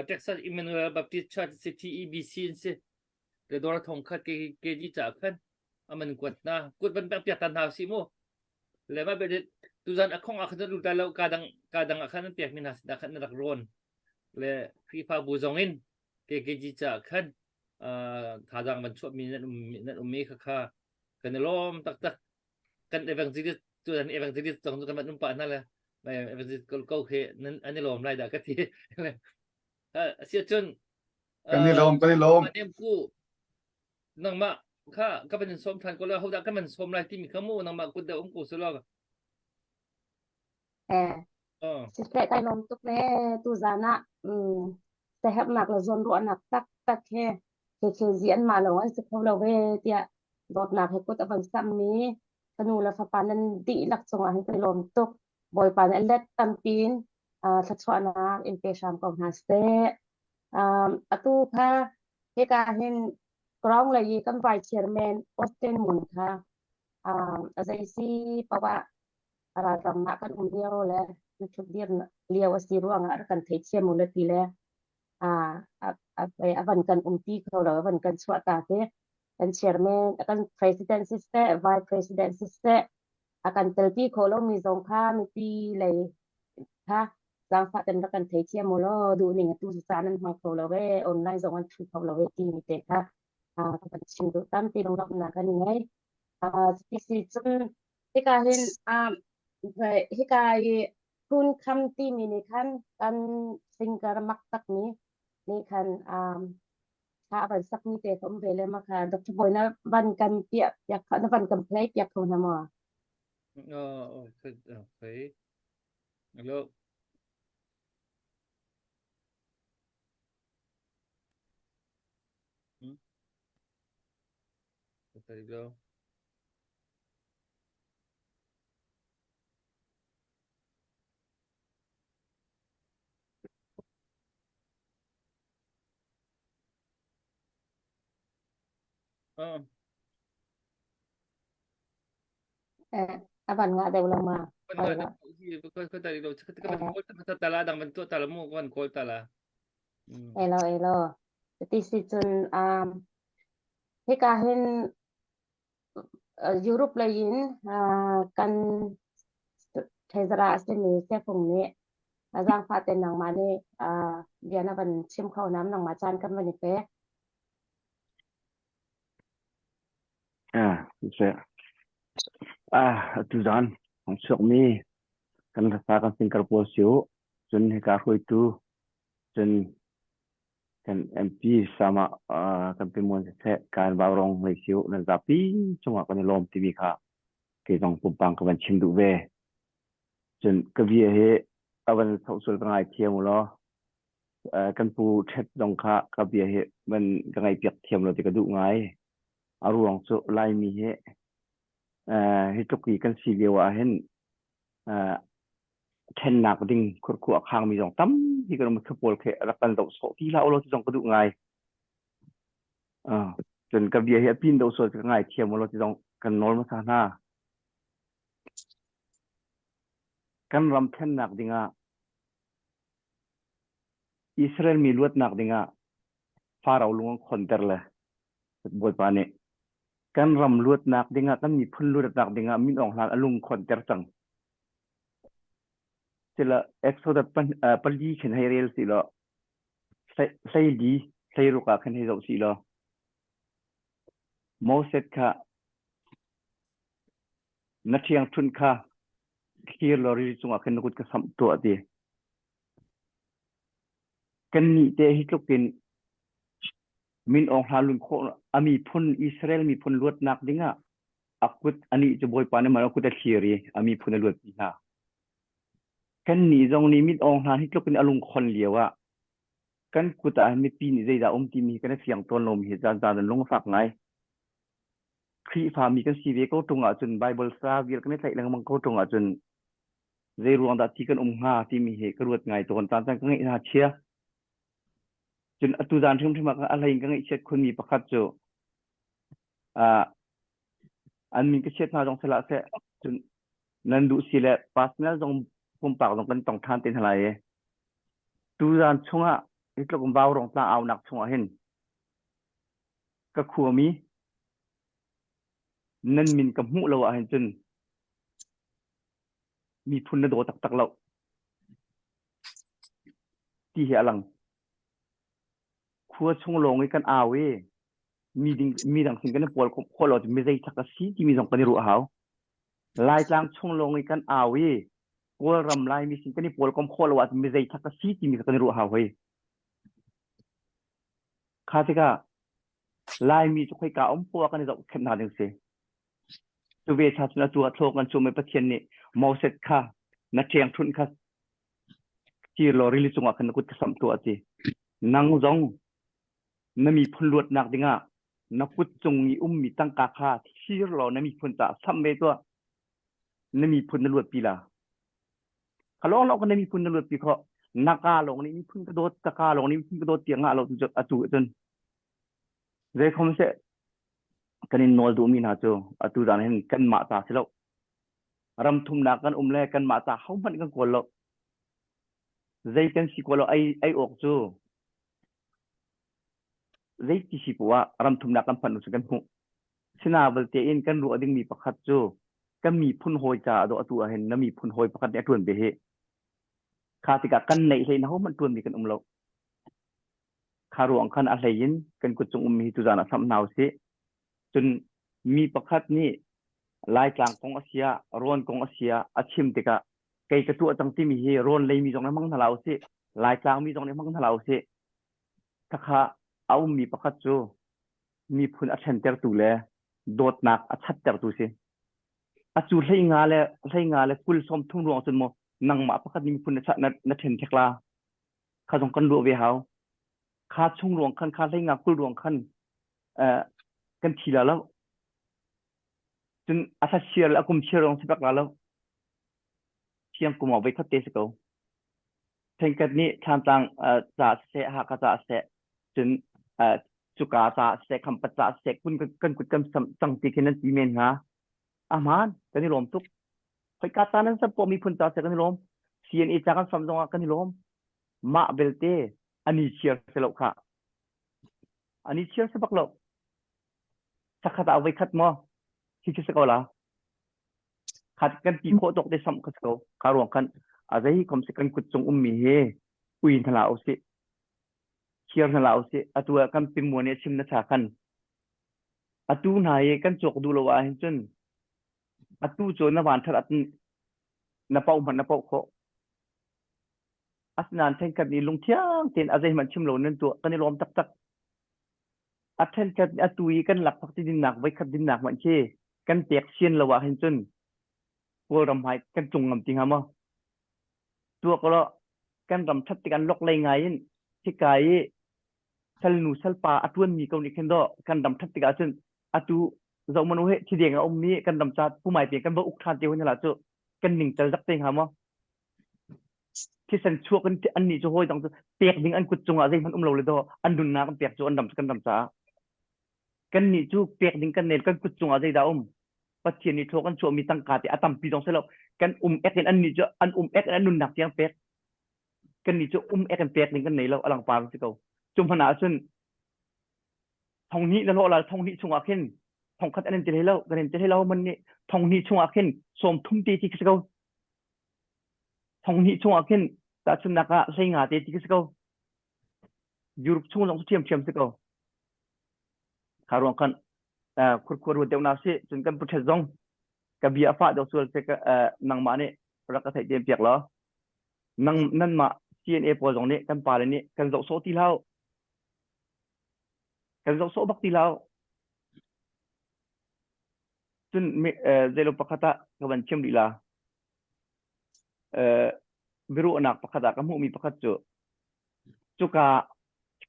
Texas Emmanuel Baptist Church si TEBC in si le dor thong khat ke KG cha khan aman kuat na kuat van pek piak tan hna si mu le ma be tuzan akhong a khan lu ta lo ka dang ka dang a khan an pek mi hna da khan rak ron le Khrihfabu zong in KKG cha khan thazang van chuah mi nan um nan um mi kha kha kan i lawm taktak kan evangelist tu an evangelist zong cu kan van um pah hna le evangelist ko ko khi nan an i lawm lai dah ka ti asi cun kan i lawm kan i lawm nem ku nangmah kha ka van in sawm than ko la hodah kan van sawm lai timi kha mu nangmah kut da um ko su lo Eh, Siseh kai lawm tuk le tuzan ah um, siaherhnak le zawnruahnak taktak he KKZ anmah lawng an si kho lo ve tiah dawtnak he kut a van sammi fanu le fapa nan dihlak cungah hin kai lawm tuk. Bawipa nih a let tampi in uh, thluachuahnak in pe hram ko hna seh. Um, atu kha hika hin ground lei i kan vice chairman Austin Mun kha um, a zei si poah ralram ah kan um lio le na ṭhut dir lio a si ruangah rak kan theithiam u le ti le a van kan umpi kho lo a van kan chuah ta te kan chairman kan president siseh vice president siseh a kan telpi kho lo mi zong kha mipi lei kha zaangfah ten rak kan theithiam u law duh ning atu cu caan an hmang kho lo e online zong an thu kho lo e ti mi te kha ka van chim duh tampi lunglawmhnak kan ngei cuti cun Hika hin um, hika i Phun Kham timi nih khan kan singer mak takmi nih khan um, thla a van sakmi te ka um ve le ma kha Dr. Bawi na van kan piah piak kho na van kan play piak kho hna maw? Oh, okay. okay. Hello. Hmm? There you go. Oh. Eh, a van ngah deuh lo ma? Van ngah deuh ko ko tari lo ka van kawl ta tala dang van tuah tala mu van kawl tala. Elo elo. Ti si cun um hika hin Europe lei in kan treasurer a simi Siafung nih zaangfah tein nangmah nih bia na van chim kho nam nangmah caan kan van i pek. Ah, siseh. Ah, atu zan hong chuakmi kan hlasa kan singkar pawl si u. Cun hika hruaitu cun kan MP sama kan pi muan siseh kan vaurong lei si u nan zapi cungah kan i lawm timi kha kei zong pumpang ka van chim duh ve. Cun ka bia hi a van sohsul ka ngai thiam u law kan pu ṭhet zong kha ka bia hi van ka ngaih piak thiam lo ti ka duh ngai. A ruang cu Laimi hi hi tluk i kan si lio ah hin ṭhennak ding khurkhua a khangmi zong tampi kan um khi pawl khi rak kan zoh sawh ti hlah ulaw ti zong ka duh ngai. Uh, cun ka bia hi a pin do sual ka ngai thiam ulaw ti zong kan nawl hmasa hna. Kan ram thlennak dingah Israel mi luatnak dingah Farao lung an khonter le Bawipa nih kan ram luatnak dingah kan miphun luatnak dingah min Aung Hlaing a lung khonter cang. Sila Exodus pali khin hei rel si law hleili hleiruk ah khin hei zoh si law Moses kha na ṭhiangṭhunh kha thlir law rili cungah khin na kut ka samh tuah ti. Kannih te hi tluk in min Aung Hla lun khawh a miphun Israel miphun luatnak dingah A kut anih cu Bawipa nih a kut a thlir i a miphun a luatpi hna. Kannih zong nih mit awng hna hi tluk in a lungkhon lio ah kan kut ah mipi nih zeidah um timi hi kan i fiang tawn lomi hi caan caan in lung a fak ngai. Khrihfami kan si ve ko ṭung ahcun Baibal sa vial kan i tlaih lengmang ko ṭung ahcun zei ruang dah ti kan um hnga timi hi ka ruat ngai tawn caan caan ka ngeih hna chia. Cun atu zan hrimhrim ah a hlei in ka ngaihchiat khunmi pakhat cu uh, an min ka chiat hna zong sehlah seh cun nan duh si le personal zong pumpak zong kan tong than te hna lai i tuzan chungah hi tluk vau rong tla aunak chungah hin ka khuami nan min ka hmuh lo ah hin cun miphun na daw taktak lo ti hi a lang khua chung lawng i kan au i mi ding mi dang sin kan i pawl khawh lo mi zei thak a si timi zong kan i ruah hau Laitlang chung lawng i kan au i Kawlram Laimi sin kan i pawl kom khawh lo ah mi zei thak a si timi kan i ruah hau hoi kha tikah Laimi cu khoika um poah kan i zohkhenh hna ding si cu ve cha cun atu ah thlaw kan chum i Pathian nih Moses kha na ṭhiangṭhunh kha kir law rili cungah khan na kut ka samh tuah ti nang zong na miphun luatnak dingah na kut cung i ummi tangka kha thlir law na miphun caah samh ve tuah na miphun na luatpi la kha lawng lawng na miphun na luatpi kho na ka lawng nih miphun ka dawt ka ka lawng nih miphun ka dawt tiang ngah lo tu atu cun zei khom seh kan in nawl duhmi hna cu atu zan hin kanmah ta si lo ram thumnak kan um le kanmah ta hohmanh kan kawl lo zei kan si kawl lo ei ei awk cu zeiti si poah ram thumnak kan phanh cu kan hmuh sina vialte in kan ruah dingmi pakhat cu kan miphun hawi ca ado atu ah hin na miphun hawi pakhat nih a tuan ve hi kha tikah kan neih hlei na hohmanh tuanmi kan um lo kha ruang khan a hlei in kan kut cung ummi hi tuzan ah samh hna usih cun mi pakhat nih Laitlang kong a sia rawn kong a sia a chim tikah kei ka tuah cang timi hi rawn lei mi zong nih hmang hna la usih Laitlang mi zong nih hmang hna la usih khakha a ummi pakhat cu miphun a ṭhentertu le dawtnak a chattertu si. Acu hlei nga le hlei nga le 20 sawm thum ruang cun maw nangmah pakhat nih miphun na na, na ṭhen thek la kha zong kan ruah ve hau kha chung ruang khan kha hlei nga 20 ruang khan uh, kan thi la lo cun a thla chiar le a kum chiar rong si bak la lo thiang kum ah voi khat te si ko Thenkhat nih Thlantlang ca siseh, Hakha ca siseh, cun cuka ca siseh, Khampat ca siseh, kun kan kut kan cang ti khi nan ti men hnga. A hmaan, kan i lawm tuk. Khoika ca nan sam poah miphun ca siseh kan i lawm. CNA ca kan sam zongah kan i lawm. Mah belte ani chiar si lo khah. Ani chiar si bak lo. Sakhat ah voi khat maw? Khi khi si ko la. Khat kan ti khawh tawk te samh ka si ko. Kha ruang khan a zei kom si kan kut cung ummi hi ui hna la usih. Khiar hna la usih. Atu ah kan pimuan i chim na cha khan. Atu hna hi kan cawk duh lo ah hin cun atu cu na van that at na pau hmanh na pau khawh. Asinain thenkhat nih lungthiang tein a zeihmanh chim lo nan tuah kan i lawm taktak. A thenkhat nih atu i kan lakphak ti dinnak voikhat dinnak hmanh khi kan pek sian lo ah hin cun Kawlram hmai kan tlung ngam ti hnga maw? Tuak law kan ram that tik an lok lei ngai in hika i salnu salpa a tuanmi ko nih khin do kan ram that tik ahcun atu zohmanu he thideng a ummi kan ram ca pumai pe kan va uk than te hun la cu kan ning cal zak te hnga maw? Thisen chuak in an nih cu hawi dang cu pek ding an kut cungah zeihmanh um lo le do an nunnak an pek cu an ram kan ram caah kan nih cu pek ding kan nel kan kut cungah zeidah um Pathian nih thaw kan chuahmi tangka te a tampi zong si lo kan um ek in an nih cu an um ek in an nunnak tiang pek kan nih cu um ek in pek ding kan nei lo a langpar si ko cu hmanh ah cun thong hnih na hlawh la thong hnih chungah khin thong khat an in ti hlei lo kan in ti hlei lo man nih thong hnih chungah khin sawm thum te ti si ko thong hnih chungah khin tahchunnak ah hlei nga te ti si ko Europe chung zong cu ṭhiamṭhiam si ko kha ruang khan khurkhua ruat deuh na si cun kan pu zong ka bia a fah deuh sual se nangmah nih rak ka theih tem piak law nang nanmah CNA pawl zong nih kan pale nih kan zoh sawh ti hlah kan zoh sawh bak ti hlah. Cun zeilo pakhat ah ka van chim rih la. Biaruahnak pakhat ah ka hmuhmi pakhat cu cuka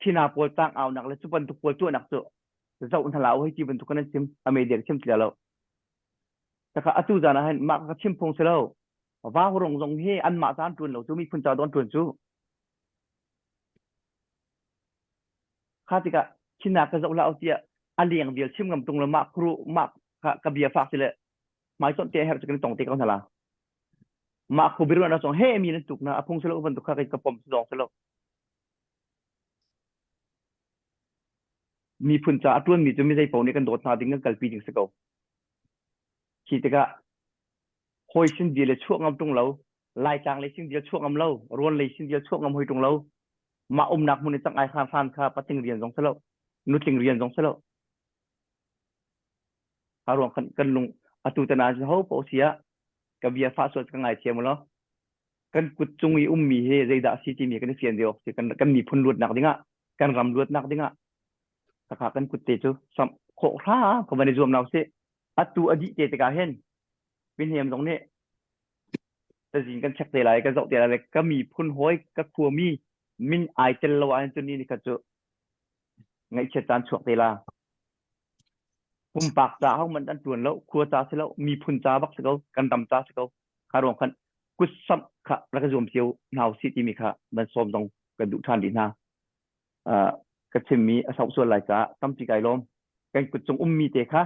khina pawl tang aunak le cu bantuk pawl tuahnak cu zoh hna la hei ti bantuk kan chim a media chim ti lo. Taka atu zan ah hin mah ka chim phung si lo. Vau rong zong hi anmah caan ṭuan lo cu miphun ca don ṭuan cu. Kha tikah khina ka zoh hlah tiah a leng vial chim ngam tung lo mah khuru mah ka bia fak si le hmai chawnh te herh cu kan tong te ko hna la. Mah khu biruan na song he mi nan tuk na a phung silo bantuk kha ka pom zong silo. Miphun ca a ṭuan mi cu mi zei paoh nih kan dawt hna ding kan kalpi ding si ko. Khi tikah hawi sin bia le chuah ngam ṭung lo, Laitlang lei sin bia chuah ngam lo, Rawn lei sin bia chuah ngam hoi ṭung lo, mah umnak hmun i cang ai hran hran kha patling rian zong si lo, nutling rian zong si lo. Ha ruang kan kan lung atu tan ah ho paoh si ah ka bia fah sual ka ngai thiam lo. Kan kut cung i ummi hi zeidah si timi kan i fian deuh si kan kan miphun luatnak dingah kan ram luatnak dingah takha kan kut te cu sam khawh hra ka van i zuam nau si atu a dih te tikah hin Pinhniam zong nih tazin kan check te lai ka zoh te lai ka miphun hawi ka khuami min ai tel lo ahhin cun ni ni khat cu ngaihchiat caan chuak te la pumpak ca ho man an tuan lo khua ca si lo miphun ca bak si ko kan ram ca si ko kha ruang khan kut samh kha rak zuam cio hna usih timi kha van sawm zong kan duh ṭhan dih hna ka chimmi a sauh sual lai caah tampi kai lawm kan kut cung ummi te kha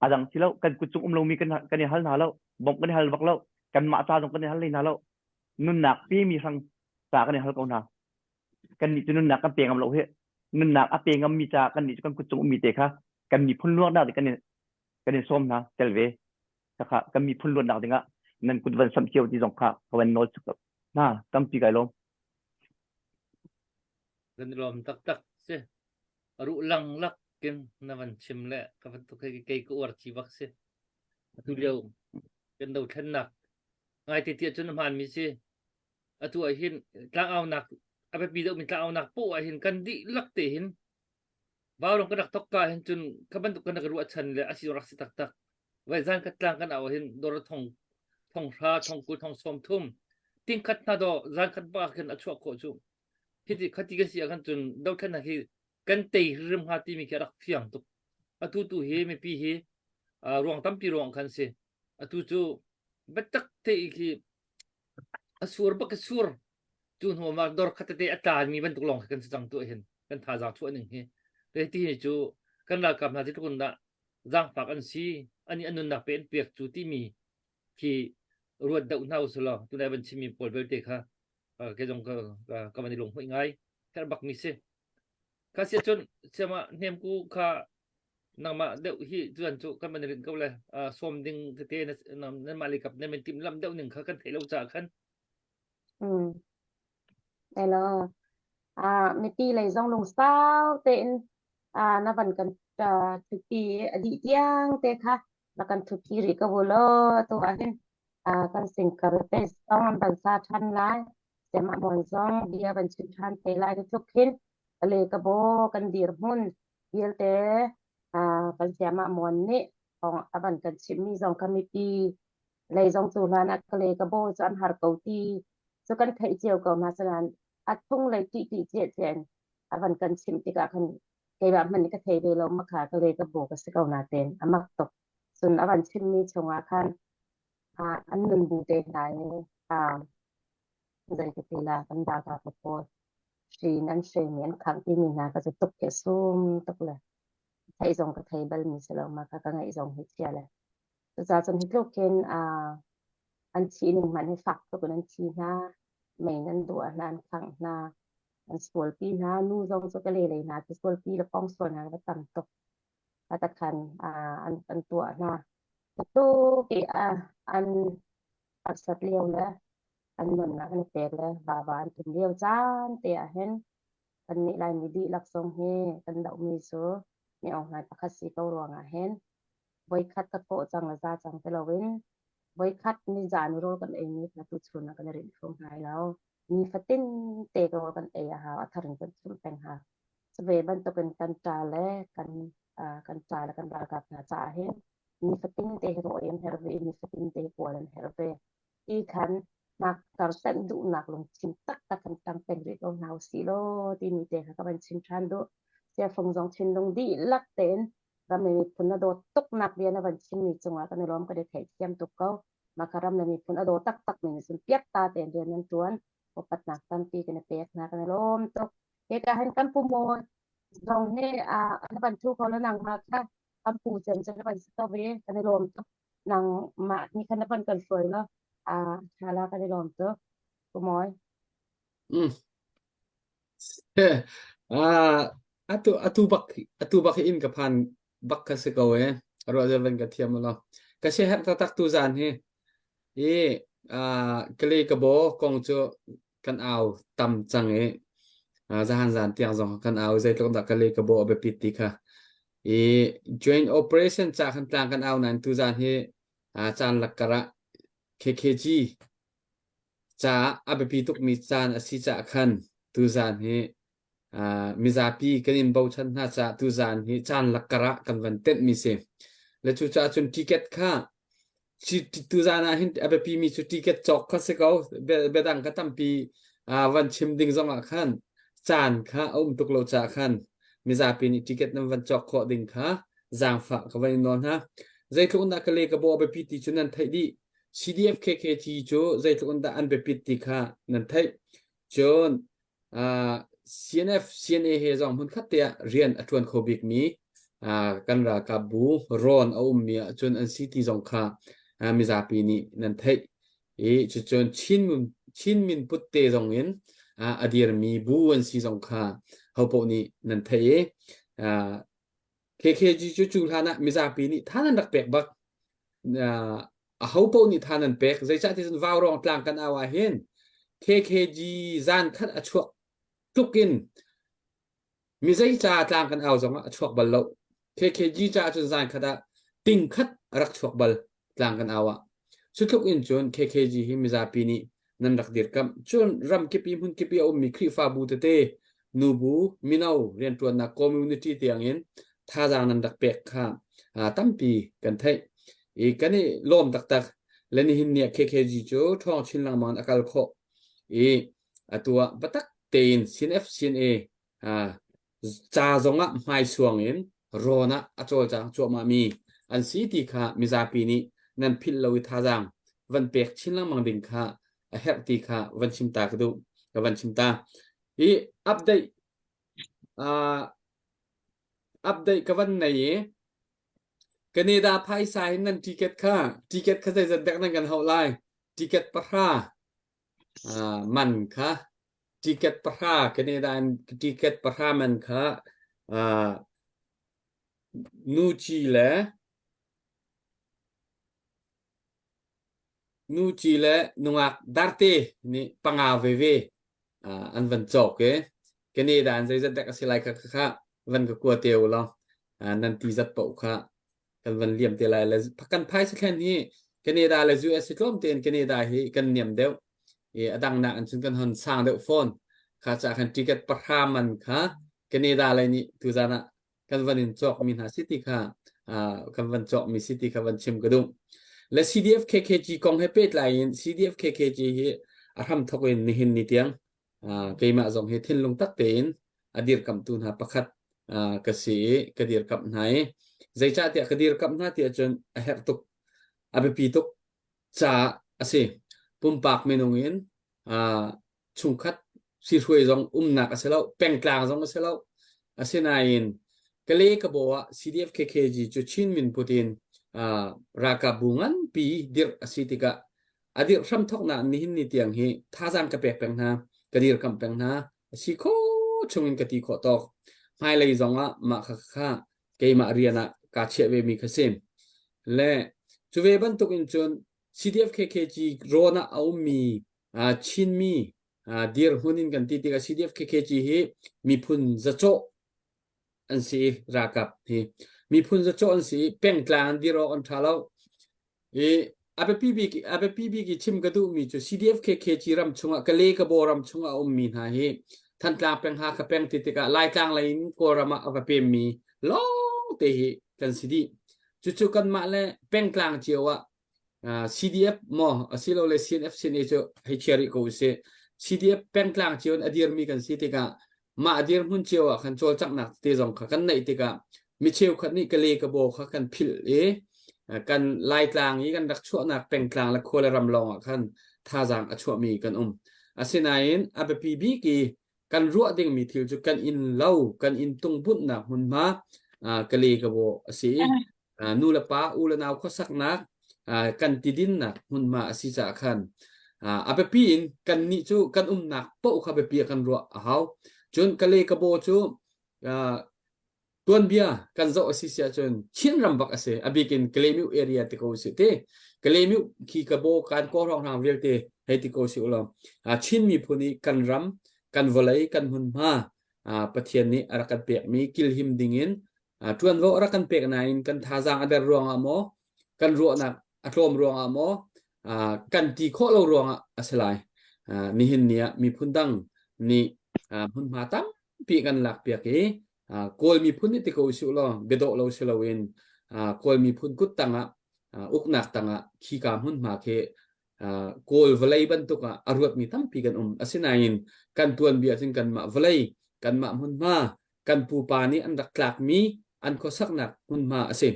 a dang si lo kan kut cung um lomi kan kan i hal hna lo bawmh kan i hal bak lo kanmah ca zong kan i hal hlei hna lo nunnak pemi hrang ca kan i hal ko hna kan nih cu nunnak kan pe ngam lo hi nunnak a pe ngammi ca kan nih cu kan kut cung ummi te kha kan miphun luaknak kan in kan in sawm hna tel ve kha kan miphun luatnak dingah nan kut van samh cio ti zong kha ka van nawl chuk hna tampi kai lawm Kan i lawm taktak si. Ruh lang lak kin na van chim le ka van tuk kei ka uar ci bak si. Atu lio kan dothlennak ngai te tiah cun a hmaanmi si. Atu ah hin tlangaunak a biapi deuhmi tlangaunak poah ah hin kan dihlak te hin Vaurawng kan rak thok ka hin cun kha bantuk kan rak ruah chan le a si rak si taktak. Vai zan khat tlang kan au hin dor thong thong hra thong kul thong sawm thum ting khat hna do zan khat ba khin a chuah khawh cu. Hiti khati kan si ah khan cun dothlennak hi kan tei hrim hnga timi khi a rak fiang tuk. Atu tu hi mipi hi ruang tampi ruang khan si. Atu cu biatak te khi a sur bak a sur cu hnu ah dor khat tete a tlami bantuk lawng khi kan si cang tu hin kan thazaang chuah ning hi te ti hi cu kan ralkap hna zeitluk in dah zaangfak an si ani an nunnak pe an pek cu timi khi ruat deuh hna usulaw tunai van chimmi pawl belte kha ke zong ka ka van i lunghmuih ngai herh bak mi si kha sia cun siama hnem ku kha nangmah deuh hi cuan cu kan van rin ko le sawm ding tete nan mah kap nan tim lam deuh ning kha kan theih lo caah khan Mm. Hello. Ah, mipi lei zong lungsau tein ah na van kan thupi a dih tiang te kha na kan thupi rih ko law tu ah hin ah kan singkar te zong an van sa than lai sem a mon zong bia van chim than te lai tluk hin le ka bo kan dir hmun vialte ah kan siama mon nih thawng a van kan chimmi zong kha mipi lei zong cu hlan ah ka le ka bo cu an har ko ti cu kan theih cio ko hna sinain a thung lei ṭih ṭih cie cie a van kan chimh tikah khan keimah hmanh nih ka thei ve lo makha ka le ka bo ka si ko na ten a mak tuk cun a van chimmi chungah khan an nun bu te hna i zei ka ti la kan ralkap pawl hri in an hremi an khangh timi hna ka cu tuk khi a sum tuk le theih zong ka thei bal mi si lo ma kha ka ngaih zong hi chia le cucaah cun hi tluk hin an thi ning hmanh hi fak tuk in an thi hna mei nan duah hna an khangh hna an sualpi hna nu zong cu ka le lei hna cu sualpi le pong sual hna va tam tuk atakhan an an tuah hna tuk i an harsat lio le an nunnak an i pek le vava an tum lio caan te ah hin kannih Laimi dihlak zong hi kan dohmi cu mi Aung Hlaing pakhat si ko ruangah hin voikhat ka thawh cang le za cang ti loin voikhat nizan rawl kan ei mi kha tuchun ah kan i rinh hrum hnai lo. Nifatin te rawl kan ei a hau, a thar in kan chumh peng hau. Cu ve bantukin kan ṭa le kan kan ṭa le kan ralkap hna caah hin. Nifatin te hi rawl an herh ve i nifatin te hi puan an herh ve. Ti khan hnakkar tenh duhnak lungthin taktak kan tang peng rih ko hna usih law timi te kha ka van chim ṭhan duh. Siafung zong thinlung dihlak tein ram le miphun a dawt tuknak bia na van chimmi cungah kan i lawm kan i theihthiam tuk ko. Mah kha ram le miphun a daw taktak mi nih cun piakta tein rian nan ṭuan. Upatnak tampi kan i pek hna kan i lawm tuk. Hika hin kan pu maw zong hi na van thu kho lo nangmah kha kan pu cem cu na van si ko ve kan i lawm tuk. Nangmah nih khan na van kan hruai lo. Ṭha la kan i lawm tuk. Pu Mawi. Mm. Ah, atu atu bak atu bak hi in ka phan bak ka si ko e. Ruah zel van ka thiam lo. Ka si herh taktak tu zan hi. I ah kale ka bo kong cu kan au tam cang i ah zahan zan tiang zong kan au zeitluk dah kale ka bo a biapit ti kha. I joint operation ca khan tlang kan au nain tu zan hi ah caan lakkar ah KKG caah a biapi tukmi caan a si caah khan tuzaan hi uh, mizapi kan in bochan hna caah tuzaan hi caan lakkar ah kan van tenhmi si. Le cucaah cun ticket kha tuzaan ah hin a biapi mi cu ticket cawk kha si ko biadang ka tampi uh, van chim ding zong ah khan caan kha a um tuk lo caah khan mizapi nih ticket nan van cawk khawh ding kha zaangfah ka van in nawl hna. Zeitluk in dah ka le ka bo a biapi ti cu nan theih dih. CDF KKG cu zeitluk in dah an biapit ti kha nan theih. Cun uh, CNF CNA he zong hmunkhat te ah rian a ṭuan kho bikmi uh, kan ralkap bu rawn a ummi ahcun an si ti zong kha uh, mizapi nih nan theih. I cucun Chin, Chin min put te zong in uh, a dirmi bu an si zong kha hopoh nih nan theih i uh, KKG cu cu hlan ah mizapi nih than an rak pek bak. Uh, a ho paoh nih than an pek. Zeicah ti cun Vaurawng tlang kan au ah hin KKG zan khat a chuak tluk in mi zei ca tlang kan au zong ah a chuak bal lo. KKG ca cun zan khat ah ting khat a rak chuak bal tlang kan au ah. Cu tluk in cun KKG hi mizapi nih nan rak dirkamh. Cun ramkip i hmunkip i a ummi Khrihfabu tete, nubu, mino rianṭuannak community tiangin thazaang nan rak pek kha tampi kan theih. I kan i lawm taktak. Le nihin ni ah KKG cu ṭhawng chin lengmang in a kal khawh i atu ah biatak tein CNF CNA ca zongah hmaisuang in rawn ah a cawlcang cuahmahmi an si ti kha mizapi nih nan philh lo i thazaang van pek chin lengmang ding kha a herh ti kha van chim ta ka duh ka van chim ta i update uh, update ka van nei i Canada phaisa in nan ticket kha ticket kha zeizat dek nan kan hauh lai ticket pahra uh, man kha ticket pahra Canada in ticket pahra man kha uh, nu ci le nu ci le nungak darte nih panga veve uh, an van cawk i Canada in zeizat dek a si lai kha kha van ka kua te u law uh, nan ti zat paoh kha kan van liam te lai le kan phaisa thlen hi Canada le US hi tlawm tein Canada hi kan niam deuh i a dang nak in cun kan hon sang deuh fawn kha ca khan ticket pahra man kha Canada lei nih tuzan ah kan van in cawk mi hna si ti kha kan van cawk mi si ti kha van chim ka duh le CDF KKG kong he pehtlai in CDF KKG hi a hram thok in nihin ni tiang keimah zong hi thinlung tak tein a dirkamhtu hna pakhat ka si i ka dirkamh hna i zeicahtiah ka dirkamh hna ti ahcun a herh tuk a biapi tuk caah a si pumpak minung in chungkhat sihruai zong umnak a si lo pengtlang zong a si lo asinain Kale Kabo ah CDF KKG cu Chin min put in ralkap bu nganpi dirh a si tikah a dirh hramthawknak nihin ni tiang hi thazaang ka pek peng hna ka dirkamh peng hna a si kho chungin ka ti khawh tawk hmailei zong ah mah kha kha keimah rian ah kaa chiah ve mi kha si le cu ve bantuk in cun CDF KKG rawn ah a ummi Chinmi dirhmun in kan ti tikah CDF KKG hi miphun zacawh an si ralkap hi miphun zacawh an si pengtlang an dir awk an ṭha lo I a biapi bik a biapi bik i chim ka duhmi cu CDF KKG ram chungah Kale Kabaw ram chungah a ummi hna hi Thantlang peng Hakha peng ti tikah Laitlang lei in Kawlram ah a va pemmi lawng te hi kan si dih. Cucu kanmah le pengtlang cio ah CDF maw asilole CNF CNA cu hei chia rih ko usih. CDF pengtlang cio in a dirmi kan si tikah mah dirhmun cio ah khan cawlcanghnak te zong kha kan neih tikah mi cheukhat nih ka le ka baw kha kan philh i kan Laitlang i kan rak chuahnak pengtlang le khua le ram lawng ah khan thazaang a chuahmi kan um. Asinain a biapi bik i kan ruah dingmi thil cu kan inn lo kan inn tungbunhnak hmunhma ka le ka baw a si i nu le pa u le nau khuasaknak kan tidinnak hmunhma a si caah khan a biapi in kan nih cu kan umnak paoh kha biapi ah kan ruah a hau. Cun ka le ka baw cu tuanbia kan zoh a si si ahcun Chinram bak a si. A bik in Kalaymyo area ti ko usih ti. Kalaymyo khi ka baw kan kaw hrawnghrang vialte hei ti ko si ulaw Chin miphun i kan ram kan vawlei kan hmunhma Pathian nih a rak kan pekmi kilhim dingin ṭuanvo a rak kan pek nain kan thazaang a der ruangah maw kan ruahnak a tlawm ruangah maw kan ti khawh lo ruangah a si lai. Nihin ni ah miphun dang nih hmunhma tampi kan lakpiak i Kawl miphun nih ti ko usih law biadawh lo si loin Kawl miphun kut tangah uknak tangah khika hmunhma khi Kawl vawlei bantuk ah a ruatmi tampi kan um. Asinain kan tuanbia cun kanmah vawlei, kanmah hmunhma, kan pupa nih an rak tlakmi an khuasaknak hmunhma a si.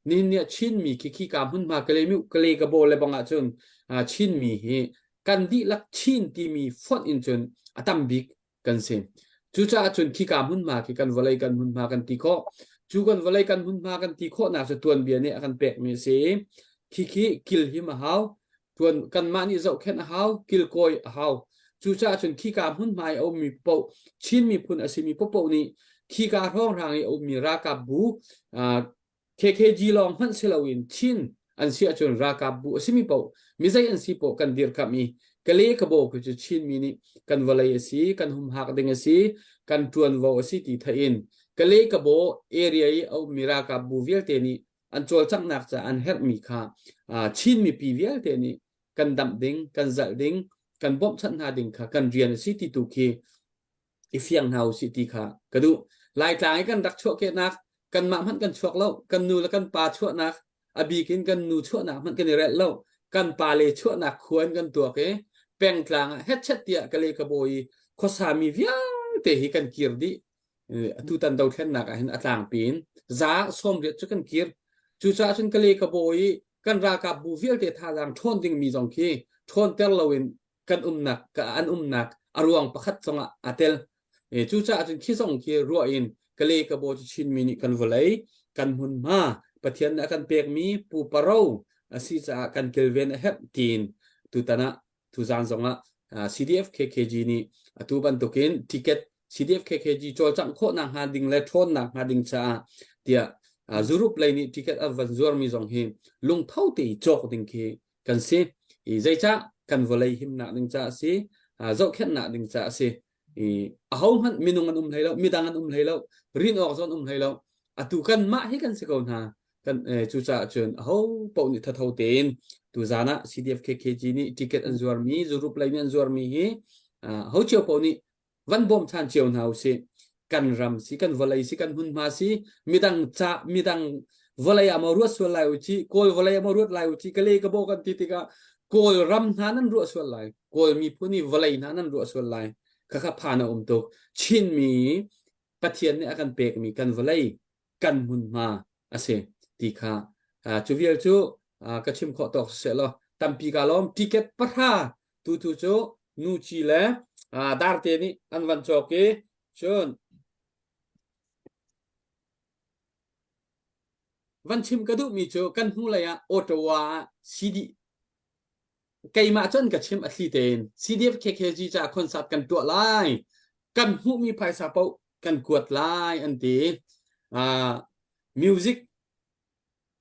Nihin ni ah Chinmi khi khika hmunhma Kalaymyo Kalay Kabaw le bang ahcun Chinmi hi kan dihlak Chin timi fonh in cun a tam bik kan si. Cucaah cun khika hmunhma khi kan vawlei kan hmunhma kan ti khawh. Cu kan vawlei kan hmunhma kan ti khawhnak cu tuanbia nih a kan pekmi a si. Khikhi kilhim a hau. Tuan kanmah nih zohkhenh a hau, kilkawi a hau. Cucaah cun khika hmunhma i a ummi paoh Chin miphun a simi paohpaoh nih khika hrawnghrang i a ummi ralkap bu KKG lawng hmanh si loin Chin an si ahcun ralkap bu a simi paoh mizei an si paoh kan dirkamh i Kale Kabo khi cu Chinmi nih kan vawlei a si, kan humhak ding a si, kan ṭuanvo a si ti theih in Kale Kabo area i a ummi ralkap bu vialte nih an cawlcanghnak caah an herhmi kha Chin mipi vialte nih kan damh ding, kan zalh ding, kan bawmhchanh hna ding kha kan rian a si ti tu khi i fiang hna usih ti kha ka duh. Laitlang i kan rak chuahkehnak kanmah hmanh kan chuak lo, kan nu le kan pa chuahnak, a bik in kan nu chuahnak hmanh kan i relh lo, kan pa le chuahnak khua in kan tuak i pengtlang ah hetchet tiah ka le ka bawi khuasami vialte hi kan kir dih. Atu tan dothlennak ah hin a tlangpi in za 80 cu kan kir. Cucaah cun ka le ka bawi kan ralkap bu vialte thazaang ṭhawn dingmi zong khi ṭhawnter loin kan umnak an umnak a ruang pakhat zongah aa tel. Cucaah cun khi zong khi ruah in Kale Kabo cu Chinmi nih kan vawlei kan hmunhma Pathian nih a kan pekmi pupa ro a si caah kan kilven a herh tiin tutan ah tuzaan zongah CDF KKG nih atu bantukin ticket CDF KKG cawlcangh khawhnak hnga ding le ṭhawnnak hnga ding caah tiah Zurup lei nih ticket an van zuarmi zong hi lungtho te i cawk ding khi kan si. I zeicah kan vawlei himnak ding caah a si, zohkhenhnak ding caah a si. I ahohmanh minung an um hlei lo, midang an um hlei lo, rin awk zong an um hlei lo. Atu kanmah hi kan si ko hna. Kan cucaah cun aho paoh nih thatho tein tuzaan ah CDF KKG nih ticket an zuarmi, zurup lei nih an zuarmi hi ho cio paoh nih van bawmchan cio hna usih. Kan ram si, kan vawlei si, kan hmunhma si, midang ca, midang vawlei ah maw ruat sual lai u ci, Kawl vawlei ah maw ruat lai u ci, ka le ka bo kan ti tikah Kawl ram hna nan ruah sual lai, Kawl miphun i vawlei hna nan ruah sual lai. Khakha phan a um tuk. Chinmi Pathian nih a kan pekmi kan vawlei, kan hmunhma a si ti kha cu vial cu ka chim khawh tawk siseh law tampi ka lawm ticket pahra tu tu cu nu ci le darte nih an van cawk i cun van chim ka duhmi cu kan hnulei ah Ottawa ah CD keimah cun ka chim a thli tein CDF KKG ca concert kan tuah lai kan hmuhmi phaisa paoh kan kuat lai an ti uh, music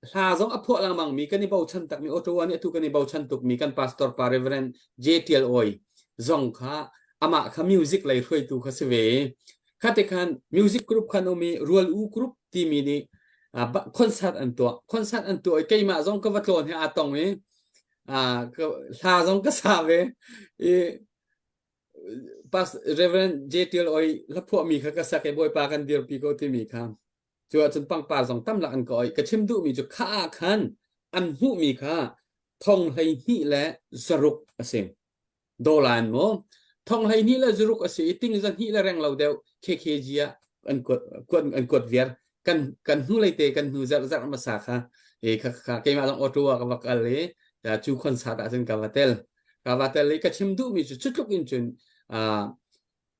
hla zong a phuah lengmang mi kan i bochan takmi Ottawa nih atu kan i bochan tukmi kan pastor pa Reverend J Tial Oi zong kha amah kha music lei hruaitu kha si ve kha te khan music group khan um i rual u group timi nih concert an tuah concert an tuah i keimah zong ka va tlawn he aa tong i hla zong ka sa ve i Pas Reverend J Tial Oi hlaphuahmi kha ka sak i Bawipa kan dirpi ko timi kha. Cu ahcun pangpar zong tam lak an ka oih. Ka chim duhmi cu kha ah khan an hmuhmi kha thong 12 le zaruk a si. Dolan maw? Thong 12 le zaruk a si i ting 200 le reng lo deuh KKG ah an kuat, kuat, an kuat viar. Kan, kan hnulei te kan hnu zarh zarh hmasa kha e kha kha keimah zong auto ah ka va kal i cu concert ah cun ka va tel. Ka va tel i ka chim duhmi cu cu tluk in cun uh,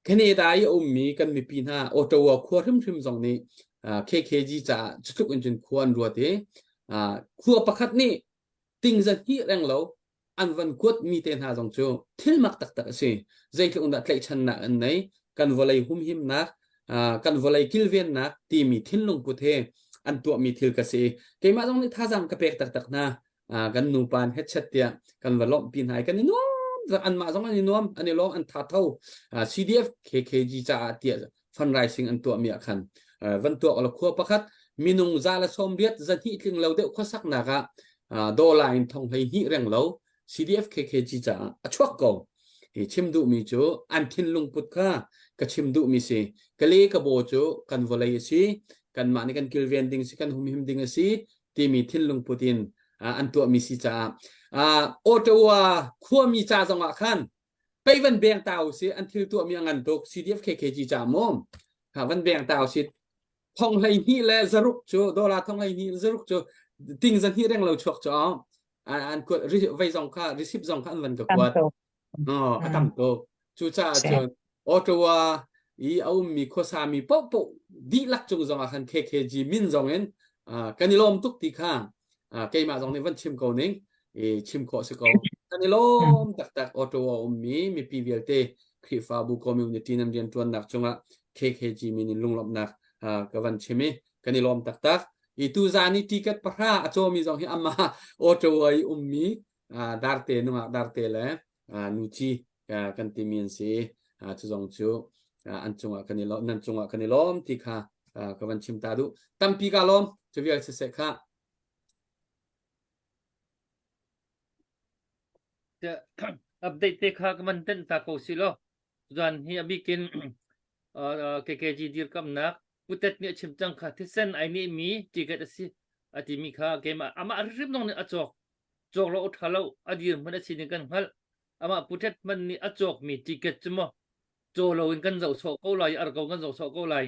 Canada i a ummi kan mipi hna Ottawa khua hrimhrim zong nih KKG caah cutluk in cun khua an ruat i khua pakhat nih ting zahnih reng lo an van kuat mi te hna zong cu thil mak taktak a si. Zeitluk in dah tlaihchannak an nei, kan vawlei humhimnak, kan vawlei kilvennak timi thinlung put he an tuahmi thil ka si. Keimah zong nih thazaang ka pek taktak hna. Kan nupa an hetchet tiah kan va lawmhpi hna i kan i nuam anmah zong an i nuam an i lawm an tha tho CDF KKG caah tiah fundraising an tuahmi ah khan van tuak la khua pakhat minung za le sawm riat zahnih tling lo deuh khuasaknak ah dollar in thong hlei hnih reng lo CDF KKG caah a chuak ko hi chim duhmi cu an thinlung put kha ka chim duhmi si kale ka bo cu kan vawlei a si kanmah nih kan kilven ding si kan humhim ding a si timi thinlung put in an tuahmi si caah Ottawa khuami ca zongah khan pei van beng ta u si an thil tuahmi a ngan tuk CDF KKG ca mu ha van beng ta u si thong hlei hnih le zaruk cu dollar thong hlei hnih zaruk cu ting zan hnih reng lo chuak cu an kuat vei zong kha receipt zong kha an van ka kuat a tam tuk cucaah cun Ottawa i a ummi khuasami paohpaoh dihlak cung zongah khan KKG min zong in kan i lawm tuk ti kha keimah zong nih van chim ko ning i chim khawh si ko. Kan i lawm taktak Ottawa ummi mipi vialte Khrihfabu community nan rianṭuannak cungah KKG min in lunglawmhnak ka van chim i kan i lawm taktak. I tuzaan i ticket pahra a cawmi zong hi amah Ottawa i ummi darte nungak darte le nuci kan timi an si cu zong cu an cungah kan i lawm nan cungah kan i lawm ti kha ka van chim ta duh tampi ka lawm cu vial siseh kha Update te kha ka van tenh ta ko si law zan hi a bikin KKG dirkamnak putet nih a chim cang kha thisen ai nih mi ticket a si a timi kha keimah amah hrim zong nih a cawk cawk lo ṭha lo a dir hmanh a si ning kan hngalh amah putet hmanh nih a cawkmi ticket cu maw caw lo in kan zoh sawh ko lai ar ko kan zoh sawh ko lai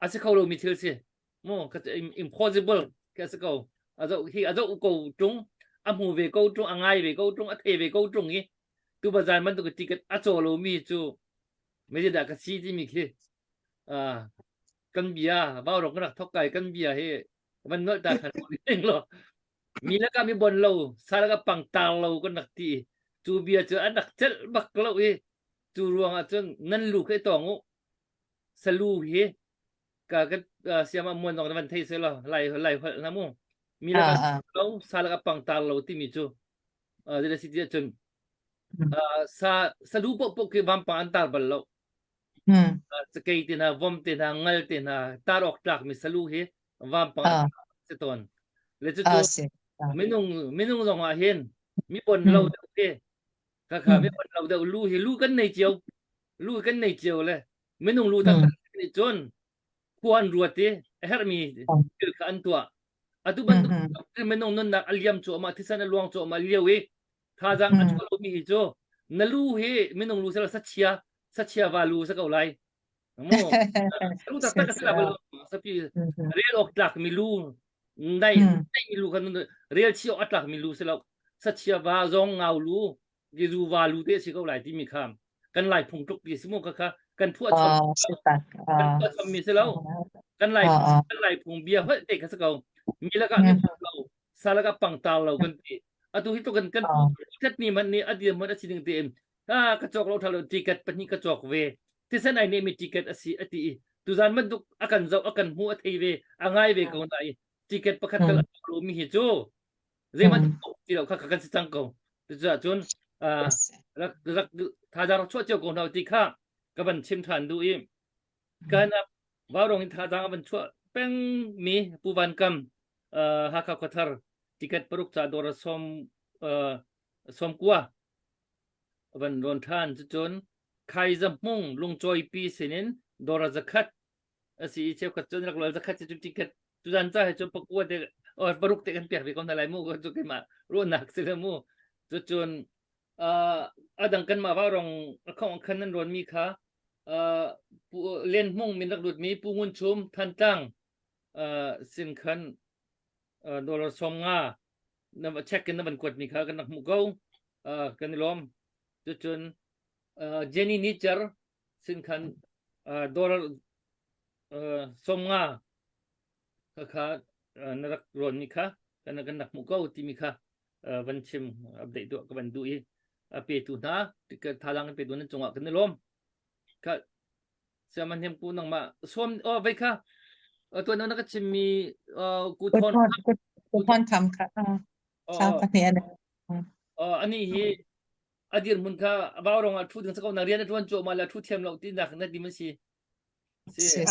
a si kho lomi thil si mu impossible ke si ko a zoh hi a zoh ko ṭung a hmu ve ko ṭung a ngai ve ko ṭung a thei ve ko ṭung i tu bazar bantuk ticket a caw lomi cu mei dah ka si timi khi kan bia vau rong kan rak thok kai kan bia hi van nolh ta khan ning lo Mi lakah mi bon lo, sa lakah pangtar lo kan rak ti. Cu bia cu an rak celh bak lo i cu ruangah cun nan lu khi tawng u. Salu hi ka ka siam ah muan dong van thei se lo lai lai holh na mu. Mi lakah lo sa lakah pangtar lo timi cu uh, si ti cun sa salu poh poh khi vampang an tar bal lo. Cakei te hna, vom te hna, ngal te hna, tar awk tlak mi salu hi vampang an si tawn. Le cucu minung minung zong ah hin mi bon lo deuh khi khakha mi bon lo deuh lu hi lu kan nei cio lu kan nei cio le minung lu tak nih cun khua an ruat i a herhmi thil kha an tuah. Atu bantuk minung nunnak a liam cuahmah thisen a luang cuahmah lio i thazaang a chuah lomi hi cu na lu hi minung lu sel sachia sachia va lu sa ko lai mu lu tak tak ka la sapi rel ok tlak mi lu nai nai mi lu kan rel chi ok tlak mi lu se lo sachia va zong ngau lu gizu va lu te si ko lai ti mi kha kan lai phung tuk ti simu kha kha kan phuah chom kan phuah chom mi se lo kan lai kan lai phung bia hol te kha se ko mi laka mi lo salaka pangtar lo kan ti atu hi to kan kan that ni man ni adir man asi ding tein a ka cawk lo thalo ticket pahnih ka cawk ve thisen ai ne mi ticket asi ati i tuzan bantuk akan zo akan hmu a thei ve a ngai ve ko na i ticket pakhat kal lo mi hi cu zeiman ti lo kha kan si cang ko cucaah cun rak rak thazaang rak chuah cio ko hna ti kha ka van chim than duh i kan vaurong in thazaang a van chuah peng mi Pu Van Kam Hakha Khuathar ticket paruk ca dawr som som kua van rawn than cucun Khaiza Hmung lungcawipi sinin dawr zakhat. Asi cheukhat cun rak lol zakhat cu ticket tuzan ca he cun pakua te or paruk te kan pek ve ko hna lai mu cu keimah ruahnak si le mu. Cucun a dang kanmah vaurong a khong khan nan rawn mi kha Pu Len Hmung min rak lut mi Pu Ngun Chum Thantlang sin khan dollar 50 na check in na van kuat mi kha kan rak hmuh ko kan i lawm cucun Jenny Nicher sin khan dollar 50 kha kha na rak rawn mi kha kan kan rak hmuh ko timi kha van chim update duah ka van duh i a petu hna thalang an petu nan cungah kan i lawm kha siaman hem ku nangmah sawm oh vai kha tuan na ka chimmi ku thon ku thon tham kha sa pahnih an ani hi a dir mun kha vau rong ah thu ding sa ko na rian a tuan chu ma la thu thiam lo ti nak na ti man si Si si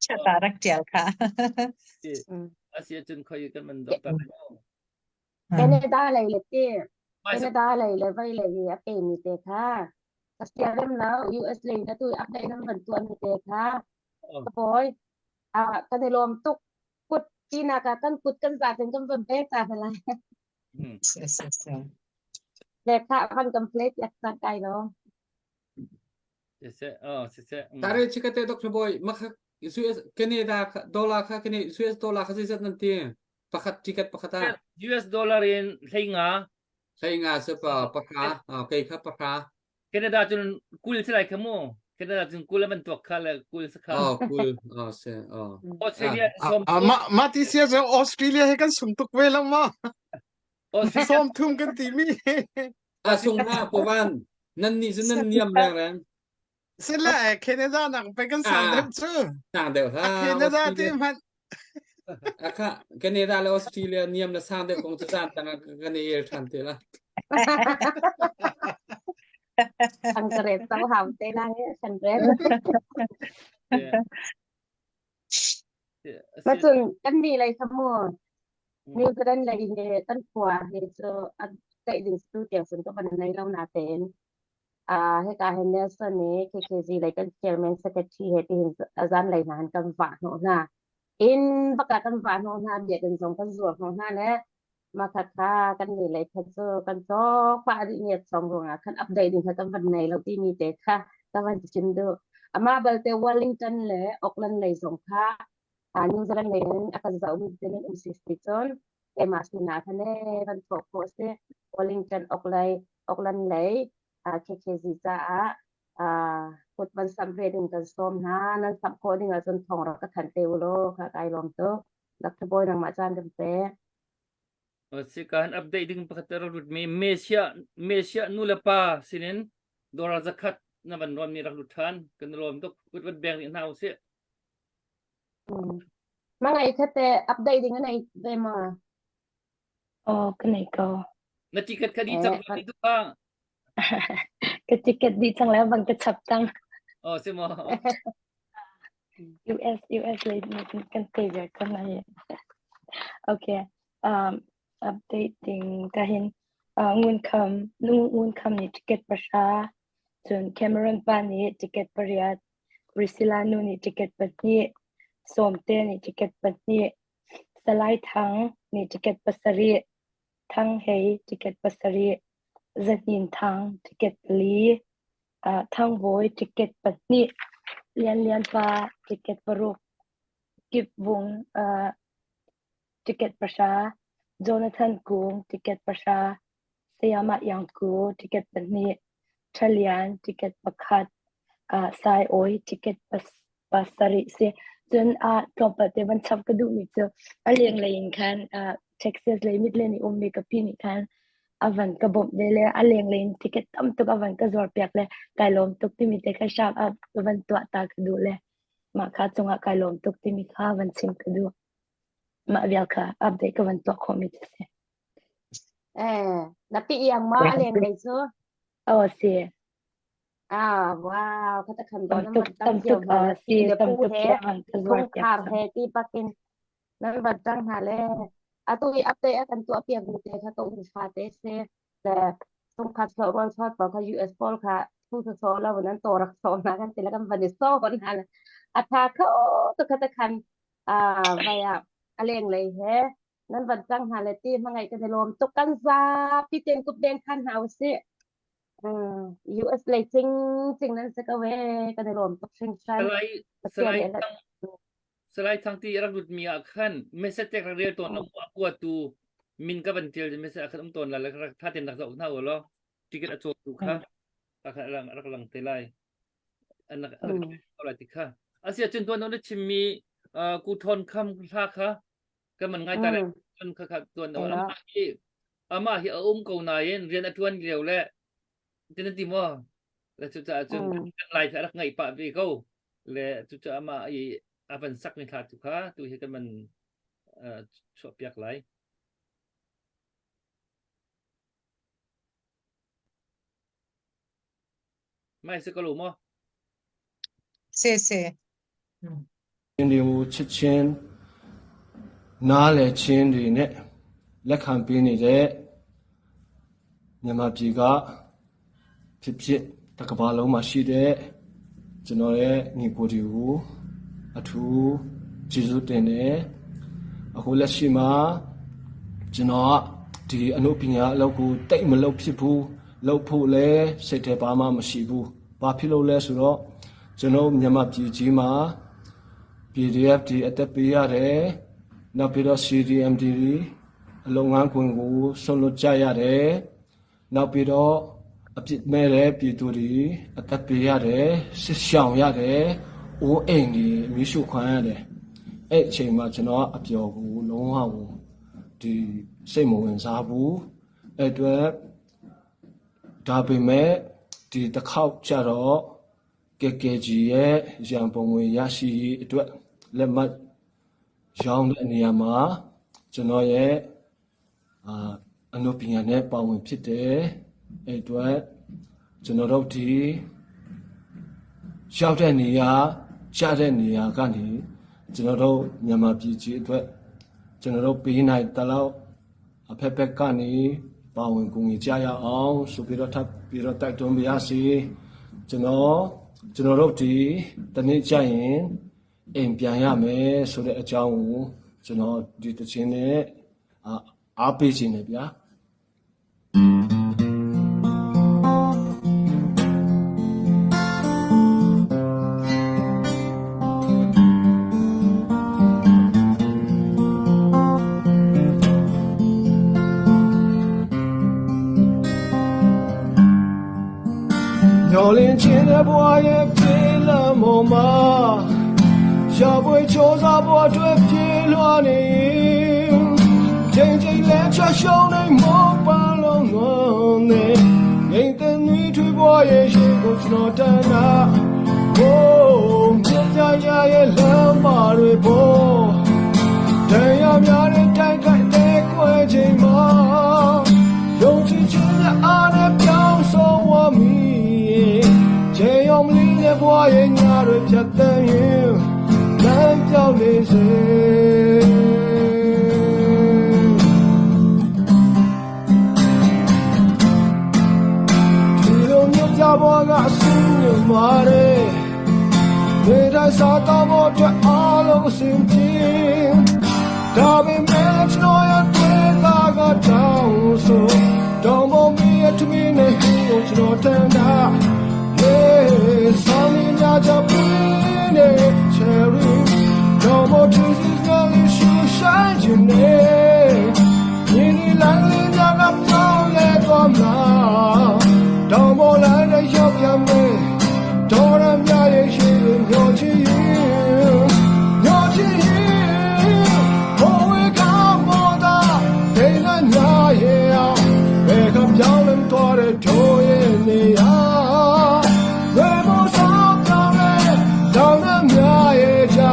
chata rak tial kha. Si asi cun khoi kan man dok ta Canada lei le ti Canada lei le vai lei hi a pe mi te kha ka sia rem lo US lei na tu update nan van tuan mi te kha ka boy a kan i lawm tuk kut tina ka kan kut kan za ten kan van pek ta lai Si si si. Le kha van complete yak ta kai lo Siseh, oh, siseh. Tare chikate Dr. Boy, makha US Canada dollar kha kene US dollar kha zeizat nan ti? Pakhat ticket pakhat ah. US dollar in hlei nga. Hlei nga se pa pakha, kei kha pakha. Canada cun kul si lai kha mu. Canada cun kul man tuak kha le kul sa kha. Oh, kul. Oh, se. Oh. Australia som. Ma ma ti sia Australia he kan sung tuk ve lo ma. 30 kan ti mi. A sung ha pawan. Nan nih cu nan niam reng reng. Sila Canada nak pe kan sang deuh cu. Sang deuh ha. Canada ti hmanh. Akha Canada le Australia niam le sang deuh kong cu zan tang kan i el than te la. Ang kare tau hau te la he san re. Ma cun kan ni lei kha mu New Zealand lei he kan khua he cu a tlaih ding tu tiang cun ka van nei lo natein ah hika hin Nelson nih KKZ lei kan chairman secretary he tihin azan lei hna han kan vah hnawh hna inn bak ah kan vah hnawh hna biakinn zong kan zuar hnawh hna le mah kha kha kan ni lei kha cu kan cawk pah dih ngiat song ruangah khan update ding kha kan van nei lo timi te kha ka van chim duh amah balte Wellington le Auckland lei zong kha New Zealand lei in a kan zohmi te nan um si si cun keimah sinah khan ee van thawh khawh si Wellington Auckland Auckland lei KKZ caah kut van samh ve ding kan sawm hna nan samh khawh ding ahcun thawng rak ka thanh te u law kha kai lawm tuk Dr. Boy nangmah caan kan pek. Si kan update ding pakhat rak lut mi Mesia Mesia nu le pa sinin dollar zakhat na van ron mi rak lut than kan lawm tuk kut van beng rih hna usih. Mangai khate update ding anei ve ma? Oh, ka nei ko. Na ticket kha di cang di tu ka. Ka ticket di cang le bang ka chap cang. Oh, si mo. US US lei kan te ve ko na hi. Okay. Um update ding ka hin uh, ngun kham nu ngun kham ni ticket pasha cun Cameron pa nih ticket pariat Priscilla nu nih ticket pahnih, Sawmte nih ticket pahnih, Salai Thang nih ticket pasarih, Thang Hei ticket pasarih, Za Hnin Thang ticket pali, uh, Thang Bawi ticket pahnih, Lian Lian Pa ticket paruk, Kip Vung uh, ticket pahra, Jonathan Kung ticket pahra, Sayamah Iang Ku ticket pahnih, Ṭha Lian ticket pakhat, uh, Sai Awi ticket pas pasarih si. Cun uh, tlawmpal te van chap ka duhmi cu a lenglei in khan uh, Texas lei Midland i ummi ka pi nih khan a van ka bawmh ve le a lenglei in ticket tam tuk a van ka zuar piak le kai lawm tuk timi te kha shout out ka van tuah ta ka duh le mah kha cungah kai lawm tuk timi kha van chim ka duh. Mah vial kha update ka van tuah khawhmi cu si. Eh, na pi iang ma a leng lei cu? Aw si. Ah, wow, kata khan do Tam nan tuk van tang tam cio tuk hna uh, le si pi le tam pu tuk he khi an ka zuar piak chungkhar cang. he ti bakin nan van tang hna le atu i update a kan tuah piak mi te kha ka um fa te se le chungkhar so rual chot pa kha US pawl kha thu so so lo nan to rak so na kan ti le kan van i so hon hna le. A tha kho tu kha te khan vai ah a leng lei he nan van cang hna le ti hmangaih kan i lawm tuk kan zapi ten kup deng khan hna usih. US lei cing cing nan si ko e kan i lawm tuk hringhran. Salai Salai Salai Thangti rak lut mi ah khan message tek rak rel tawn lo a kua tu min ka van tial message ah khan um tawn la le rak tha ten rak zoh hna u law ticket a cawk tu kha rak rak lang te lai an rak rak lai ti kha asia cun tuan na chim mi ku thon kham hla kha kan man ngai ta le kha kha tuan amah hi amah hi a um ko nain rian a tuan lio le tin ti maw le cucaah cun kan lai a rak ngaih pah ve ko le cucaah amah i a van sak mi thla tu kha tu hi kan man chuah piak lai. Mai se ko lo maw? Se se. တွေကိုချစ်ချင်းနားလည်ခြင်းတွေနဲ့လက်ခံပေးနေတဲ့မြန်မာပြည်ကဖြစ်ဖြစ်တစ်ကမ္ဘာလုံးမှာရှိတဲ့ကျွန်တော်ရဲ့ညီကိုတွေကိုအထူးကျေးဇူးတင်တယ်အခုလက်ရှိမှာကျွန်တော်ကဒီအနုပညာအလုပ်ကိုတိတ်မလုပ်ဖြစ်ဘူးလုပ်ဖို့လည်းစိတ်ထဲဘာမှမရှိဘူးဘာဖြစ်လို့လဲဆိုတော့ကျွန်တော်မြန်မာပြည်ကြီးမှာ PDF တွေအသက်ပေးရတယ်နောက်ပြီးတော့ CDM တွေအလုပ်ငန်းခွင်ကိုဆွန့်လွတ်ကြရတယ်နောက်ပြီးတော့အပြစ်မဲ့တဲ့ပြည်သူတွေအသက်ပေးရတယ်စစ်ရှောင်ရတယ်အိုးအိမ်တွေမီးရှို့ခံရတယ်အဲ့အချိန်မှာကျွန်တော်အပျော်ကိုလုံးဝကိုဒီစိတ်မဝင်စားဘူးအဲ့အတွက်ဒါပေမဲ့ဒီတစ်ခေါက်ကျတော့ KKG ရဲ့ရန်ပုံငွေရရှိရေးအတွက်လက်မှတ်ရောင်းတဲ့နေရာမှာကျွန်တော်ရဲ့အာအနုပညာနဲ့ပါဝင်ဖြစ်တယ်အဲ့အတွက်ကျွန်တော်တို့ဒီရောက်တဲ့နေရာရတဲ့နေရာကနေကျွန်တော်တို့မြန်မာပြည်ကြီးအတွက်ကျွန်တော်တို့ပေးနိုင်တလောက် အဖက်ဖက်ကနေပါဝင်ကူညီကြရအောင်ဆိုပြီးတော့ထပ်ပြီးတော့တိုက်တွန်းပါရစေကျွန်တော်ကျွန်တော်တို့ဒီတနေ့ကျရင်အိမ်ပြန်ရမယ်ဆိုတဲ့အကြောင်းကိုကျွန်တော်ဒီတခြင်းနဲ့အားပေးခြင်းနဲ့ဗျာ မျောလင်းခြင်းတဲ့ဘဝရဲ့ပြေလမ်းပေါ်မှာရှာဖွေချိုးစားဘဝတွေပြေလွှာနေချိန်ချိန်လဲချရှုံးနေမောပန်းလုံးငန်းနေငိမ့်တဲ့နှီးထွေးဘဝရဲ့ရှိကိုကျွန်တော်တန်းတာ Oh မြတ်ကြရရဲ့လမ်းမတွေပေါ်တရားများတဲ့တိုက်ခိုက်တဲ့ခွဲချိန်မှာယုံကြည်ခြင်းနဲ့အားနဲ့ပြောင်းဆုံးဝမီခြေယုံလေးနဲ့ဘွားရဲ့ညတွေဖြတ်တန်းရင်လမ်းပြောင်းနေစေဒီလိုမျိုးကြဘွားကအဆင်းညမာတယ်နေတိုင်းစားတော့ဖို့အတွက်အားလုံးအဆင်ပြေဒါပေမဲ့ကျွန်တော်ရဲ့တွေ့တာကတောင်းဆိုတောင်းပေါ်မီရဲ့ထမင်းနဲ့ဟင်းကိုကျွန်တော်တန်တာ Yeah ဆောင်းနေများကြပွင့်နေ cherry တောင်းပေါ်ထူးစီကလေးရှူရှိုင်းခြင်းနဲ့ညီဒီလမ်းလေးများကပြောင်းလဲသွားမှာတောင်းပေါ်လမ်းနဲ့ရောက်ပြန်မယ်တော်ရမြရဲ့ရှိရင်မျောချင်ရင်မျောချင်ရင်ဘဝကမောတာဒိနေညာရဲ့အောင်ဘယ်ကပြောင်းလဲသွားတဲ့တို့ရဲ့နေရာဝေမောဆောင်ပြောင်းလဲတောင်းတဲ့မြရဲ့ချာ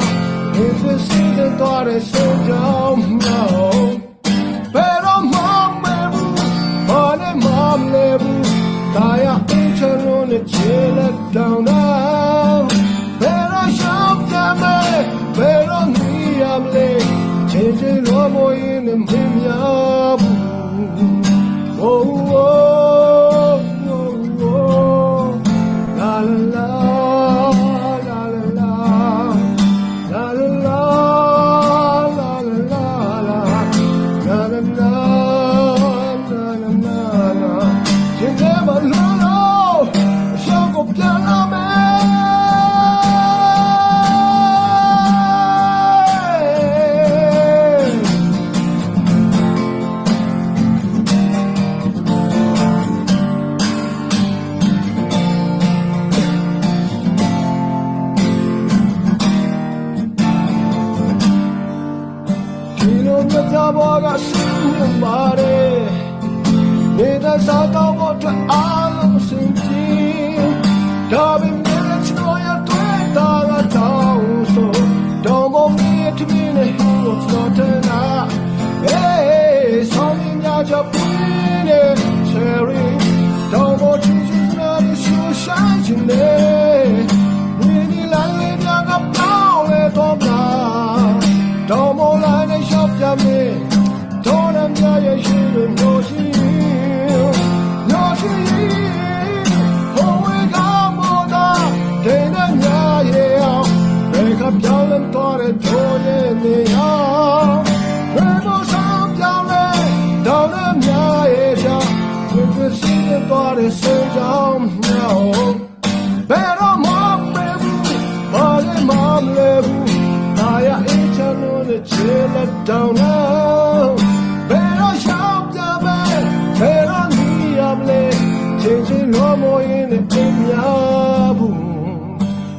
ဒီစစ်စစ်သွားတဲ့ဆုံးကြောင်းမြောင်ဘယ်တော့မှမဘူးဘာနဲ့မှမလဲဘူးတာယာအင်းချလုံးနဲ့ခြေလက်တောင်းတော့ဘယ်တော့ရှောင်းကြမယ်ဘယ်တော့နေရမလဲချင်းချင်းရောမရင်နဲ့မင်းများဘူး Oh oh oh oh la la la la la la. မြတ်ဘောကဆင်းမြပါတယ်နေတဲ့စားတော့အတွက်အားလုံးစင်ကြည်ဒါပေမဲ့ကျွန်တော်ရဲ့တွေ့တာကတော့ဆိုတော့မမီတမင်းနဲ့ဟိုကျွန်တော်တနာ Hey ဆောင်းမြကြပွင့်နေ cherry တော့မချီချီနာရှူရှိုင်းချင်နေဒီဒီလမ်းလေးများကပြောင်းလဲတော့မှာတော့မလာနဲ့ရှော့ပြမေတော်ရမြရဲ့ရှိတွေမျိုးရှိမျိုးရှိဟိုဝေကမောတာတဲ့နဲ့များရဲ့အောင်ဘယ်ကပြောင်းလဲတော့တဲ့တို့ရဲ့နေအောင်ဘယ်လိုဆောင်ပြောင်းလဲတော်ရမြရဲ့ချာတွေ့စီသွားတဲ့စေကြောင်းမြောက်ဘယ်တော့မှမဘူးဘာလဲမမလဲဘူးနာရအေးချမ်းလို့ချေလက်တောင်းတော့ဘယ်တော့ရောက်ပြမယ်ဘယ်တော့နေရမလဲချင်းချင်းလောမောရင်နဲ့အိမ်များဘူး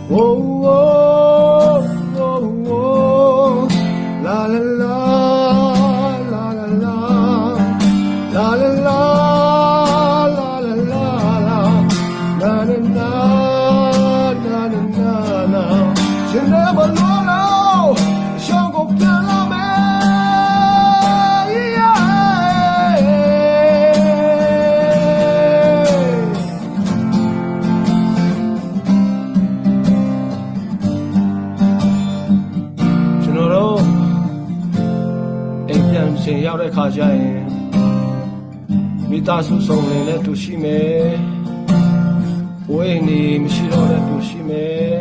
Oh oh oh oh la la la la la la la la la la la la la na na na na na na na 现在我落了，想过变了没？ကျွန်တော်တို့အိမ်ပြန်ရှင်ရောက်တဲ့ခါကျရင်မိသားစုစုံလင်တဲ့သူရှိမယ်။ဝိနေမရှိတော့တဲ့သူရှိမယ်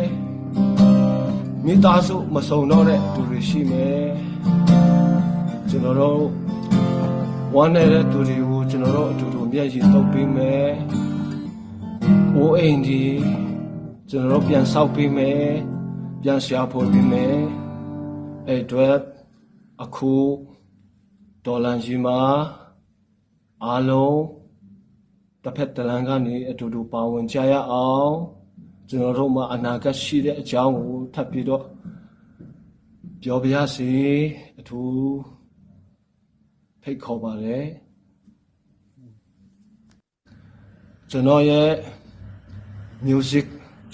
။မိသားစုမစုံတော့တဲ့သူတွေရှိမယ်။ကျွန်တော်တို့ဝမ်းနေတဲ့သူတွေကိုကျွန်တော်တို့အတူတူမျက်ရည်တုပ်ပေးမယ်။အိုးအိမ်ဒီကျွန်တော်တို့ပြန်ဆောက်ပေးမယ်။ပြန်ရှာဖွေပေးမယ်။အဲ့အတွက်အခုဒေါ်လန်ကြီးမှာအားလုံးတစ်ဖက်တစ်လမ်းကနေအတူတူပါဝင်ကြရအောင်ကျွန်တော်တို့မှာအနာဂတ်ရှိတဲ့အကြောင်းကိုထပ်ပြီးတော့ပြောပြရစီအထူးဖိတ်ခေါ်ပါတယ်ကျွန်တော်ရဲ့ music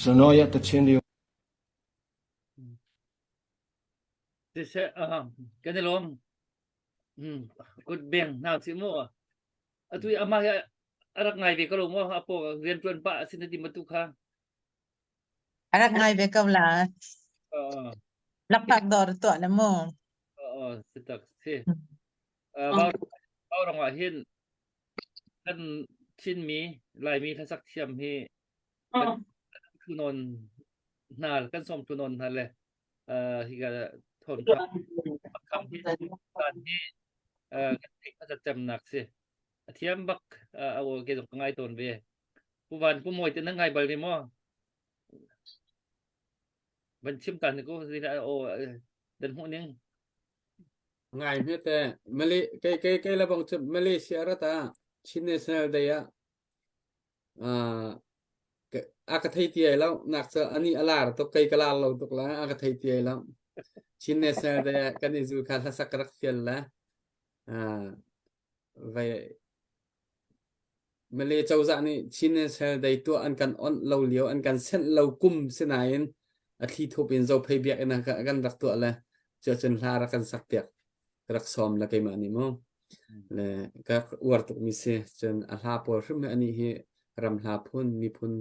ကျွန်တော်ရဲ့တခြင်းတွေ Siseh, uh, kan i lawm. Hmm, kut beng hna si mu. Atu i amah hi a rak ngai ve ko lo maw? A paw rian ṭuan pah a si na ti ma tu kha. A rak ngai ve ko la. Uh, Lakpak dawr tuah le mu. uh, si tak si. Uh, vau vau rong ah hin kan Chinmi Laimi hlasak thiam hi kan thu nawn hna kan sawm thu nawn hna le uh, hi ka thon kham kham hi tan hi uh, kan theih hmasa cemnak si. A thiam bak uh, a aw ke zong ka ngai tawn ve. Pu Van Pu Mawi te na ngai bal ve maw? Van chim ta ni ko si la aw dan hmuh ning. Ngai hme te Malay kei kei kei la bang chu Malaysia ra ta Chin National Day ah a ka thei ti ai lo nak cu ani a lar tuk kei ka lar lo tuk la a ka thei ti ai lo Chin National Day ah kan i zu kha hlasak ka rak fial la vai Malay cozah nih Chin National Day tuah an kan onh lo lio an kan senh lo kum sinain a thli thup in Zophei biakinn ah kan rak tuah le cuacun hla rak kan sak piak ka rak sawm la keimah nih mu le ka uar tuk mi si cun a hla pawl hrim hi ani hi ram hla phun miphun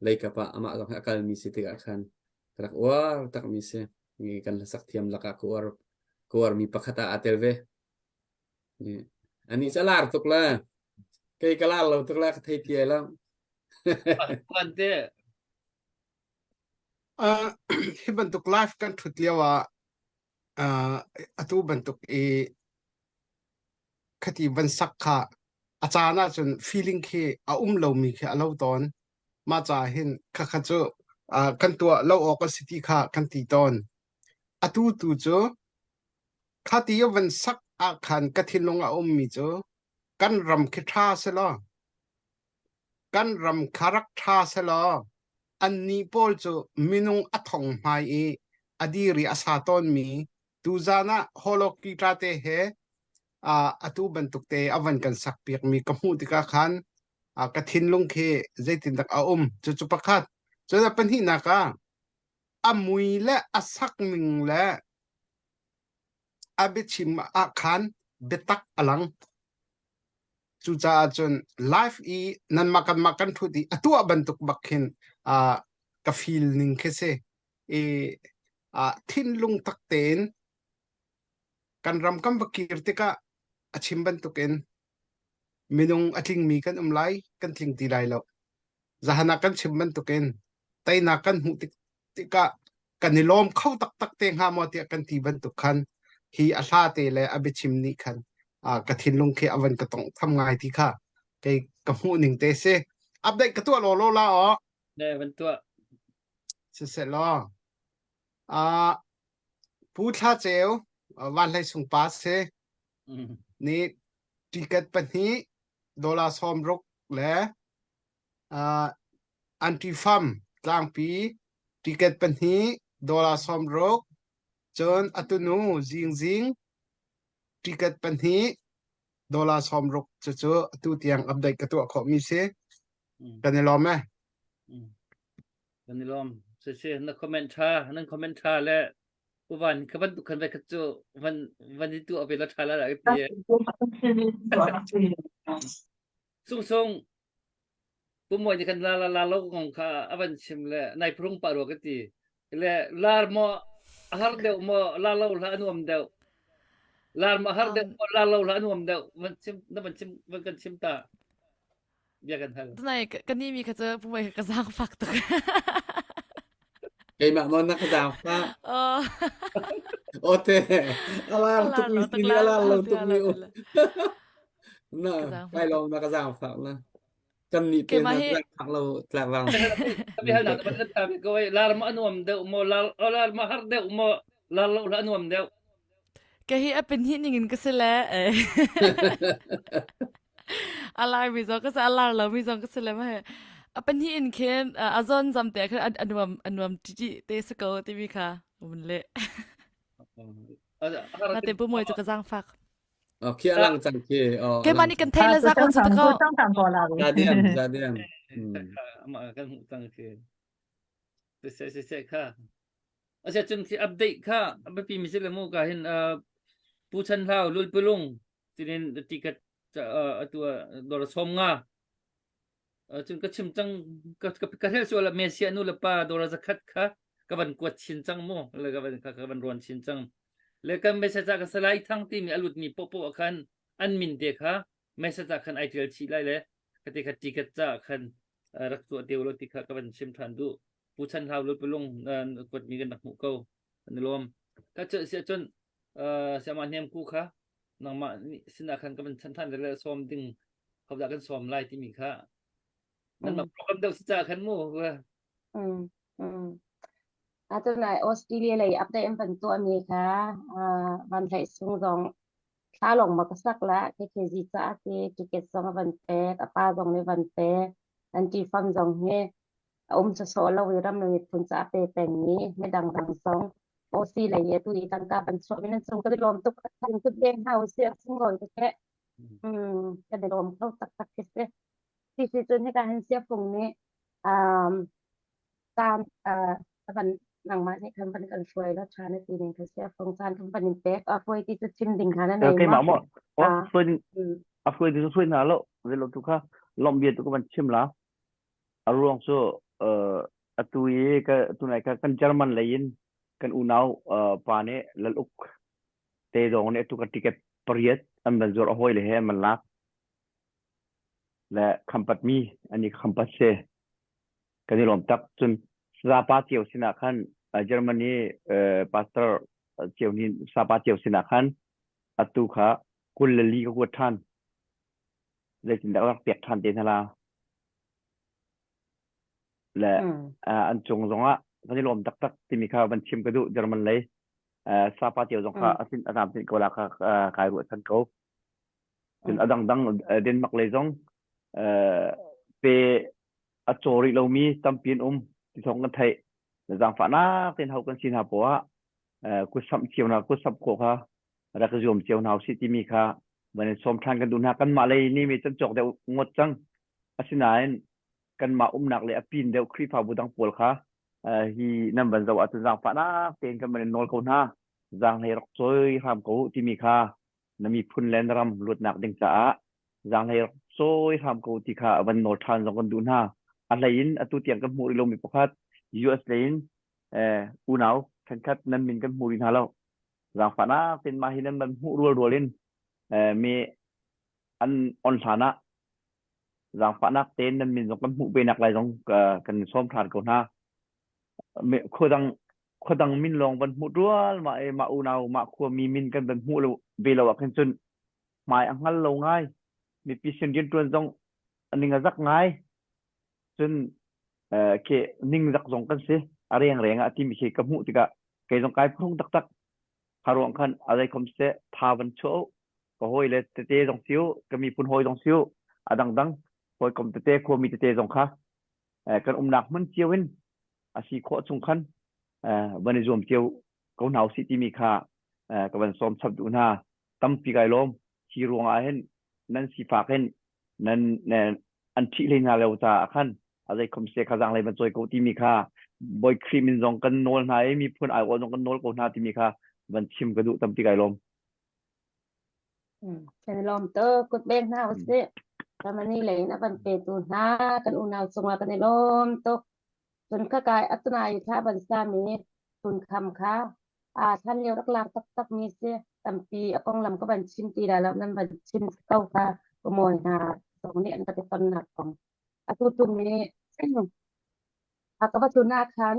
leikap ah amah zong hi a kal mi si tikah khan ka rak uar tak mi si kan hlasak thiam lakah ka uar ka uar mi pakhat ah aa tel ve ani cu a lar tuk la kei ka lar lo tuk la ka thei ti ai lo Tuan te Uh, hi bantuk live kan thut lio ah uh, atu bantuk i khati van sak kha a caan ahcun feeling khi a um lomi khi a lo tawn. Mah caah hin khakha cu uh, kan tuah lo awk a si ti kha kan ti tawn. Atu tu cu khati van sak ah khan ka thinlung a ummi cu kan ram khi ṭha selaw kan ram kha rak ṭha selaw annih pawl cu minung a thong hmai i a dir i a sa tawnmi. Tuzan ah holoki tla te he atu bantuk te a van kan sak piak mi ka hmuh tikah khan ka thinlung khi zeitindak a um. Cucu pakhat. Cun a pahnihnak ah a mui le a sak ning le a biachim ah khan biatak a lang. Cucaah cun live i nanmah kanmah kan ṭhut i a tuah bantuk bak khin uh, ka feel ning khi si. I uh, thinlung tak tein kan ram kan va kir tikah a chim bantukin minung a tlingmi kan um lai, kan tling ti lai lo. Zahan ah kan chim bantukin teinak kan hmuh tik tikah kan i lawm kho taktak te hnga maw tiah kan ti bantuk khan hi a hla te le a biachim nih khan ka thinlung khi a van ka tongh tham ngai ti kha kei ka hmuh ning te si. Update ka tuah law law la aw. Ne van tuah. Siseh law. Uh, Pu Thla Ceu, Van Hlei Sung pa si. Ni ticket pahnih dollar 60 le uh, anti-fam tlangpi ticket pahnih dollar 60 cun atunu zingzing ticket pahnih dollar 60 cucu atu tiang update ka tuah khawh mi si kan i lawm e kan i lawm si si na comment tha nan comment tha le uvan ka bantuk khan vai khat cu van van i tu ape la tha la la ti Sung Sung, Pu Mawi nih khan la la la lo kong kha a van chim le nai phurung pah rua ka ti. Le lar maw a har deuh maw la lo hlah a nuam deuh. Lar maw a har deuh maw la lo hlah a nuam deuh. Van chim na van chim van kan chim ta. Bia kan hal. Tunai kan ni mi kha cu Pu Mawi ka zaang fak tuk. Keimah maw na ka zaangfah? Oh. Ote, alar tuk mi si ni alar lo tuk mi u. Na kai lawm na ka zaangfah na. Kan nih te na zaangfah lo tlak rang. Tapi hal na ban ta ko ai lar ma anuam deuh mo lar lar ma har deuh mo lar lo la anuam deuh. Ka hi a pin hi ning in ka si le. A lar mi zong ka si a lar lo mi zong ka si le ma he. A pahnih in khin a zawn zam te khan a nuam a nuam ṭi te si ko timi kha mun le. Na te pu moi chu ka zang fak. Khi alang cang khi. Oh, Keimah nih kan thei le za kon su ko. Za diam, za diam. Ama kan hmuh cang khi. Se se se kha. Asia cun khi update kha biapi mi si le mu ka hin Pu Chan Hlau Lul Pulung tinin ticket atu dor som nga cun ka chim cang ka ka hel sual Mesia nu le pa dor zakhat kha ka van kuat chin cang mu le ka van ka van ruan chin cang le kan message ah ka salai thang ti mi alut mi popo khan an min te kha message ah khan ai tial chih lai le ka te kha ticket cha khan rak tuah teu lo ti kha ka van chim than du pu chan hlau lu pulung kuat mi kan rak hmuh ko an lom ka che sia cun siama hnem ku kha nangmah nih sinah khan ka van chan than le sawm ding hodah kan sawm lai timi kha nanmah program deuh si ca khan mu Mm, mm. Atu nai Australia lei update an van tuah mi kha van hlei sung zong thla lawng ma ka sak la KKZ ca te ticket zong a van pek a pa zong nih van pek anti fam zong hi a um sawsawh lo i ram le miphun ca a pe pengmi midang dang zong OC lei i atu i tangka van chuah mi nan cung kan i lawm tuk kan kut deng hna usih a sunglawi tuk he mm kan i lawm kho taktak khi si si si cun hika hin siafung nih um caan uh, van nangmah nih khan van kan hruai la tha na ti ning kha siafung caan kan van in pek a hruai ti cu chim ding kha na nei keimah ma maw oh hruai a hruai ti cu hruai hna lo zeilo tu kha lawmh bia tu ka van chim la A ruang cu uh, atu i ka tunai ka kan German lei in kan unau uh, pa nih Lal Uk te dong nih atu ka ticket pariat an van zuar a hawi le he an van lak le khampat mi ani khampat se kan i lawm tak cun sapa cio sinah khan uh, Germany uh, pastor cio ni sapa cio sinah khan atu kha kul le li ka kuat than zeitindah rak pek than te hna la le an cung zongah kan i lawm taktak timi kha van chim ka duh German lei sapa cio zong kha asin atam tin ko la kha kai ruah chan ko cun adang dang Denmark lei zong pe a caw rih lomi tampi an um ti thawng kan theih zaangfahnak tein ho kan si hna poah. Kutsamh cio hna kutsamh khawh kha rak zuam cio hna usih timi kha van in sawm ṭhan kan duh hna. Kanmah lei nih mi can cawk deuh ngawt cang. Asinain kanmah umnak le a pin deuh Khrihfabu dang pawl kha hi nan van zoh ahcun zaangfahnak tein kan van in nawl ko hna. Zaanghlei rak cawi hram ko u timi kha na miphun le na ram luatnak ding caah zaanghlei rak cawi hram ko ti kha van nawl ṭhan zong kan duh hna. A hlei in atu tiang kan hmuh rih lomi pakhat US lei in unau ṭhenkhat nan min kan hmu rih hna lo. Zaangfahnak tein mah hi nan van hmuh rualrual in mi an on hlan ah zaangfahnak tein nan min zong kan hmuh ve nak lai zong kan sawm ṭhan ko hna. Khuadang khuadang min lawng van hmuh rual mah e mah unau mah khuami min kan van hmuh lo ve lo ah khin cun hmai a hngal lo ngai mipi sin rianṭuan zong ning a zak ngai cun ke ningzak zong kan si a reng reng ah timi khi ka hmuh tikah kei zong kai phung taktak haruang khan a zeikhom seh tha van chuah u ka hawi le tete zong siu ka miphun hawi zong siu a dangdang hawikom tete khuami tete zong kha kan umnak hmun cio in a si khawh chung khan van i zuam cio ko hna usih timi kha ka van sawm chap duh hna tampi kai lawm hi ruang ah hin nan sifak hin nan an ṭhih hlei hna lo caah khan a zeikhom se kha zaanglei van cawi ko timi kha Bawi Khrih min zong kan nawl hna i miphun aiawh zong kan nawl ko hna timi kha van chim ka duh tampi kai lawm. Kan lawm tuk kut beng hna usih. Ramani lei in a van petu hna kan unau cungah kan i lawm tuk. Cun ka kai atunai thla ban sami tun kham kha a thlan lio rak lak taktak mi si tampi a konglam ka van chim ti la lo nan van chim ko kha ka mawi hna zong nih an ka ti tonnak kong atu tum ni a ka va tlun ah khan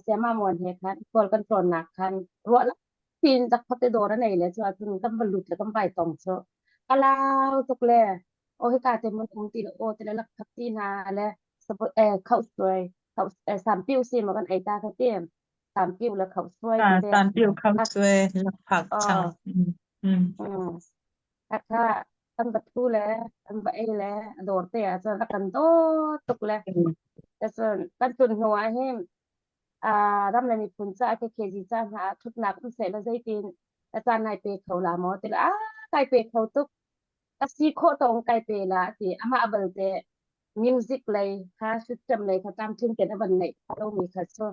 siama muan he khan kawl kan tlawnnak khan ruah la tin tak phate dawr a nei le chu ahcun kan va lut le kan vai tong chu kalau tuk le o hika te mun um ti le o te le lak thak ti hna le khau suai khau sampiu si ma kan ei ta kha ti sampiu le khau suai Ah, sampiu khau suai lakphak chang. Mm. Kha kan va thu le kan va ei le dawr te ah cun a kan dawt tuk le cun kan tun hnu ah hin ram le miphun ca KKG ca hna ah thutnak um seh la zeitin a caan nai pe kho la maw ti a kai pe kho tuk ka si khawh tong kai pe la ti amah balte music lei kha system lei kha tlamtling ten a van neih lo mi kha cu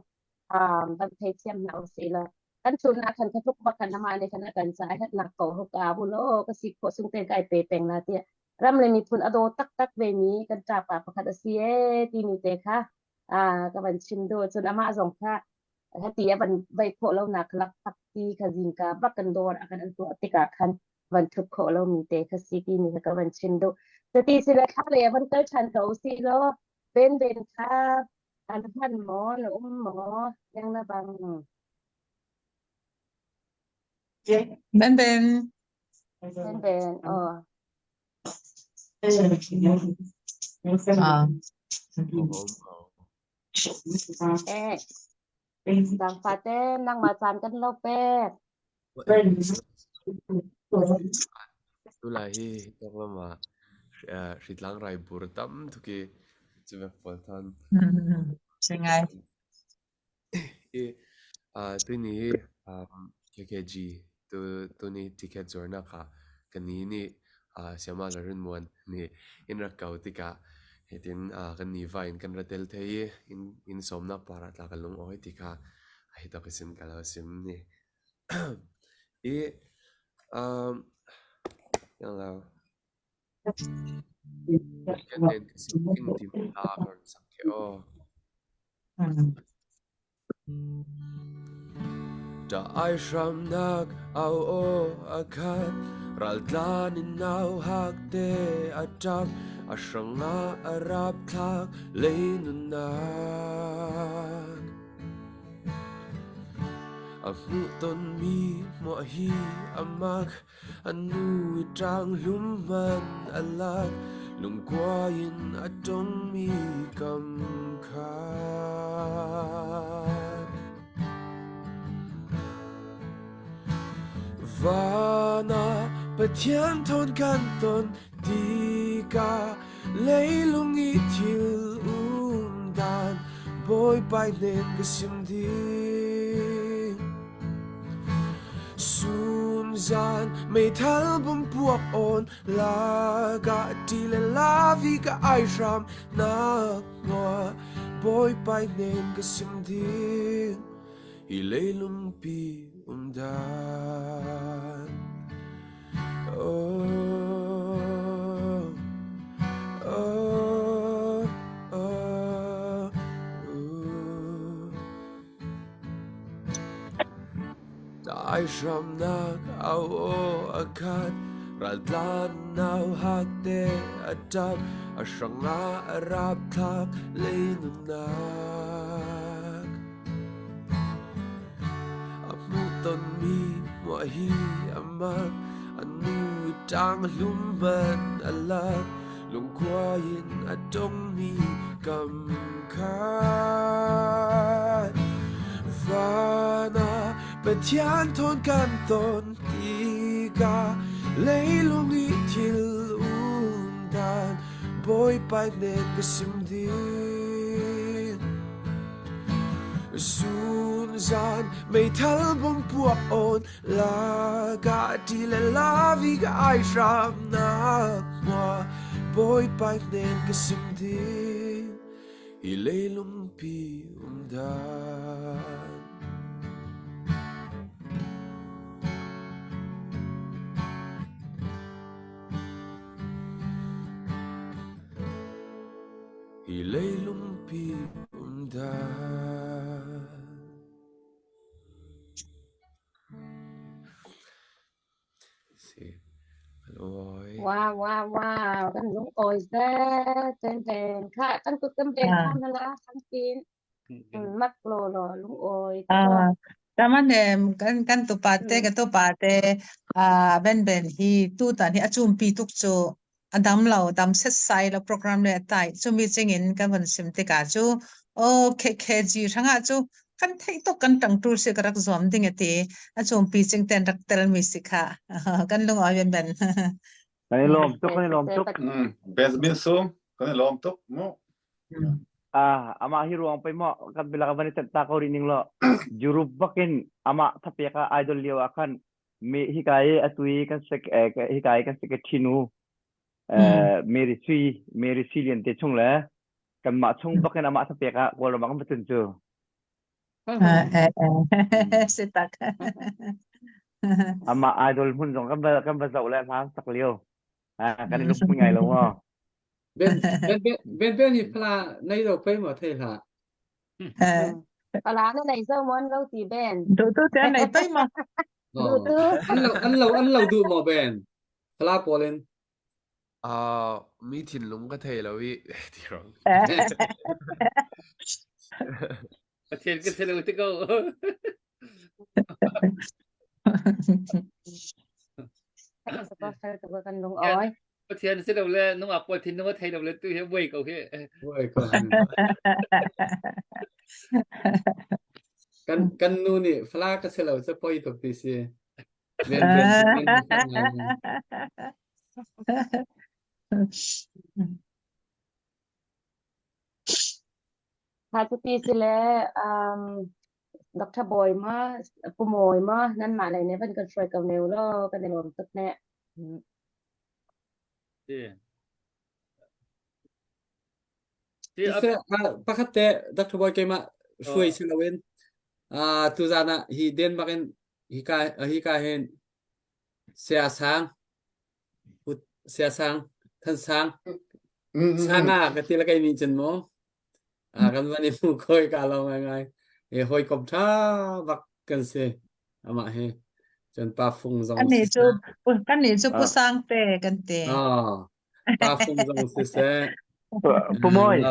um van theithiam hna usih law kan chun ah khan ka tluk bak khan amah nih khan a kan ca hat nak ko ho ka bu lo ka si khawh sung ten kai pe peng la tiah ram le miphun a daw taktak ve mi kan ṭapa pakhat a si e timi te kha a ka van chim duh cun amah zong kha hati a van vai khawh lo nak lak tak ti kha zingka bak kan dawr a kan an tuah tikah khan van thup khawh lo mi te kha si timi kha ka van chim duh cuti si le thla le van kal ṭhan ko si law ben ben kha An hman maw, na um maw, yang na bang. Ben Ben. Ben Ben, oh. Ah. Eh, zaangfah te nangmah caan kan lo pek. Tulai hi hitok lam ah hritlang rai bur tam tuk i civek pawl than. Si ngai. I tuni KKG tuni ticket zuarnak ah kani nih Siama le Rinmuan nih in rak ko tikah hitin kan ni va in kan ra tel thei i in sawmnak par ah tla kan lung awi ti kha hitok isin ka lo sim ni. I um yang lo kan nen ka sim king tim la ka ron sak ke aw. Ta ai hramnak au aw a khat raltlan in nau hak te a ṭap a hrangah a rap thlak lei nunnak. A hmuhtonmi hmuah hi a mak, a nu i ṭanghlum hmanh a lak, lungkuai in a tongmi kam khat. Van ah Pathian thawn kan ton tikah Leilung i thil um dan Bawipa hnen ka sim ding. Sunzan meithal bom puak on la ka ti le la vi ka ai hram nak ngua Bawipa hnen ka sim ding hi leilung pi um dan Oh, oh, oh, oh. Aihramnak au aw a khat, raltlan nau hak te a ṭap, a hrangah a rapthlak lei nunnak. A hmuhtonmi hmuah hi a mak, a nu i ṭang hlum hmanh a lak, lungkhua in a tongmi kam khat. Van ah Pathian thawn kan ton tikah leilung i thil um dan Bawipa hnen ka sim ding. Sunzan meithal bom puak on La ka ti le la vi ka ai hram nak mua Bawipa hnen ka sim ding hi leilung pi um dan. Hi leilung pi um dan. Wow, wow, wow. Kan lung awi ze ten ten kha kan kut kan beng kha na la sang tin mak lo lo lung awi Ah, taman em kan kan tu pa te ka tu pa te ah ben ben hi tu tan hi achum pi tuk chu A dam lo, dam setsai lo program le a tai. Cumi cingin kan von sim tikah cu aw KKG hrangah cu kan theih tuk kan ṭang ṭul si ka rak zuam ding a ti. A cungpi cing ten rak tel mi si kha. Kan lung oi ben ben. Kan i lawm tuk, kan i lawm tuk. Mm, Benjamin Sum, kan i lawm tuk mu. Ah, amah hi ruang pei maw kan bilak van i tet ta ko rih ning law Europe bakin amah thapek ah idol lio ah khan Mi hika i atu i kan sek eh, hika i kan secretary nu eh, Mary Sui Mary Sui Lian te chung le kanmah chung bakin amah thapek ah Kawlram ah kan va tlun cu. Eh, eh, si tak. Amah idol hmun zong kan va kan va zoh le hla sak lio. Ah, kan i lungpui ngai lo maw? Ben ben ben ben ben hi phala nei lo pei maw thei hlah. Pala na nei zo mon lo ti ben. Du tu te nei pei ma. Du tu. An lo an lo an lo du maw ben. Phala pawl in. Uh, mi thinlung ka thei lo i ti rong. Pathian ka thei lo ti ko. Kan lung oi. Pathian si lo le nungak pawl thinlung a thei lo le tu hi buai ko hi. Buai ko. Kan kan nu nih fala ka si lo cu poi tuk ti si. Ven ven ven Tha cu ti si le um, Dr. Bawi ma Pu Mawi ma nanmah lei nih van kan hruai ko ne ulaw kan i lawm tuk ne. Siseh, pakhat te Dr. Bawi keimah hruai si loin uh, tuzan ah hi Denmark in hika hika hin Saya Sang Saya Sang Than Sang Sanga ka ti la kai nih cun mu Ah, kan van i hmu koi ka lo ngai ngai. E hawikom ṭha bak kan si. Amah hi. Cun pa fung zong Kan nih cu siseh. kan nih cu Pu Ah. Sang te kan ti. Ah, pa fung zong siseh. Pu Mawi,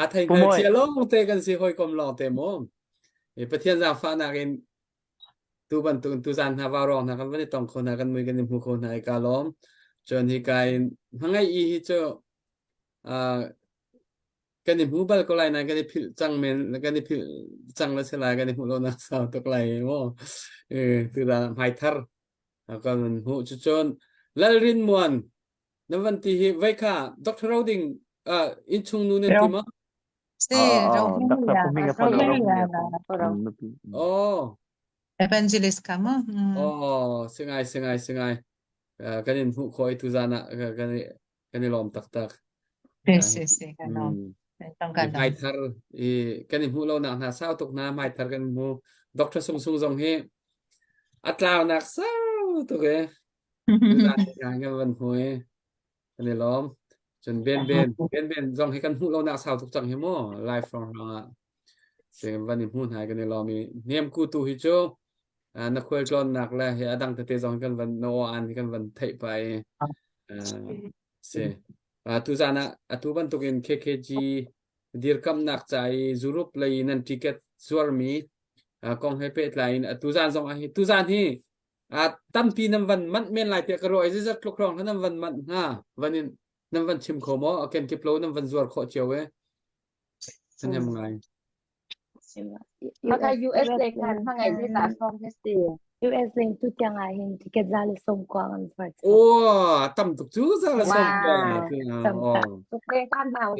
A thei Pu hngal Mawi. cia lawng te kan si hawikom lawng te mu. E Pathian zaangfahnak in tu bantuk in tuzan hna vaurawng hna kan van i tong kho hna kan mui kan i hmu kho hna i ka lawm. Cun hi ka in hmangaih i hi cu ah kan i hmu bal ko lai nain kan i philh cang men kan i philh cang la si lai kan i hmuh lo nak sau tuk lai mu tutan hmaithar kan hmuh cucun Lalrin Muan na van ti hi vai kha Dr. Roding innchung nu nan ti ma Si, Dr. Puming a Rohingya. Oh. Evangelist ka mu. Mm. Oh, singai singai singai. Uh, kan in hmuh khawh i tuzan ah kan i kan i lawm taktak. Si si si kan lawm. Tong kan lawm. Hmaithar i kan i hmuh lo nak hna sau tuk hna hmaithar kan hmu. Dr. Sung Sung zong hi a tlaunak sau tuk e. Tuzan kan van hmu i kan i lawm. Cun Ben Ben Ben Ben zong hi kan hmuh lo nak sau tuk cang hi mu live from hrang ah. Sing van i hmu hna kan i lawm i hnemku tu hi cu na khual tlawnnak le hi a dang tete zong kan van no an hi kan van theih pa i si tuzan ah atu bantukin KKG dirkamnak ca i Europe lei nan ticket zuarmi kong he pehtlai in atu zan zong ah hi tuzan hi tampi nan van manh men lai tiah ka ruah i zeizat tluk hrawng nan van manh hnga van in nan van chim kho maw a kenkip lo nan van zuar khawh cio e Hnem ngai. Maka US le khan hmangaih zei dah hrawng hi si. US leng tu tiang ah hin ticket za le som kwa kan zuar. Oh, tam tuk cu za le som kwa. Tam tak. Tuk le kan hau.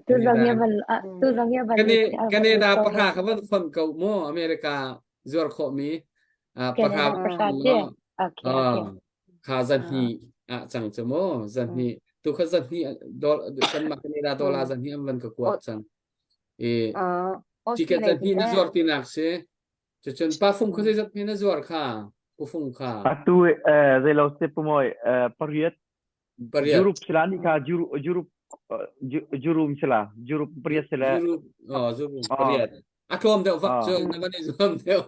Tu zong ya van tu zong ya van. Kane Canada pahra kha van fon ko mu America zuar khawh mi pahra pahra te. Okay okay. Kha zahnih ah cang cu mu zahnih tu kha zahnih kanmah Canada dollar zahnih an van ka kuat cang i ticket zahnih na zuar tinak si cucun pa fung kha zeizat hme na zuar kha pu fung kha atu zeilo se pu moi pariat pariat Europe sila ni kha Europe Europe sila Europe pariat sila Europe oh Europe pariat a tlawm deuh vak cu na van i zuam deuh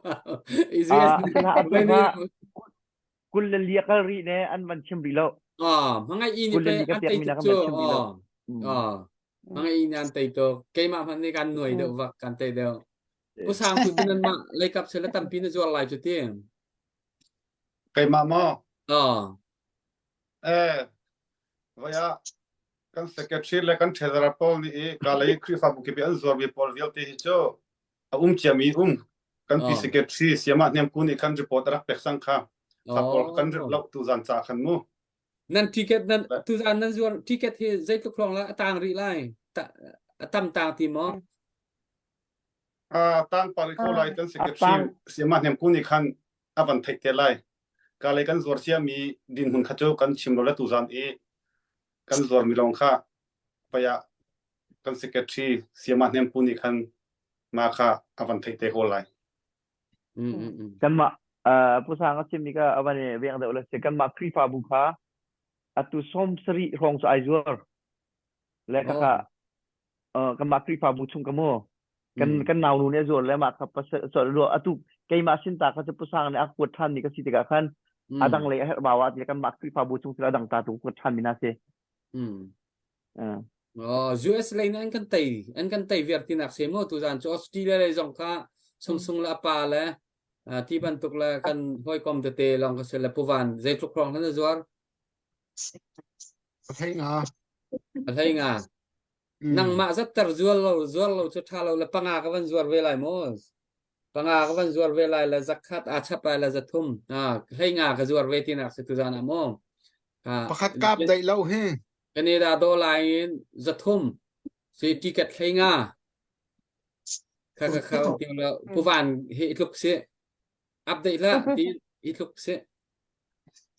kul le lia kal rih ne an van chim rih lo. Ah, hmangai i ni Kul le pe li ka an pek tei mi tuk na kan cu. van chim rih lo. Oh, oh. Hmangai i ni an tei tuk. Keimah hmanh nih kan nuai deuh vak kan tei deuh. Pu Sang tu nan mah leikap se le tampi na zuar lai cu ti. Keimah maw? Oh. Eh, vai ah kan secretary le kan treasurer pawl nih i ka lei Khrihfabu kip i an zuarmi pawl vialte hi cu a um ciami um kan pi secretary siamah hnemku nih khan report a rak pek sang kha kha pawl kan rip lo tu zan ca khan mu Nan ticket nan tuzan nan zuar ticket hi zeitluk hrawng la a tang rih lai a tam tang ti maw a tang pari ko lai kan secretary siamah hnemku nih khan a van theih te lai ka lei kan zuar ciami dinhmun kha cu kan chim lo le tuzan i kan zuar mi lawng kha paya kan secretary siamah hnemku nih khan mah kha a van theih te ko lai. Kanmah Pu Sang a chimmi kha a van i veng deuh le si kanmah Khrihfabu kha atu sawm sarih hrawng cu ai zuar le ka kha kanmah Khrihfabu chung ka mu kan kan nau nu nih a zuar le mah kha pasal atu keimah sin ta kha cu Pu Sang nih a kuat ṭhan mi ka si tikah khan a dang lei a herh bau ah ti kanmah Khrihfabu chung thil a dang ta tu kuat ṭhan mi na si. Oh, US lei nih an kan tei an kan tei viar tinak se mu tuzan cu Australia lei zong kha sungsung le apa le ti bantuk le kan hawikom tete lawng ka si le puvan zeitluk hrawng hlan na zuar Hlei nga. Hlei nga. Nangmah zatter zual lo zuar lo cu tha lo le panga ka van zuar ve lai maw panga ka van zuar ve lai le zakhat a chap lai le zathum ah hlei nga ka zuar ve tinak si tuzan ah maw Pakhat kap daih lo hi. Canada dollar in zathum si ticket hlei nga kha kha kha ti lo puvan hi tluk si update la ti i tluk si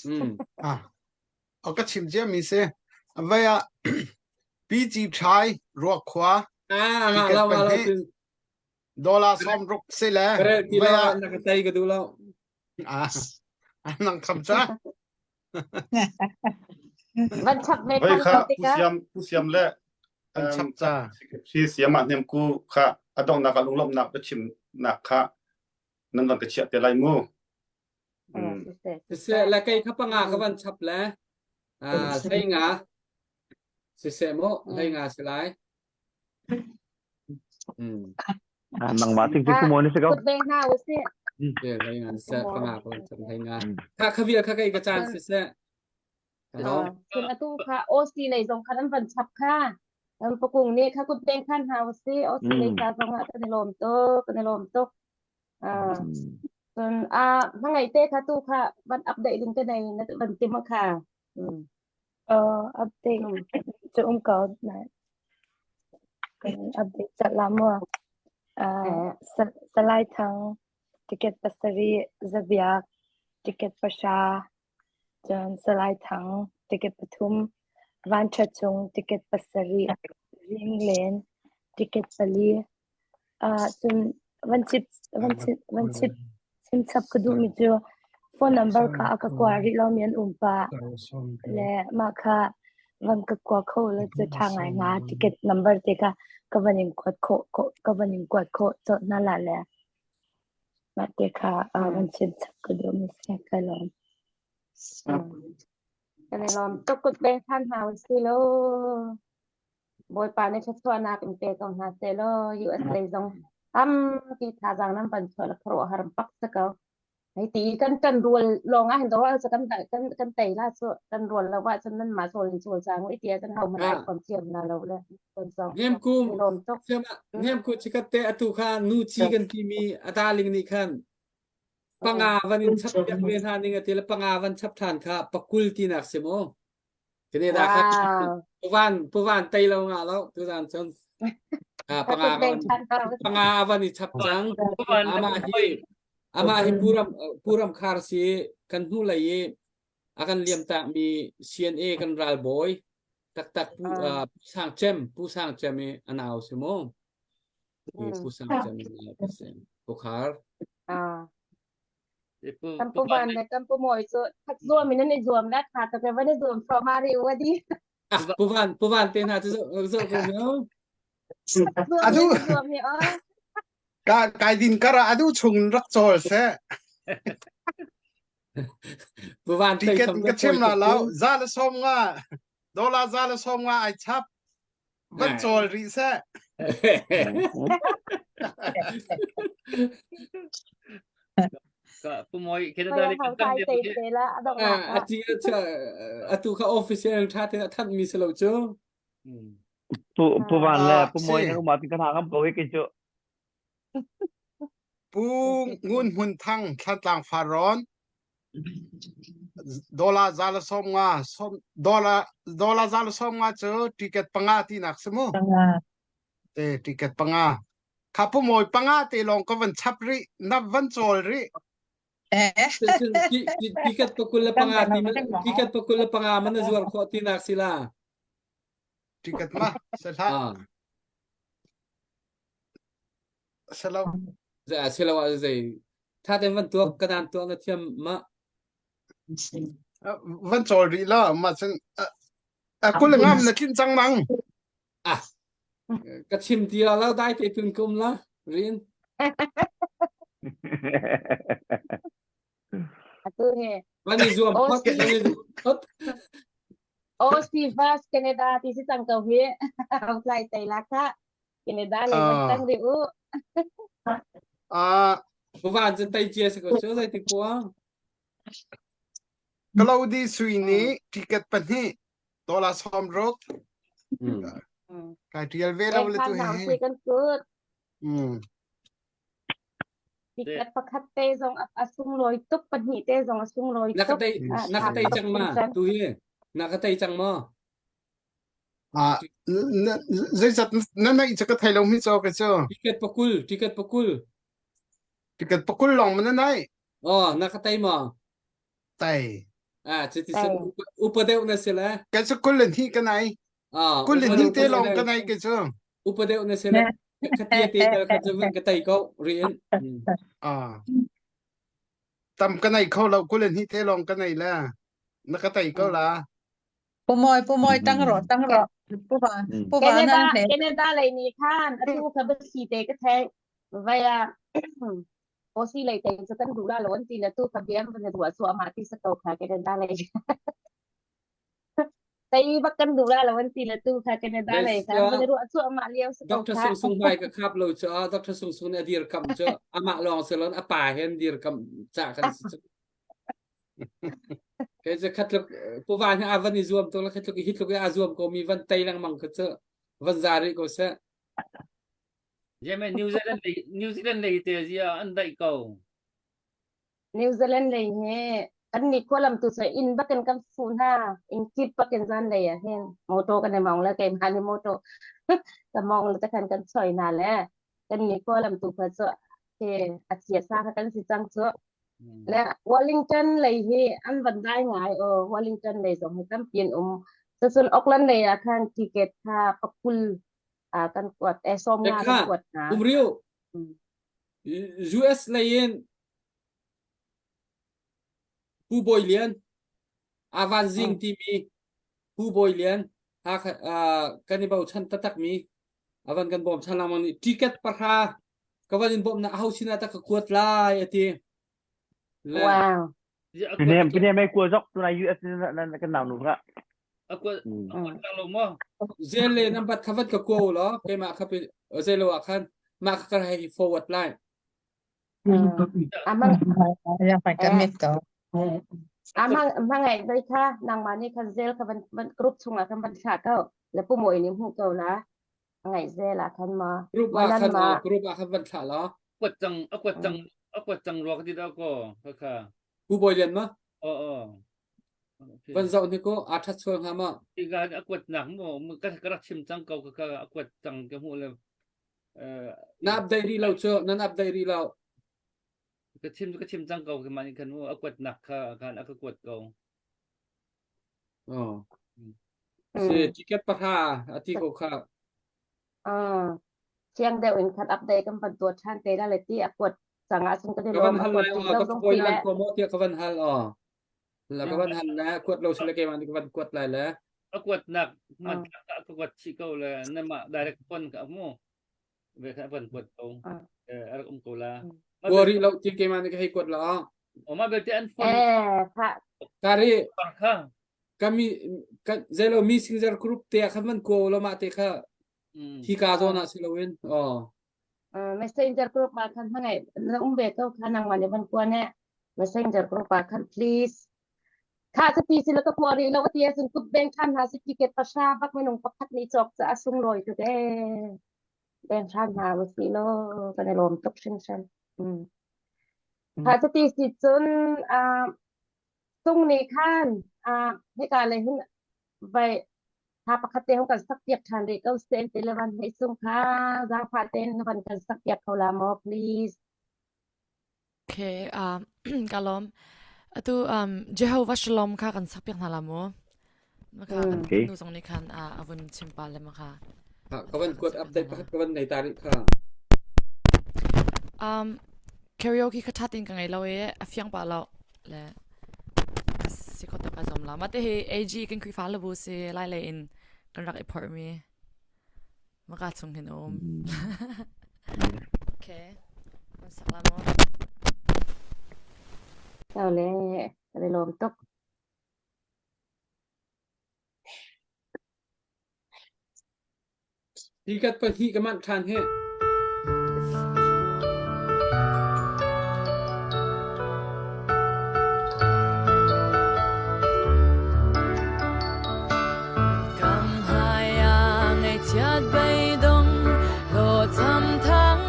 mm Ah, o ka chim cia mi si. Vai ah PG Thai Ruakhua ah nga lo nga lo dollar som ruk si le ti lo na ka tai ka du lo ah nang kham cha Van chap ve Voi than kha ko pu tikah. siam pu siam le Van chap ca. si siam ah hnem ku kha a donghnak ah lunglawmhnak biachim nak kha nan van ka chiah te lai mu. Mm. Siseh le kei kha panga ka van chap le ah hlei nga siseh mu hlei nga si lai. Mm. Ah, nangmah ting cu mo ni si ko. Kut beng hna usih. Ke hlei nga siseh panga ka van chap hlei nga. Kha kha vial kha kei ka caan siseh. Cun atu kha OC lei zong khan an van chap kha. An pakung nih kha kut beng khan hna usih. OC lei ca zong ah kan i lawm tuk, kan i lawm tuk. Ah, cun ah hmangaih te kha tu kha van update ding te nei na van tim kha. Mm. Uh, update cu um ko na kan update chat la mu. Uh, Salai Thang. Ticket 7, Zabiak ticket 3, cun Salai Thang ticket 3, Vanṭhat Cung ticket 7, Zinglen ticket 4. Ah cun van chip van chip van chip chim chap ka duhmi cu phone number kha a ka kua rih lomi an um pah le mah kha van ka kua kho lo cu ṭha ngai hnga ticket number te kha ka van in kuat khawh ka van in kuat khawh cawt hna la le mah te kha van chim chap ka duhmi si ka lawm. Kan i lawm tuk kut beng than hna usih law. Bawipa nih thluachuahnak in pe ko hna seh law US lei zong tampi thazaang nan van chuah le khuaruahhar bak si ko. Hei ti kan kan rual lawng ah hin doral cu kan kan kan tei la cu kan rual lo ah cun nan mah cawl in cawl cang i tia kan ho man ai kom thiam na lo le kon zong Nem kum lawm tuk nem ku chikat te atu kha nu chi kan ti mi a darling nih khan panga van in chap piak ve hna ning ati le panga van chap than kha pakul tinak si mu Kene da kha puvan puvan tei lo nga lo tuzan cun panga panga van i chap cang ama hi ama hi puram puram khar si kan hnu lei i a kan liam tak mi CNA kan ral bawi taktak pu pu sang chem pu sang chem i anau si mu pu sang chem i pu khar Kan pu van le kan pu mawi cu that zuam in an i zuam la tha tuk e van i zuam thluahmah rih u adi. Ah, pu van pu van te hna cu zo zo ko no. Zuam in an i zuam hi o. Ka kai din kara adu chung rak chawl se. Pu van tei Ticket ka chim la lo za le som nga dollar za le som nga ai chap van chawl rih seh. Pu Moi Canada le kan tam Ati atu kha official tha te that mi si lo cu. Pu Pu Van le Pu Moi na uma ti kan hangam ko ke cu. Pu Ngun Hmun Thang Thlatlang Farrawn Dollar za le som nga som dollar dollar za le som nga cu ticket panga tinak si mu. Te ticket panga. Kha pu mawi panga te lawng ka van chap rih na van cawl rih. Ticket pakul le panga ti ticket pakul le panga man na zuar khawh tinak si la. Ticket ma se hlah. Selo. Selo ah zei tha ten van tuak ka dan tuak na thiam ma van chawl rih la ma cun a kul ngam na tlin cang nang ah ka chim ti la lo dai te tun kum la rin Atu he van i zuam phot van i zuam phot OC First Canada ti si cang ko hi tlai tai la kha Canada lei van tang rih u. Ah. Van cun tei cia si ko cu zei ti khua. Kalodi sui nih ticket pahnih dollar sawm ruk. Kai tial ve lo le tu he. Kan kut. Mm. Ticket pakhat te zong a sunglawi tuk pahnih te zong a sunglawi Na ka tuk. tei na ka tei cang ma tu hi na ka tei cang maw? Ah, zeizat na neih cu ka thei lo mi caw ke cu. Ticket pakul, ticket pakul. Ticket pakul lawng ma na neih? Oh, na ka tei maw? Tai. Ah, cuti sun upa deuh na si le. Ka cu kul le hnih ka nei. Ah, Kul le hnih te lawng ka nei ke cu. Upa deuh na si le. Ka tia te tel kha cu vun ka tei ko riin. Ah. Tam ka nei kho lo kul le hnih te lawng ka nei le. Na ka tei ko la. Pu Mawi Pu Mawi tang rawh tang rawh Pu Van Pu Van Canada na hle Canada lei nih khan atu kha biasi te ka theih vai ah OC lei te cu kan duh la lo an ti le tu kha biam van ruah cuahmah ti sa ko kha Canada lei tei bak kan duh la lo an ti le tu kha Canada lei kha van ruah cuahmah lio sa ko Dr. kha Sung Sung hmai ka khap lo cu Dr. Sung Sung nih a dir kam cu amah lawng si lon a pa hen dir kam ca kan si cu Kei cu khatluk pu van hi a van i zuam tuk le khatluk hi tluk i a zuam ko mi van tei lengmang kha cu van za rih ko seh. Yemen New Zealand lei New Zealand lei te zia an daih ko. New Zealand lei hi kan nih khualam tu cu inn bakin kan fuh hna inn kip bakin zan lei ah hin motor kan i mong le keimah nih motor ka mong le te khan kan choi hna le kan nih khualam tu kha cu. Ke a chia sa kha kan si cang cu. Le Wellington lei hi an van dai ngai o Wellington lei zong hi tampi an um. Cun Auckland lei ah khan ticket kha pakul kan kuat e som nga kan kuat hna. Umriu US lei in Pu Bawi Lian Avan Zing timi Pu Bawi Lian kan i bochan taktakmi avan kan bawm chan lengmang nih ticket pahra ka van in bawmh na aho sinah tak ka kuat lai ati le wow Pinem pinem ai kua zok tunai US na kan nau nu ka. Aku aku lo mo. Zel le nam bat khavat ka ko lo keimah kha zel lo ah khan mah kha ka hei forward lai. Amang Ya phải ka mit ko. Amang mangai dai kha nangmah nih khan zel kha van van group chungah khan van thlah ko le pu moi nih hmuh ko la ngai zel ah khan ma group ah khan group ah khan van thlah la kuat cang a kuat cang a kuat cang ruak ti da ko kha kha Pu Bawi Lian ma o o van zoh ni ko a that sual hnga ma ga a kuat nak mo ka ka rak chim cang ko ka ka a kuat cang ka hmuh le na update rih lo cu nan update rih lo ka chim ka chim cang ko ka man khan mu a kuat nak kha khan a ka kuat ko oh si ticket pahra ati ko kha ah chiang deuh in khat update kan van tuah than te la le ti a kuat cang ah cun ka ka van hal lai ka poi nan ko mo tiah ka van hal oh la ka van hal la kuat lo sile ke man ka van kuat lai le a kuat nak man ka ka kuat chi ko le na ma direct phone ka mu ve kha van kuat ko a rak um ko la Kua rih lo ti keimah nih ka hei kuat la. O ma belte an phone. Eh, kha. Kari. Kha. Kami ka zelo mi singer group te khan man ko lo ma te kha. Hi ka zawn ah si loin. Oh. Messenger group ma khan mangai na um ve ko kha nang ma ne van kuan e. Messenger group ah khan please. Kha sa ti sila ka kuari lo ti asun kut beng khan ha si ticket pasha bak minung pakhat ni chok cha asung loi tu ke. Beng hram hna usih law kan i lawm tuk hringhran. Mm. Kha cuti si cun uh, tung nih khan uh, hika le hin vai ha pakhat te hong kan sak piak ṭhan rih ko sen te le van hei sung kha zaangfah tein van kan sak piak kho la maw please. Okay, um, ka lawm. Atu um, Jehovah Shalom kha kan sak piak hna la mu. Maka kan Okay. nu zong nih khan a a vun chim pa le maka. Ka van kuat update pakhat ka van nei ta rih kha. Um, karaoke kha thatin ka ngei lo e a fiang pa lo le ka si kho to ka zom la mate hi AG kan Khrifa le bu si lai le in kan rak i phorh mi Maka chung hin um. Okay. Kan sak la maw? Tao le kan i lawm tuk. Tikat pahnih ka manh ṭhan he. Kam hai ah ngaihchiat beidong hlawhcham thang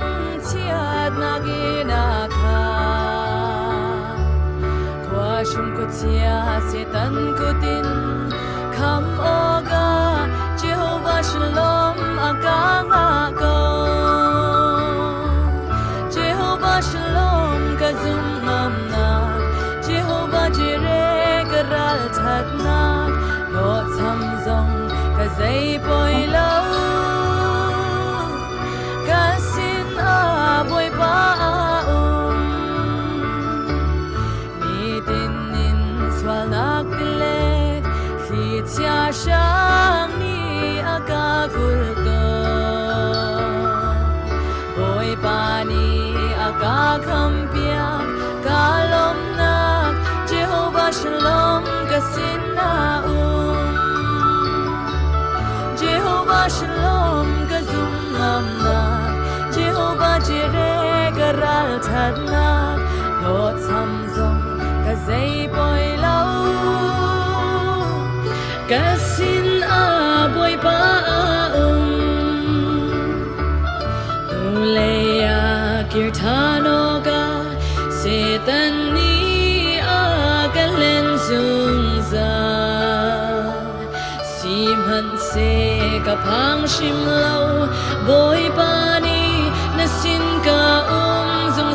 chiatnak in a khat. Khua hrum khuachia Satan kutin kham awkah Jehovah Shalom a ka ngah ko. Jehovah Shalom ka zum ngamnak Jehovah Jireh ka ralṭhatnak hlawhcham zong ka zei poi lo. Ka sin ah Bawipa a um. Nitin in sualnak tilet thlichia hrang nih a ka kulh tawn. Bawipa nih a ka khampiak ka lawmnak Jehovah Shalom ka sinah um. Jehovah Shalom ka zum ngamnak Jehovah Jireh ka ralṭhatnak hlawhcham zong ka zei poi lo. Ka sin ah Bawipa a um. Hnulei ah kir ṭhan awkah Satan nih a ka hlen zungzal. Sihmanhseh ka phang hrim lo, Bawipa nih na sin ka um zungzal.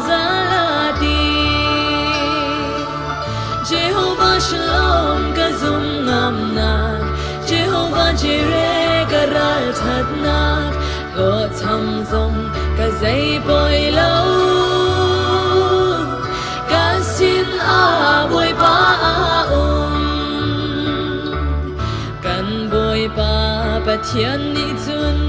ralṭhatnak hlawhcham zong ka zei poi lo. Ka sin ah Bawipa a um. Kan Bawipa Pathian nih cun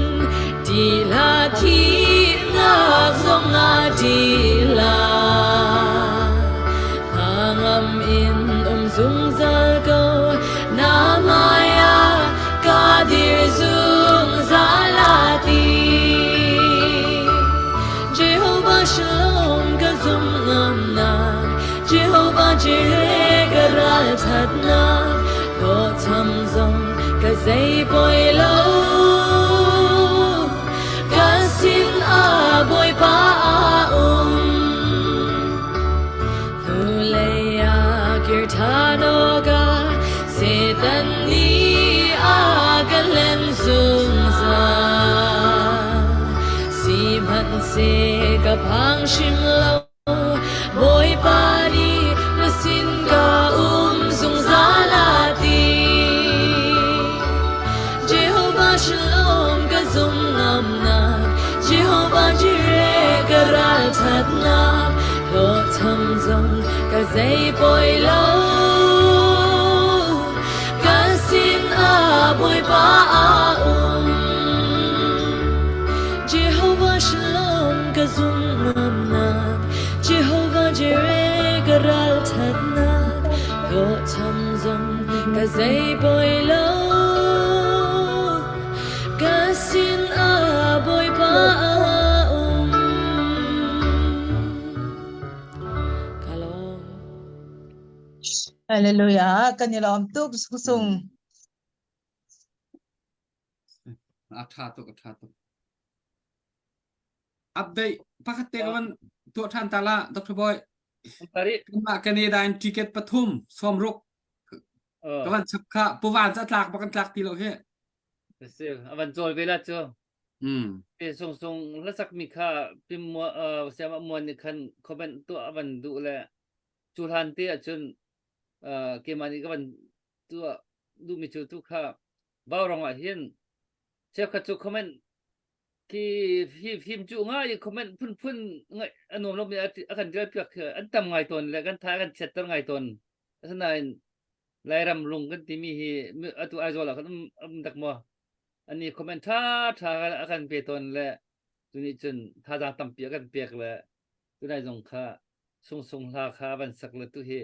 ṭih hlah thihnak zong ah ṭih hlah. Hnangam in um zungzal ko na hmai ah ka dir zungzal a ti. Jehovah Shalom ka zum ngamnak Jehovah Jireh ka ralṭhatnak hlawhcham zong ka zei poi lo. Ka sin ah Bawipa a um. Hnulei ah kir ṭhan awkah Satan nih a ka hlen zungzal. Sihmanhseh ka phang hrim lo. Bawipa nih na sin ka um zungzal a ti. Jehovah Shalom ka zum ngamnak, Jehovah Jireh ka ralṭhatnak, hlawhcham zong ka zei poi lo. Ka sin ah Bawipa a um. Jehovah Shalom ka zum ngamnak, Jehovah Jireh ka ralṭhatnak, hlawhcham zong ka zei poi lo. Ka sin ah Bawipa a um. Ka lawm. Hallelujah. Kan i lawm tuk sung. A ṭha tuk, a ṭha tuk. Update pakhat te ka van tuah ṭhan ta la, Dr. Boy. Kanmah Canada in ticket pathum sawmruk ka van chap kha puvan ca tlak bak kan tlak ti lo hi. Si, a van cawl ve la cu. Mm. Te sung sung hlasak mi kha pim uh, siam muan nih khan comment tuah a van duh le cu hlan te ahcun uh, keimah nih ka van tuah duhmi cu tu kha Vaurong ah hin cheukhat cu comment khi hi fim cu ngai i comment phunphun ngai a nuam lomi a a kan tial piak khi an tam ngai tawn le kan tha kan chiatter ngai tawn. Asinain Lairam lung kan timi hi mi- atu Aizawl ah khan um um dak maw? Ani comment tha tha a kan pe tawn le tuni cun thazaang tampi a kan pek le tunai zong kha sung sung hla kha van sak le tu hi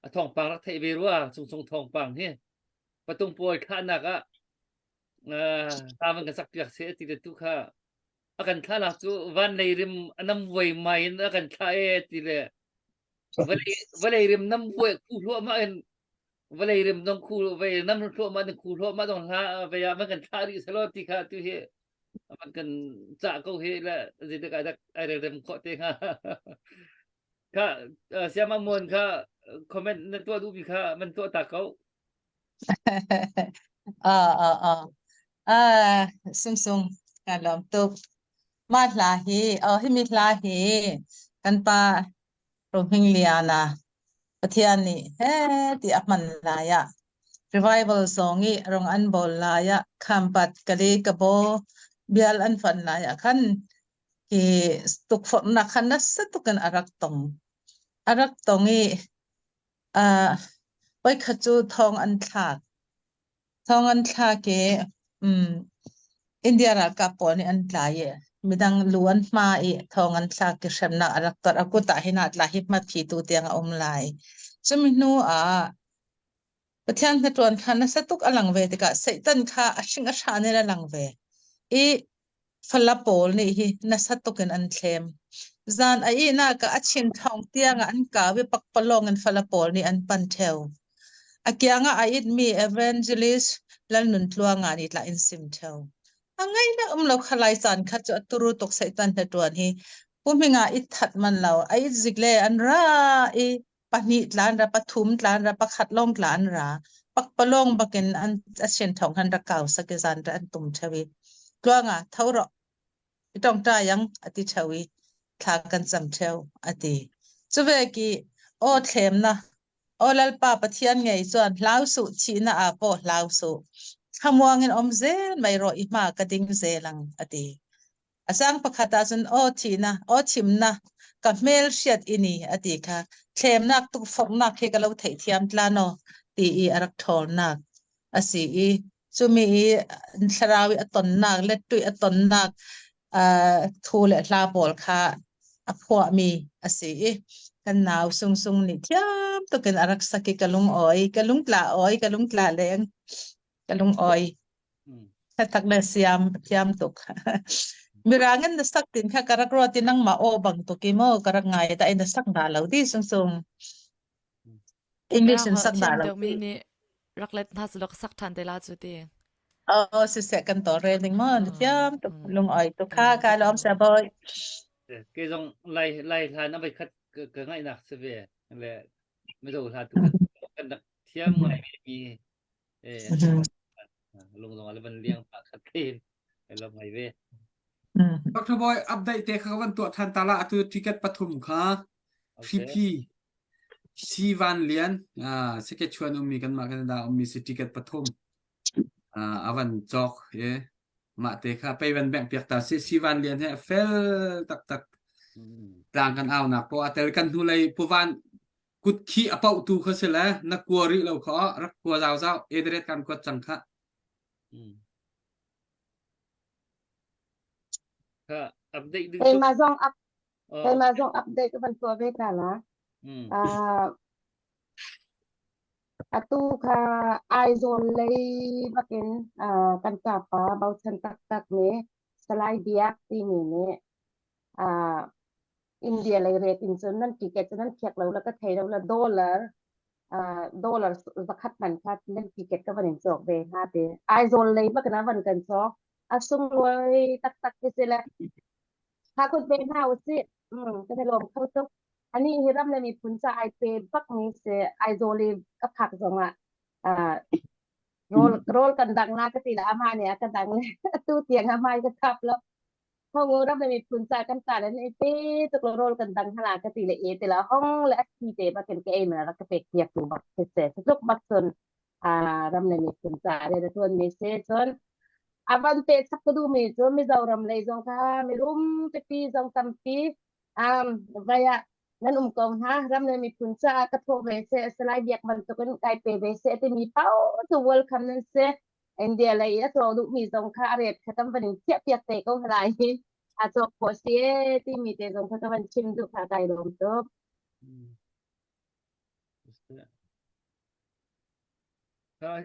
a thawngpang rak theih ve rua sung sung thawngpang hi patung pawl thlahnak ah ta van kan sak piak se ti le tu kha a kan thlahnak cu van lei rim a nam vuai mai in a kan thlah e ti le vawlei vawlei rim nam vuai khu hluahmah in vawlei rim dong khu vei nam hluahmah in khu hluahmah dong hla vei ah van kan thlah rih selaw ti kha tu hi van kan cah ko hi le zeitik ah dak ai rel rem khawh te hnga Kha siam amuan kha comment na tuah duhmi kha man tuah ta ko. Ah ah ah. Ah sung sung ka lawm tuk. Mah hla hi oh himi hla hi kan pa Rohming Liana Pathian nih he ti a hman lai ah revival song i rong an bol lai ah khampat kali kabo bial an fan lai ah khan hi tukforhnak kha nasa tukin a rak tong. A rak tong i uh, voikhat cu thong an thlak. Thong an thlak i um, India ralkap pawl nih an tlai i midang lu an hma i thong an thlak i hremnak a rak tor. A kut ah hin ah tla hi hma thi tu tiang a um lai. Cumi hnu ah Pathian hnaṭuan kha nasa tuk a lang ve tikah Satan kha a hring a hran in a lang ve i fala pawl nih hi nasa tuk in an thlem. Zan a ihnak ah a chin thawng tiangah an kau i pakpalawng in fala pawl nih an pan ṭheo. A kiangah a itmi evangelist Lalnuntluanga nih tlah in sim ṭheo. A ngaihnak um lo kha lai caan kha cu a turu tuk Satan hnaṭuan hi pumhing ah it that man lo a it zik le an ra i pahnih tla an ra pathum tla an ra pakhat lawng tla an ra pakpalawng bakin an a sian thawng han rak kau sak i zan ra an tum theo i tluanga tho ro i tongta yang ati theo i thla kan cam theo ati chuve ki o thlem na o lalpa pathian ngei chuan hlau su chi na a po hlau su. Thlamuang in om zel mai rawh i hma ka ding zel ang a ti. A sang pakhat ahcun aw thihnak, aw thimnak, ka hmel hriat i ni a ti kha thlemnak tukforhnak hi ka lo theihthiam tla naw ti i a rak ṭhawlnak a si i cumi i thlarau i a tonnak le tuih a tonnak uh, thu le hla pawl kha a phuahmi a si i kan nau Sung Sung nih thiam tukin a rak sak i ka lung awi ka lung tla awi ka lung tla leng ka lung awi tak le siam thiam tuk mirang in na sak tin kha ka rak ruat i nangmah aw bang tuk i maw ka rak ngai ta in na sak na lo di sung sung English in sak na Thiam lo deuhmi nih rak let hna selaw ka sak ṭhan te la cu ti. Oh, siseh kan tawlrel ding maw na thiam tuk lung oi tuk kha ka lawm sa boy. Ke zong lai lai hlan a voi khat ka ngaihnak si ve le mizo hla tu kan rak thiam ngai mi eh lung zong ale van liang pa khat te lom ngai ve. Dr. Boy update te kha van tuah than ta la atu ticket pathum kha PP Si Van Lian Saskatchewan ummi kanmah Canada ummi si ticket pathum a van cawk i mah te kha pei van bengh piak ta si Si Van Lian he a fel taktak tlang kan aunak poah a tel kan hnulei puvan kut khi a pauh tu kha si le na kua rih lo kha rak kua zau zau edret kan kuat cang kha Kha update ding Keimah zong up keimah zong update ka van tuah ve ta la. Ah atu kha Aizawl lei bakin ah kan kapa bochan taktak mi Salai Biak timi nih ah India lei rate in cun nan ticket cu nan khiak lo la ka thei lo la dollar ah dollar zakhat man kha nan ticket ka van in cawk ve hnga ti Aizawl lei bakin a van kan cawk a sunglawi taktak khi si le Tha kut ve hna usih. Mm, kan i lawm kho tuk. Ani hi ram le miphun ca ai pe bak mi si Aizawl i ka phak zong ah ah, rawl rawl kan dang na ka ti la ama nih a ka dang le atu tiang a hmai ka thap lo. Hong ram le miphun ca kan ta le ni te tuk lo rawl kan dang hala ka ti le e ti la hong le a thi te bakin ka ei ma rak ka pek piak tu bak se se tluk bak cun ah ram le miphun ca re na tuan mi si cun a van pe chak ka duhmi cu Mizoram lei zong kha mirum pipi zong tampi um vai ah nan um ko hna ram le miphun caah ka thawh ve se Salai Biak bantukin kai pe ve se timi pau cu welcome nan si India lei i a cawk duhmi zong kha a ret kha kan van in chiah piak te ko hna hi a cawk khawh si timi te zong kha ka van chim duh kha kai lawm tuk.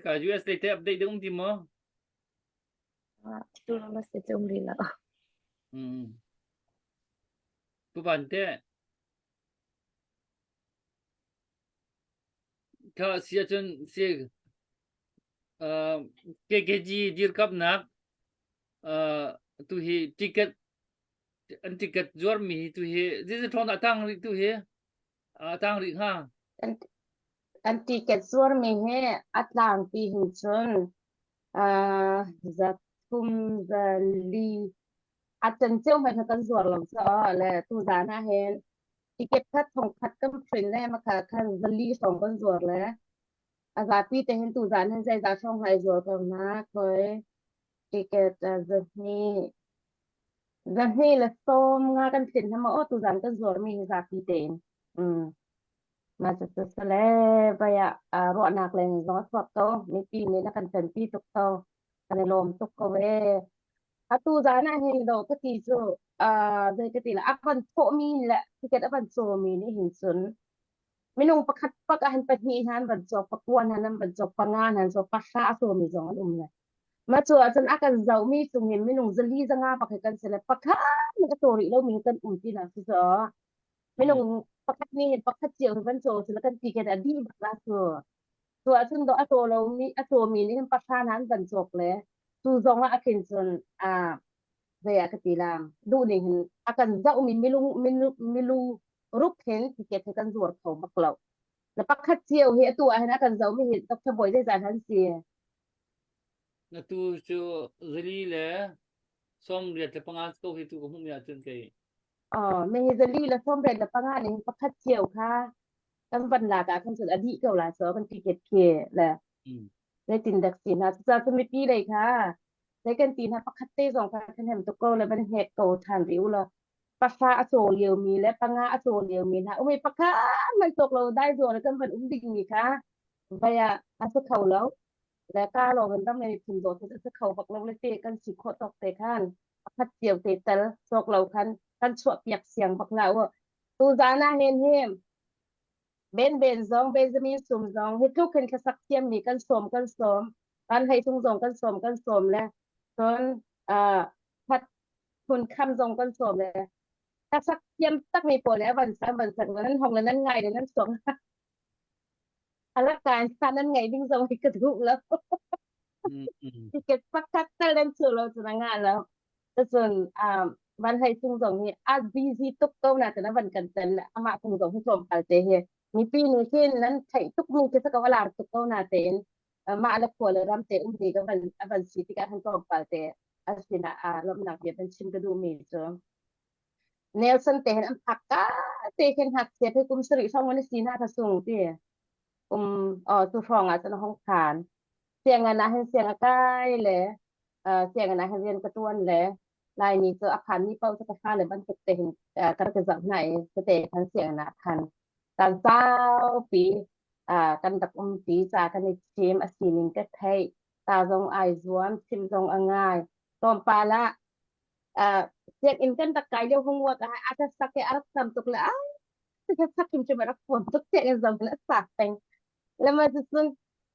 Ka US lei te update ding um ti maw? Tu ram se um rih lo. Mm. Tu van te. Kha si ahcun si uh, KKG dirkamnak uh, tu hi ticket an ticket zuar mi tu hi zeizat thong dah tang rih tu hi a tang rih hnga? An, an ticket zuarmi hi a tlangpi hin cun uh, za thum za li a can cio hmanh kha kan zuar lo caah le tuzan ah hin ticket kha thong khat kan print le makha khan zali hrawng kan zuar le a zapi te hin tuzan hin zeizah hrawng hai zuar ko hna khoi ticket uh, zahnih Zahnih le sawm nga kan tlinh hna maw aw tuzan kan zuarmi hi zapi tein. Mm. Mah cucu sale vai ah ruahnak leng zong a chuak ko. Mipi nih na kan ṭanpi tuk ko. Kan i lawm tuk ko ee. Atu zan ah hin do ka ti cu uh, zei ka ti la a van thawhmi le ticket a van cawmi nih hin cun minung pakhat pak ah hin pahnih hna an van cawk pakua hna an van cawk panga hna an cawk pahra a cawmi zong an um le Ma cu ahcun a kan zohmi cung hin minung zali zanga pakhat kan si le pakhat nih a caw rih lomi kan um ti nak si caw. Minung pakhat nih hin pakhat cio hi van caw sila kan ti khin a dih bak la cu. Cu ahcun do a caw lomi a cawmi nih hin pahra hna an van cawk le cu zong ah a khin cun a zei ah ka ti la duh ning hin a kan zohmi milung milu ruk hin ticket hi kan zuar kho bak lo. Na pakhat cio hi atu ah hin a kan zohmi hi Dr. Bawi zeizat han si. Atu cu zali le 85 ko hi tu ka hmuhmi ahcun kei. Oh, me hi zali le 85 ning pakhat cio kha kan van lak ah khan cun a dih ko la so kan ticket khi le. Zeitin dek si hna. Cucaah cu mipi lei kha zei kan ti hna pakhat te zong kha ṭhahnem tuk ko le van hnek ko ṭhan rih u law pahra a caw liomi le panga a caw liomi hna um i pakhat hmanh cawk lo dai zawn kan van um dingmi kha vai ah a si kho lo le ka lawng in ram le miphun dawt a si kho bak lo le te kan si khawh tawk te khan pakhat cio te tal cawk lo khan kan chuah piak siang bak la u tu zan ah hin hi Ben Ben zong Benjamin Sum zong hi tluk hin thlasak thiammi kan sawm kan sawm kan hlei tung zong kan sawm kan sawm le cun uh, khat phun kham zong kan sawm le hlasak thiam takmi pawl le van san van sak nan hong le nan ngai le nan suang alak kan sa nan ngai ding zong hi ka duh lo ticket pakhat tal nan chu lo cu na nga lo cun um van hlei sung zong hi a busy tuk ko na tan van kan tel amah tung zong hi tlawmpal te hi mipi nih hin nan theih tuk mi khi ka lar tuk ko na tein mah le khua le ram te um ti ka van a van si tikah han tlawmpal te a sinah a lawmhnak bia van chim ka duh mi cu Nelson te hin an phak ka te khin ngakchia te kum sarih hrawng an si na tha sung ti kum oh tu hrawng ah cun hong phan sianginn ah hin siang a kai le sianginn ah hin rian ka tuan le Laimi cu a phan mi paoh cu ka fale bantuk te hin ka rak zoh hna i tete khan sianginn ah khan caan saupi kan rak umpi ca kan i chim a sining ka theih ta zong ai zuam chim zong a ngai tlawmpal ah sianginn kan rak kai lio hung wak ah a ka sak i a rak tam tuk le a ka sak hrim hrim a rak huam tuk sianginn zong in a sak peng lama cun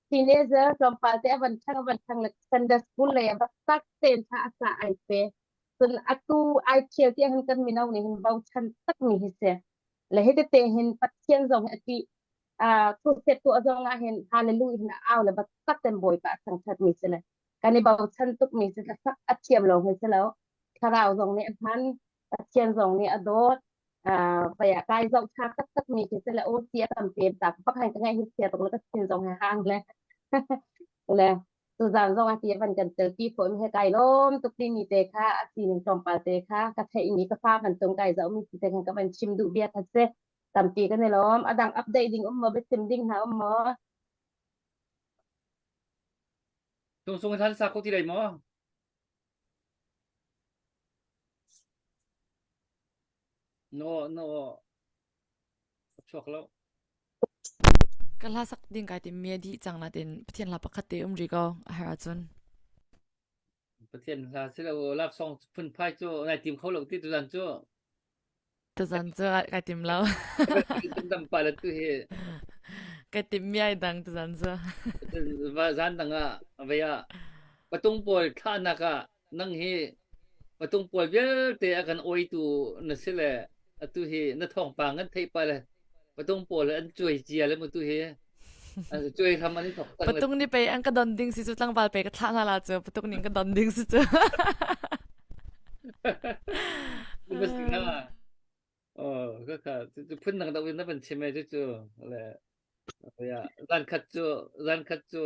teenager tlawmpal te a van thang a van thang le Sunday school lei a va tak ten tha a sa ai pe cun atu ai thial ti hin kan mino nih hin bochan tak mi hi si le hi tete hin Pathian zong hi a ti crusade tuah zong ah hin hallelujah hin a au le tak ten bawipa a thangthat mi si le kan i bochan tuk mi si sak a thiam lo hi si lo thlarau zong nih a hman Pathian zong nih a dawt paya kai zoh tha taktak mi khi si le o si a tam pem ta pakhan ka ngai hi sia tuk le ka thin zong he hang le le tuzan zong a ti van kan tel pi fo mi he kai lom tuk ti mi te kha a sining tlawmpal te kha ka theih mi ka fa kan tung kai zoh mi te khan ka van chim duh bia kha se tampi kan i lawm a dang update ding um maw biachim ding hna um maw Tung sung than sa ko ti lai maw? No no chuak lo. Ka hla sak ding kai tim mi di cang na tin Pathian hla pakhat te um ri ko a har ahcun. Pathian hla si lo laksawng phunphai cu nai tim kho lo ti tuzan cu. Tuzan cu kai tim lo. Dam pa le tu hi. Kai tim mi ai dang tuzan cu. Zan dang ah vei ah patung pawl thlahnak ah nang hi patung pawl vialte a kan oitu na si le atu hi na thawngpang kan theih pa le patung pawl an cuai cia le mu tu hi cuai hram an i thok cang patung ni pei an ka don ding si cu tlangval pe ka thlah hna la cu patung ning ka don ding si cu Oh, ka ka cu phun dang deuh in na van chim e cu cu le ya zan khat cu zan khat cu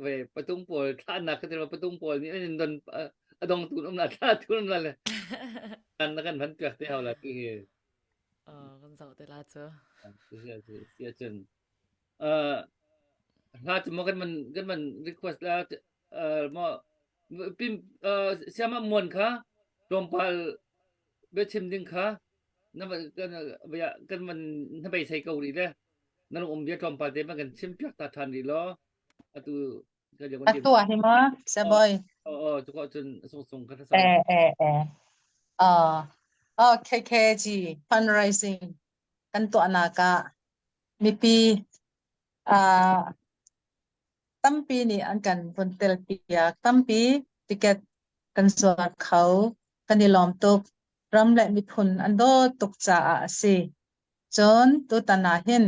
ve patung pawl thlah nak ka til patung pawl nih an in don a dong tu um la thla tu um la le kan na kan van piak te hau la ti hi kan zoh te la cu si cun hla cu maw kan man kan man request la maw pim siama muan kha tlawmpal biachim ding kha na kan kan man na beisei ko rih le na lung um bia tlawmpal te man kan chim piak ta than rih law atu Atu ah hi ma Saboy. Oh oh cu ko cun sung sung ka Eh eh eh. Uh, oh KKG fundraising kan tuahnak ah mipi uh, tampi nih an kan vun tel piak tampi ticket kan zuar kho kan i lawm tuk ram le miphun an dawt tuk caah a si cun tutan ah hin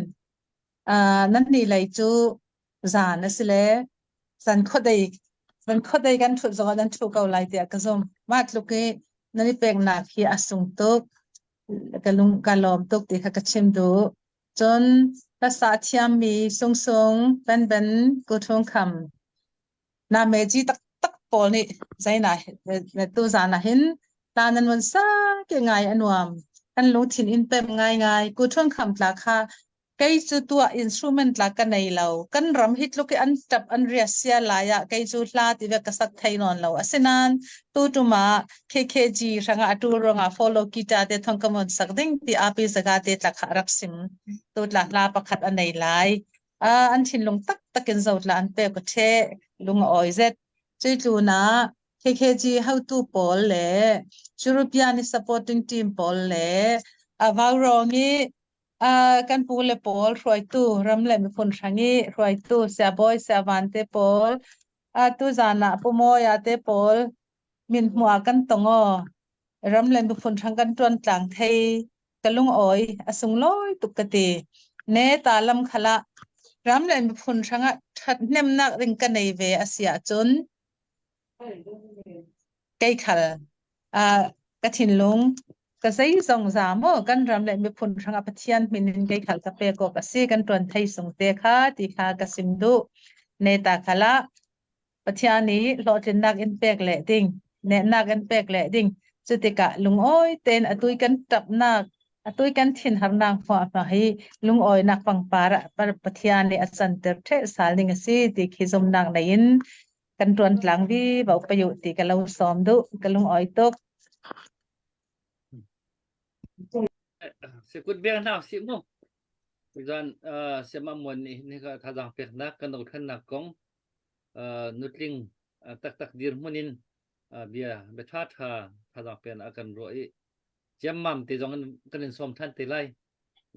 uh, nan nih lei cu zan a si le zan khuadei zan khuadei kan ṭhut zongah nan ṭhu ko lai tiah ka zumh. Mah tluk i nan i peknak hi a sung tuk. Ka lung ka lawm tuk ti kha ka chim duh. Cun hlasa thiammi Sungsung, Benben, Kuthung Kham, na meji taktak pawl nih zeina tu zan ah hin ta nan mun sa ke ngai a nuam. Kan lungthin in pem ngai ngai. Kuthung Kham tla kha. Kei cu tuah instrument la ka nei lo. Kan ram hi tluk i an tap an rias sia lai ah kei cu hla ti ve ka sak thei nawn lo. Asinain tutum ah KKG hrangah a tul ruangah follow guitar te thong ka mon sak ding ti api zaga te tla kha rak sim. Tu tla hla pakhat a nei lai. An thinlung tak takin zo tla an pe ko the lung a oi zet. Cui tlu na KKG hotu pawl le European supporting team pawl le avau rong i kan pu le pawl hruaitu ram le miphun hrang i hruaitu siabawi siavan te pawl tu zan ah pumawi te pawl min hmuh ah kan tong aw ram le miphun hrang kan tuan tlang thei ka lungawi a sunglawi tuk ka ti. Ne ta lam khala ram le miphun hrangah ṭhathnemnak ding ka nei ve a si ahcun kei khal ka thinlung ka zeizong za maw kan ram le miphun hrangah Pathian min in kei khal ka pek awk a si kan ṭuan thei sung te kha ti kha ka sim duh. Ne ta khala Pathian nih hlawhtlinnak in pek leh ding, nehnak in pek leh ding. Cutikah lungawi tein atui kan ṭapnak, atui kan thinharnak hmuahhmuah hi lungawinak pangpar ah Pathian nih a canter ṭheh sal ding a si ti khi zumnak nei in kan ṭuan tlang vi vo payu ti ka lo sawm duh, ka lungawi tuk. Sikut biak hna usih mu. Tuzan Siamah Muan nih ni ka thazaang peknak kan dothlennak kong nutling taktak dirhmun in bia bia ṭha ṭha thazaang pek a kan ruah i ciammam te zong in kan in sawm ṭhan te lai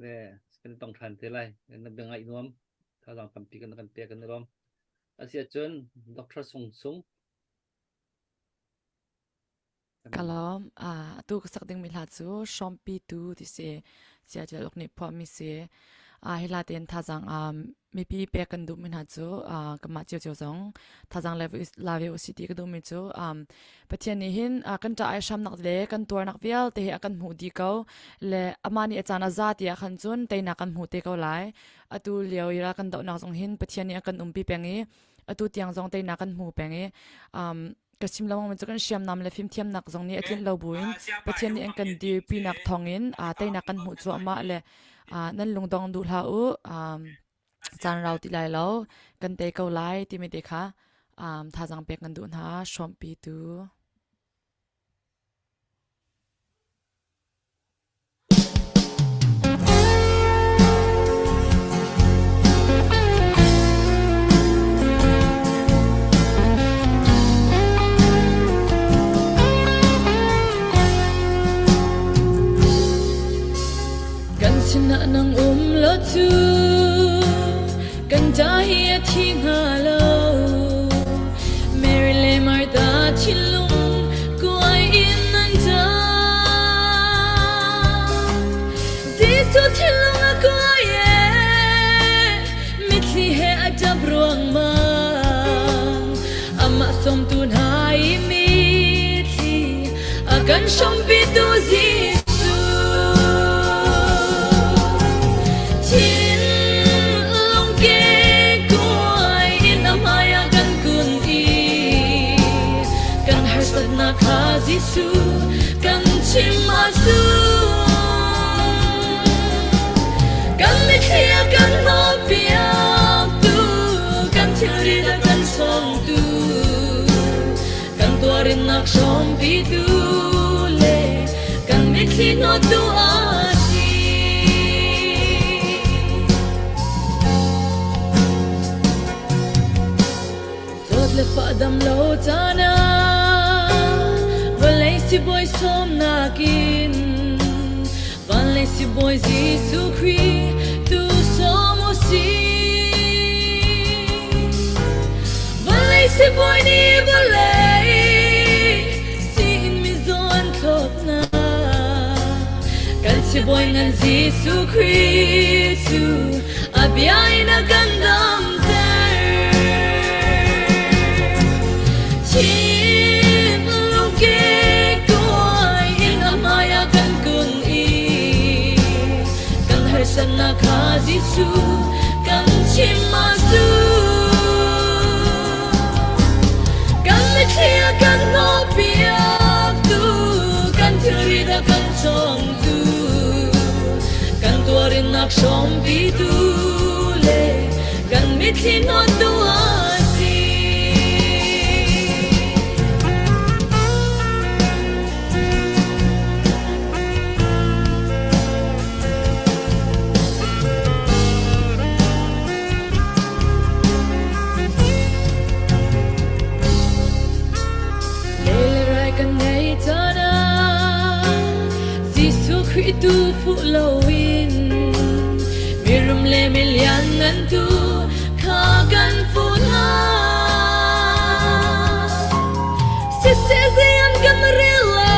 le kan tong ṭhan te lai na bia ngaih nuam thazaang tampi kan kan pek kan i lawm asiahcun Dr. Sung Sung Ka lawm. Atu ka sak dingmi hla cu Hrawmpi Tu ti si. Sia Tial Uk nih phuahmi si. Hi hla tein thazaang mipi pek kan duhmi hna cu kanmah ciocio zong thazaang la ve usih ti ka duhmi cu Pathian nih hin kan ṭah ai hramnak le kan tuarnak vialte hi a kan hmuh dih ko le amah nih a caan a za ti ah khan cun teinak kan hmu te ko lai. Atu lio i ral kan dohnak zong hin Pathian nih a kan umpi peng i atu tiang zong teinak kan hmu peng i ka chim lengmang cu kan hriamnam le fimthiamnak zong nih a tlinh lo buin Pathian nih an kan dirpinak thawngin teinak kan hmuh cuahmah le nan lungdong duh hlah u caan rau ti lai lo kan tei ko lai timi te kha thazaang pek kan duh hna hrawmpi tu. Kan sinah nang um lo cu kan ta hi a thi hnga lo. Mary le Martha thinlung kuai in nan ṭap. Jesuh thinlung a kuai e, mitthli he a ṭap ruangmang. Amah sawmtu hna i mitthli a kan hrawmpitu Jesuh. Thinlung ke kuai in a hmai ah kan kun i kan harsatnak kha Jesuh kan chim a sung. Kan mitthli a kan hnawhpiaktu, kan thilri a kan sawmtu, kan tuarinnak hrawmpitu le kan mitthli hnawttu a si. Zawt le fah dam lo caan ah vawlei sibawi sawmnak in van lei sibawi Jesuh Khrih tu sawm u sih. Vawlei sibawi nih vawlei siin mizaw an thlop hna. Kan sibawi ngan Jesuh Khrih cu a bia in a kan damter. Thinlung ke kuai in a hmai ah kan kun i kan harsatnak kha Jesuh kan chim a su. Kan mitthli a kan hnawhpiaktu, kan thilrit a kan chawngtu, kan tuarinnak hrawmpitu. mitthli hnawttu a si. Lele kan ngei cana Jesuh Khrih tu fuh loin mirum le milian ngan tu kha kan fu hna. Siseh zei an kan rel lo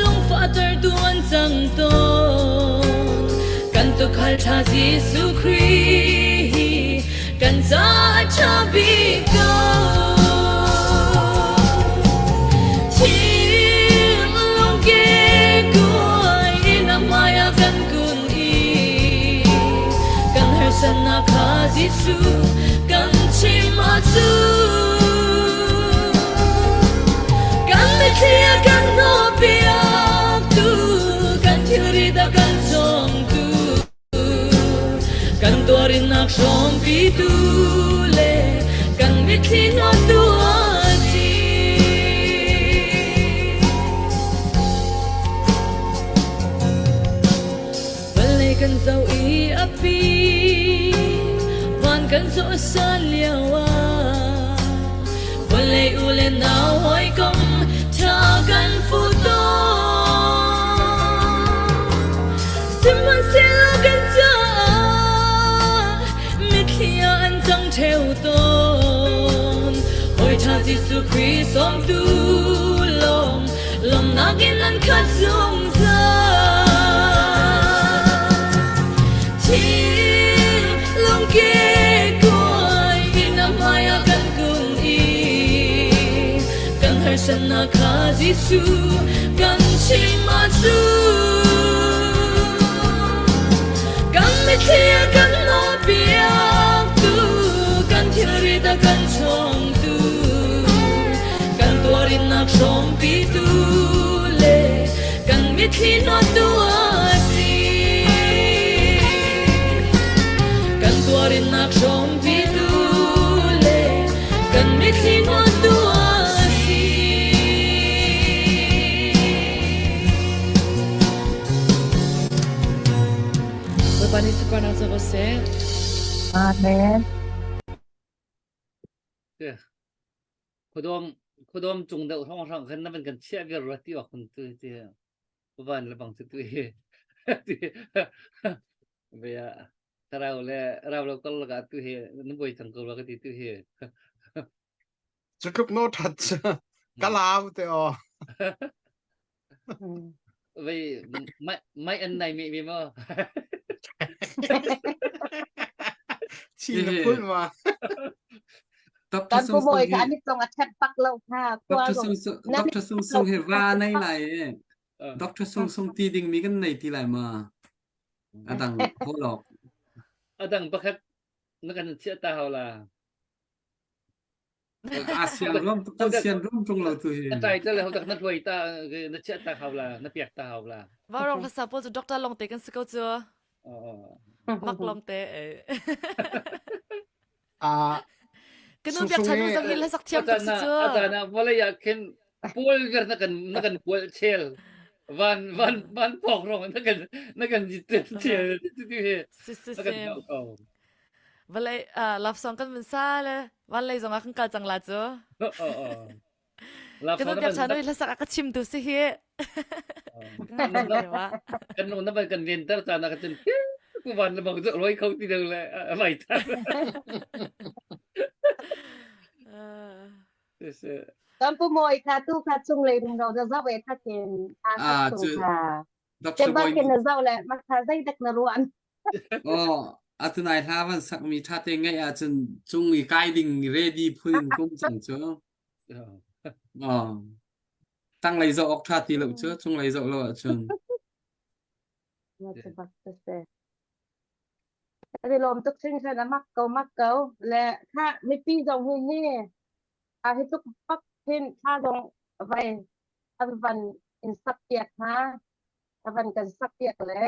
lungfahter tu an cang tawn. Kan tukhal ṭha Jesuh Khrih kan caah ṭha bik ko. Thinlung ke kuai in a hmai ah kan kun i kan harsatnak kha Jesuh kan chim ahcun kan mitthli a kan hnawhpiaktu kan thilrit a kan chawngtu kan tuarinnak hrawmpitu le kan mitthli hnawttu a si. Vawlei kan zoh i a pi van kan zoh san lio ah vawlei u le nau hawikom tha kan fu tawn. Sihmanhsehlaw kan caah mitthli ah an cang ṭheo tawn. Hawi ṭha Jesuh Khrih sawmtu lawng lawmnak in an khat zungzal. Thinlung ke kuai in a hmai ah kan kun i kan harsatnak kha Jesuh kan chim ahcun kan mitthli a kan hnawhpiaktu kan thilrit a kan chawngtu kan tuarinnak hrawmpitu le kan mitthli hnawttu a si kan tuarinnak hrawmpitu le kan mitthli hnawttu a si Bawipa nih suparnak cu ko seh. Amen. Khuadawm khuadawm cung deuh hrawnghrang khan na van kan chiah viar rua ti awk kun tu ti van le bang cu tu hi ti bia rau le rau lo kal laka tu hi na boi thang ko ka ti tu hi Cu tluk no that cu ka lau te aw. Vei mai mai an nai mi mi mo. Chi na phul ma. Dr. Kan Sung pu Sung Bawi hi kha amit zong a ṭhat bak lo kha khua Dr. zong Sung Sung na Dr. Sung Sung hi va nei lai e. Ờ. Dr. Sung Sung ti ding mi kan nei ti lai ma. Adang holok. Adang pakhat na kan chiah ta hau la. ASEAN ram kan sian ram tung lo tu hi. Tai te le hodak na hluai ta na chiah ta hau la na piak ta hau la. Varong hlasa pawl cu doctor long te kan si ko cu. Mak long te. Ah Kanu biak chan zong hi hlasak thiam tuk si cu. Atana vawlei ah khin pual ver na kan na kan pual chel van van van pok rong na kan na kan jitel chel ti ti hi. Si si si. Vawlei uh, love song kan vun sa le van lei zong ah kan kal cang la cu. Love Kan song biak chan oi hlasak a ka chim tu si hi. Kan nung na ban kan ven ter ta na ka cun ku van le bang cu roi kho ti deu le a vai ta. Kan pu moi kha tu kha chung lei rum ro da zaw e kha ken a sak chung kha. Dr. Ke Boy bak na zoh le mak kha zeidak na ruan. Oh, atunai hla van sakmi tha te ngaih ahcun cung i kai ding ready phun in kum cang cu. Oh. Tanglei zoh awk tha ti lo cu, cunglei zoh lo ahcun. Na cu bak te se. Ri lom tuk hringhran a mak ko mak ko le kha mipi zong hi hi a hi tuk pak hin thla zong vai an van in sak piak hna a van kan sak piak le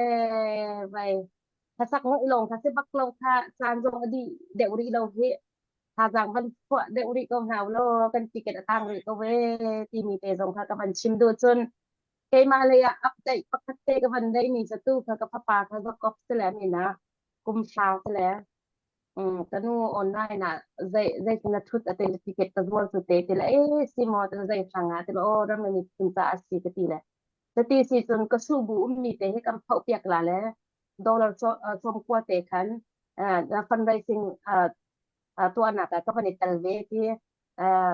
vai Hlasak ngaih lawng kha si bak lo kha caan zong a dih deuh rih lo hi thazaang van phuah deuh rih ko hna ulaw kan ticket a tang rih ko ve timi te zong kha ka van chim duh cun keimah lei ah update pakhat te ka van neih mi cu tu kha ka fapa kha zakop si le min ah kum hra si le um ka nu online ah zei zei na thut ate ticket ka zuar cu te ti le e si maw tin zei hrang ah ti le o ram le miphun ca a si ka ti le Cuti si cun ka subu ummi te hi kan phoh piak la le dollar sawmkua te khan fundraising tuahnak ah ka van i tel ve ti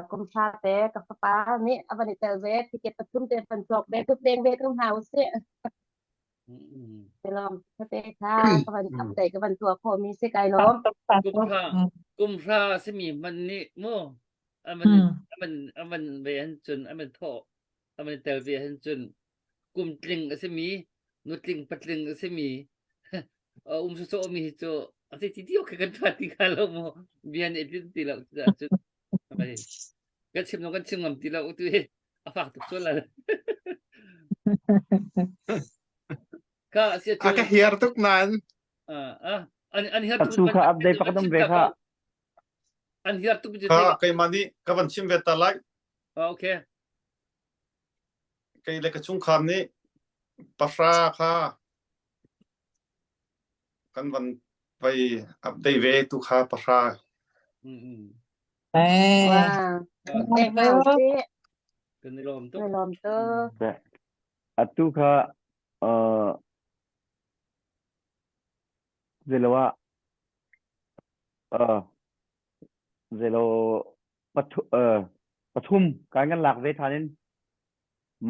kum hra te ka fapa nih a van i tel ve ticket pathum te van cawk ve kut deng ve ko hna usih. Tilawm te kha ka van update ka van tuah khawhmi si kai lawm. Kum hra kum hra simi man nih mu aman aman aman ve an cun aman thawh a van i tel ve ahhin cun kum tling a simi nutling patling a simi um sawsawh mi hi cu a si ti ti ok kan ṭha ti kha lo mu bia nih tlin ti lo cucaah cun kan chim lo kan chim ngam ti lo tu hi a fak tuk sual la ka sia a ka hiar tuk nan an an hiar tuk kha update pakhat um ve kha an hiar tuk kha keimah nih ka van chim ve ta lai okay Kei le ka chungkhar nih pahra kha kan van vai update ve tu kha pahra. Eh. Wow. Pek hna usih. Kan i lawm tuk. Kan i lawm tuk. Atu kha uh, zeilo ah uh, zeilo pathum kan kan lak ve than in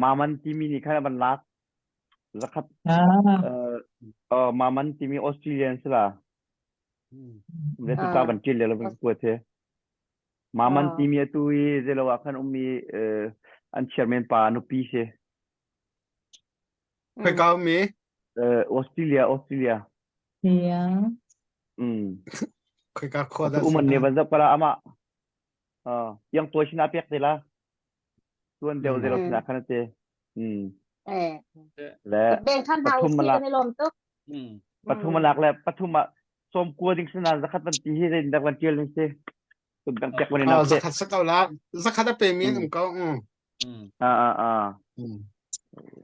Maman timi nih khan a van lak zakhat uh, Maman timi Australian si la ve tu ta van ṭil le lo van kuat he Maman timi atu i zelo ah khan ummi an chairman pa nupi si Khoi ka ummi Australia Australia Yeah. Mm. Khoi ka khua dah uman ne van zap kala ama yang tuai sin apek te la tuan deu zelo sin khan te mm Eh. Le Beng khan hau pathum si lak kan i lawm tuk. pathum lak le pathum ah som kua ding sin zakhat van ti hi dak van tial ding si bang pek van Ah, zakhat sa ko la. Zakhat a pe mi an um ko. Mm. Ah ah ah.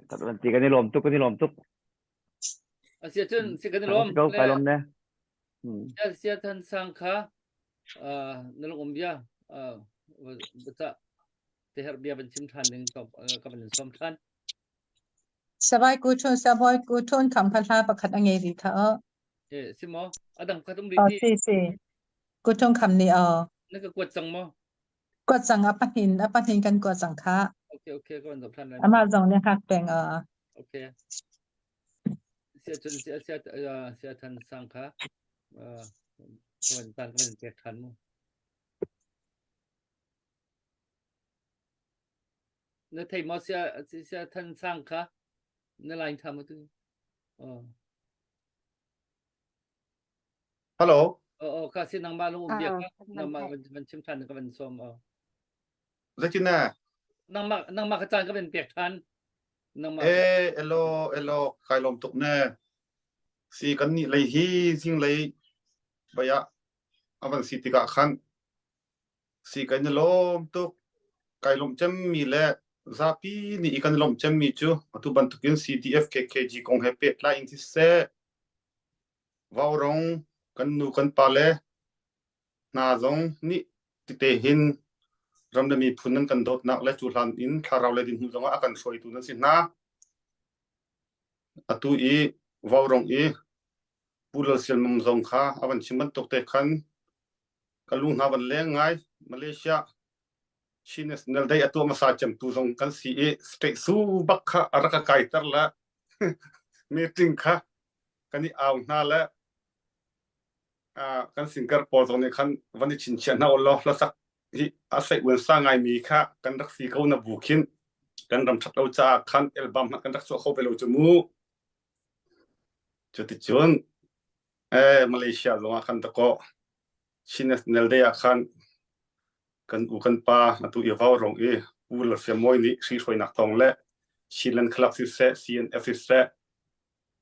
Kat van ti kan i lawm tuk kan i lawm tuk. Asia cun si kan i lawm. Ko kai lawm ne. Sia sia than sang kha na lung um bia baca te her bia van chim than ding ka ka van som than. Sabai ku chun sabai ku chun kham kha hla pakhat a ngei ri kha o. Eh si mo adang khat um ri Oh ti. si si. Ku chun kham ni o. Na ka kuat cang mo. Kuat cang a pahnin a pahnin kan kuat cang kha. Okay okay ka van zoh than lai. Amah zong nih hak peng o. Okay. Sia chun sia sia sia than sang kha ka van tan ka van pek than mu. Na thei maw sia sia than sang kha na line tha mu tu. Oh. Hello. Oh oh ka si nangmah lung um bia kha nangmah van van chim than ka van som oh. Zeitin na? Nangmah nangmah ka caan ka van pek than. Nangmah. Eh elo elo kai lom tuk ne. Si kan nih lei hi zing lei baya avan si tikah khan Si kan i lawm tuk. Kai lawmh cemmi le zapi nih i kan i lawmh cemmi cu atu bantukin CDF KKG kong he pehtlai in siseh, Vaurawng kan nu kan pale hna zong nih tite hin ram le miphun nan kan dawtnak le cu hlan in thlarau le dinhmu zongah a kan hruaitu nan si hna. Atu i Vaurawng i Pu Lal Sian Mum zong kha a van chim bantuk te khan Ka lung hna van leng ngai. Malaysia Chin National Day a tuah hmasa cemtu zong kan si i state su bak kha a rak ka kaiter le meeting kha kan i au hna le kan singer pawl zong nih khan van i chinchiah hna ulaw hlasak hi a sei uan sa ngaimi kha kan rak si ko na bu khin kan ram ṭhat lo caah khan album hmanh kan rak chuah kho ve lo cu mu. Cuticun eh Malaysia zong ah khan dakaw Chin National Day ah khan kan u kan pa atu i Vaurawng i Pu Lalsiamawi nih hrihruainak thawng le Chinland Club siseh CNF siseh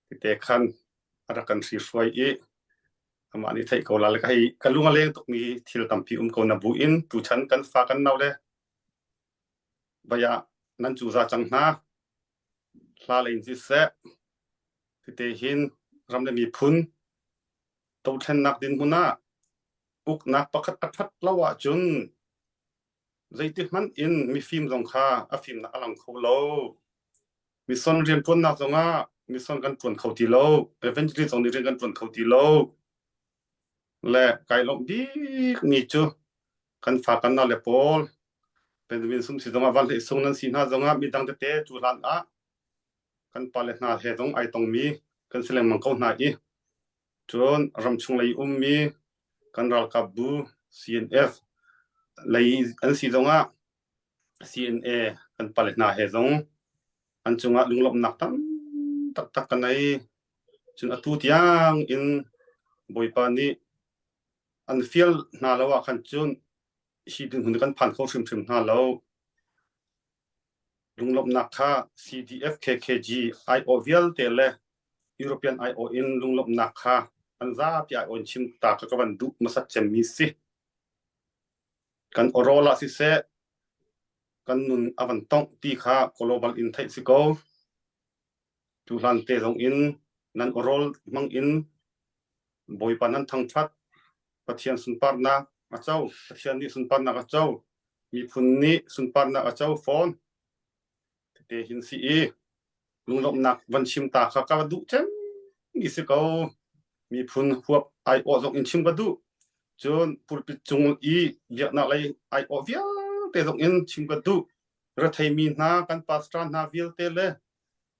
tete khan a rak kan hrihruai i amah nih theih ko la le ka hei ka lung a leng tukmi thil tampi um ko na bu in tuchan kan fa kan nau le vaya nan cu za cang hna hla lei in siseh tete hin ram le miphun dothlennak dinhmun ah uknak pakhat a ṭhat lo ahcun zeiti hmanh in mifim zong kha a fimnak a lang kho lo. Mission rianṭuannak zongah mission kan ṭuan kho ti lo. Evangelist zong nih rian kan ṭuan kho ti lo. Le kai lawmh bik ni cu kan fa kan nau le pawl Benjamin Sum si zongah Van Hlei Sung nan si hna zongah midang tete cu hlan ah kan pale hna he zong ai tongmi kan si lengmang ko hna i cun ramchung lei ummi kan ralkap bu CNF lei an si zongah CNA kan pale hna he zong an cungah lunglawmhnak tam taktak ka nei. Cun atu tiang in Bawipa nih an fial hna lo ah khan cun hi dinhmun kan phan kho hrimhrim hna lo. Lunglawmhnak kha CDF KKG aiawh vialte le European aiawh in lunglawmhnak kha an zapi aiawh in chim ta kha ka van duh hmasat cemmi si. Kan awrawl ah siseh, kan nun a van tongh ti kha global in theih si ko. Cu hlan te zong in nan awrawl hmang in Bawipa nan thangṭhat, Pathian sunparnak a co, Pathian nih sunparnak a co, miphun nih sunparnak a co fawn. Tete hin si i lunglawmhnak van chim ta kha ka duh cem mi si ko. Miphun huap aiawh zong in chim ka duh. Cun pulpit cung i biaknak lei aiawh vialte zong in chim ka duh. Retheimi hna kan pastor hna vialte le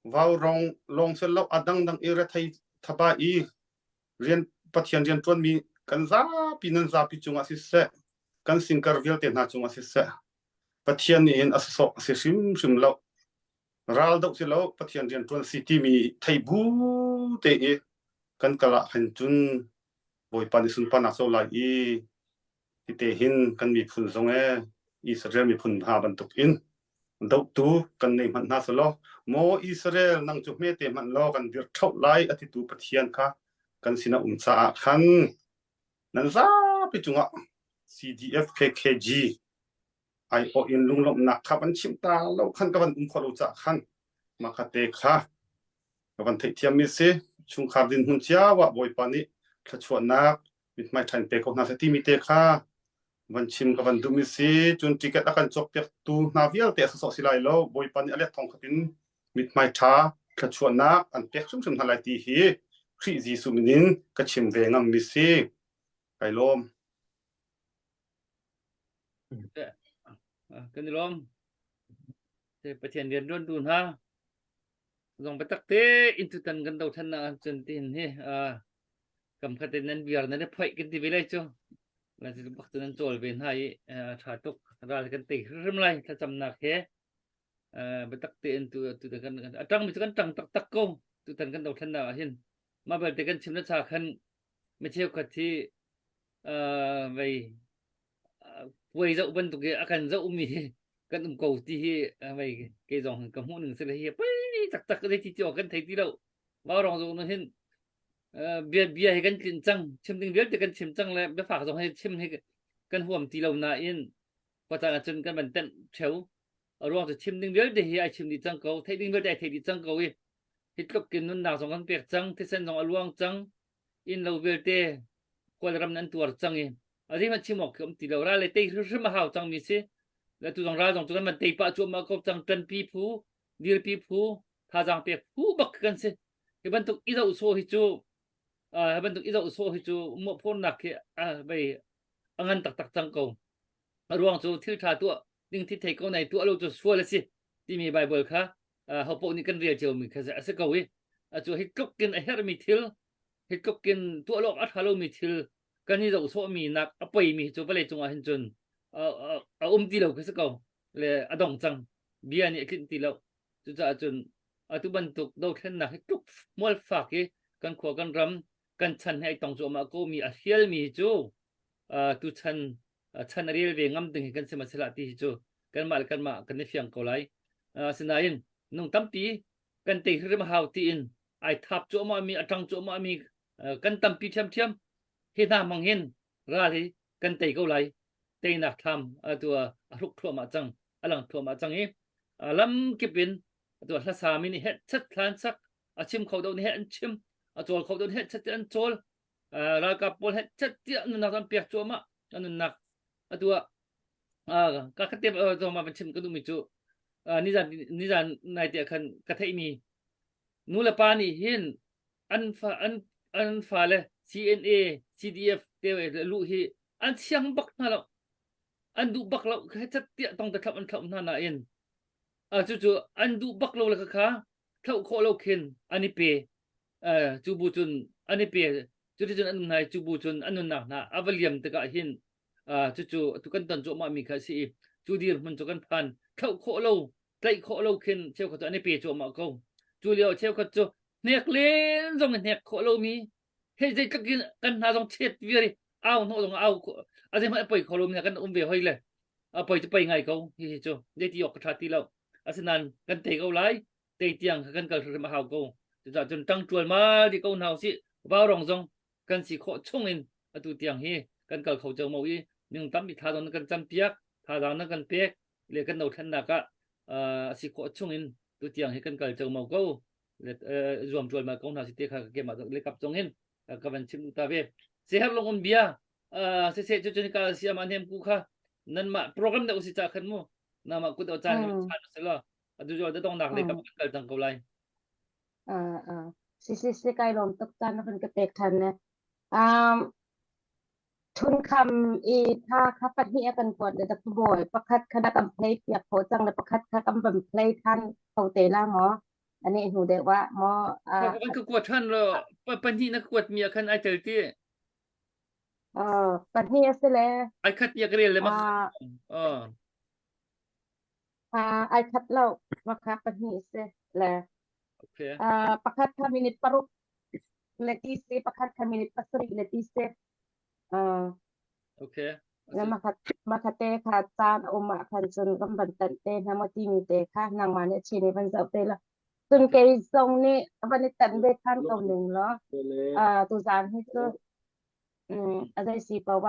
Vaurong lawng sel lo a dangdang i rethei thaba i rian Pathian rian ṭuanmi kan zapi nan zapi cungah siseh kan singkar vialte hna cungah siseh Pathian nih hin a sawsawh a si hrimhrim lo ral doh si lo Pathian rian ṭuan si timi thei bu te i kan kal ah khan cun Bawipa nih sunparnak co lai i Tite hin kan miphun zong ee Israel miphun hna bantuk in dohtu kan nei hmanh hna selaw maw Israel nang cu hmete hmanh law kan dirh ṭhoh lai a titu Pathian kha kan sinah um caah khan nan zapi cungah CDF KKG aiawh in lunglawmhnak kha van chimh ta lo khan ka van um khawh lo caah khan mah kha te kha ka van theihthiammi si chungkhar dinhmun cio ah Bawipa nih thluachuahnak mithmai ṭha in pe ko hna seh timi te kha van chim ka van duhmi si cun ticket a kan cawkpiaktu hna vialte a sawsawh si lai lo Bawipa nih a let thong khat in mithmai ṭha thluachuahnak an pek hrimhrim hna lai ti hi Khrih Jesuh min in ka chim ve ngammi si kai lawm Kan i lawm. Pathian rian ṭuantu hna zong biatak te in tutan kan dothlennak ah cun tin hi kam khat in nan biar nan i phoih kan ti ve lai cu. Lan si bak cu nan cawl ve hna i ṭha tuk ral kan tei hrim lai thlacamnak he biatak tein tu tutan kan a ṭang mi cu kan ṭang taktak ko tutan kan dothlennak ah hin mah belte kan chim na cha khan mi cheukhat hi vei puai zoh bantuk i a kan zohmi hi kan um ko ti hi vei kei zong ka hmuh ning si le hi poi taktak zei ti ti awk kan thei ti lo vaurong zong nu hin bia bia hi kan tlin cang chim ding vialte kan chim cang le biafak zong hi chim hi kan huam ti lo nain khuacaan ahcun kan van tenh theu a ruang cu chim ding vialte hi ai chim dih cang ko theih ding vialte ai thei dih cang ko i hi tluk in nunnak zong kan pek cang thisen zong a luang cang inn lo vialte Kawlram nan tuar cang i a zeihmanh chim awk khi um ti lo ral le tei hrimhrim a hau cangmi si le tu zong ral zong cu kan van tei pah cuahmah ko cang ṭanpi phu dirpi phu thazaang pek phu bak kan si hi bantuk i zoh sawh hi cu hi bantuk i zoh sawh hi cu mawhphurnak khi vei a ngan taktak cang ko a ruang cu thil ṭha tuah ding thi thei ko nai tuah lo cu sual a si timi Bible kha hopoh nih kan rel ciomi kha a si ko i cu hi tluk in a herhmi thil hi tluk in tuah lawk a ṭha lomi thil kan i zoh sawhmi nak a poimi cu vawlei cungah hin cun a um ti lo khi si ko le a dong cang bia nih a tlinh ti lo cucaah cun atu bantuk dothlennak hi tluk hmual fak i kan khua kan ram kan chan he ai tong cuahmah ko mi a hrialmi hi cu tu chan chan a rel ve ngam ding hi kan si ma sila ti hi cu kanmah le kanmah kan i fiang ko lai asinain nung tampi kan tei hrim hau tiin. Ai thap cuahmah mi a ṭang cuahmah mi kan tampi ṭhiamṭhiam. Hi hna hmang hin ral hi kan tei ko lai. Teinak thlam atu a hruk thluahmah cang, a lang thluahmah cang i lamkip in atu hlasa mi nih heh chat thlan sak a chim kho deuh nih heh an chim a cawl kho deuh nih heh chat an cawl ralkap pawl heh chat tiah nunnak an pek cuahmah an nunnak atu ah ka khat te zong ma van chim ka duhmi cu nizan nizan nai te khan ka theihmi nu le pa nih hin an fa an an fale CNA CDF te luh hi an siang bak hna lo an duh bak lo chat tiah tong te thlap an thlap hna nain cucu an duh bak lo le kha thloh khawh lo khin an i pe cu bu cun an i pe cuticun an um hna i cu bu cun an nunnak hna a va liam tikah hin cucu tu kan ton cuahmah mi kha a si i cu dirhmun cu kan phan thloh khawh lo tlaih khawh lo khin cheukhat cu an i pe cuahmah ko cu lio cheukhat cu hnek len zong in hnek khawh lomi hei zeitluk in kan hna zong chet viar i au hnawh zong au a zeihmanh a poi kho lomi kan um ve hoi le a poi cu poi ngai ko hi hi cu zeiti awk ka ṭha ti lo asinain kan tei ko lai tei tiang kha kan kal hrimhrim a hau ko cucaah cun ṭang ṭual mal dih ko hna usih vaurong zong kan si khawh chung in atu tiang hi kan kal kho cang mo i minung tampi thazaang nan kan campiak thazaang nan kan pek le kan dothlennak ah a si khawh chung in tu tiang hi kan kal cang mo ko le zuam ṭual ma ko hna si te kha keimah le kap zong hin ka van chim ta ve seher long um bia siseh cu cun ka siam an hem ku kha nanmah program da usi cha khan mu nama kut o caan chan se lo atu jo da dong nak le kap kan kal tang ko lai Si si si kai lawm tuk caan na kan ka pek than ne. Um, thun kham i tha kha pahnih a kan kuat le dak bawi pakhat kha na kan play piak kho cang le pakhat kha kan van play than kho te la maw ani hnu deuh wa maw kan ka kuat than lo pahnih na kuat mi khan ai tel ti pahnih a si le ai khat ya ka rel le ma ai khat lo ma kha pahnih si le Okay. Pakhat kha minute paruk le ti si pakhat kha minute pasarih le ti si Okay. Na makhat makhate kha caan a um ah khan cun kan van tanh te hna maw timi te kha nangmah nih chin i van zoh te la cun kei zong nih van i tanh ve than ko ning law tuzaan hi cu a zei si paoh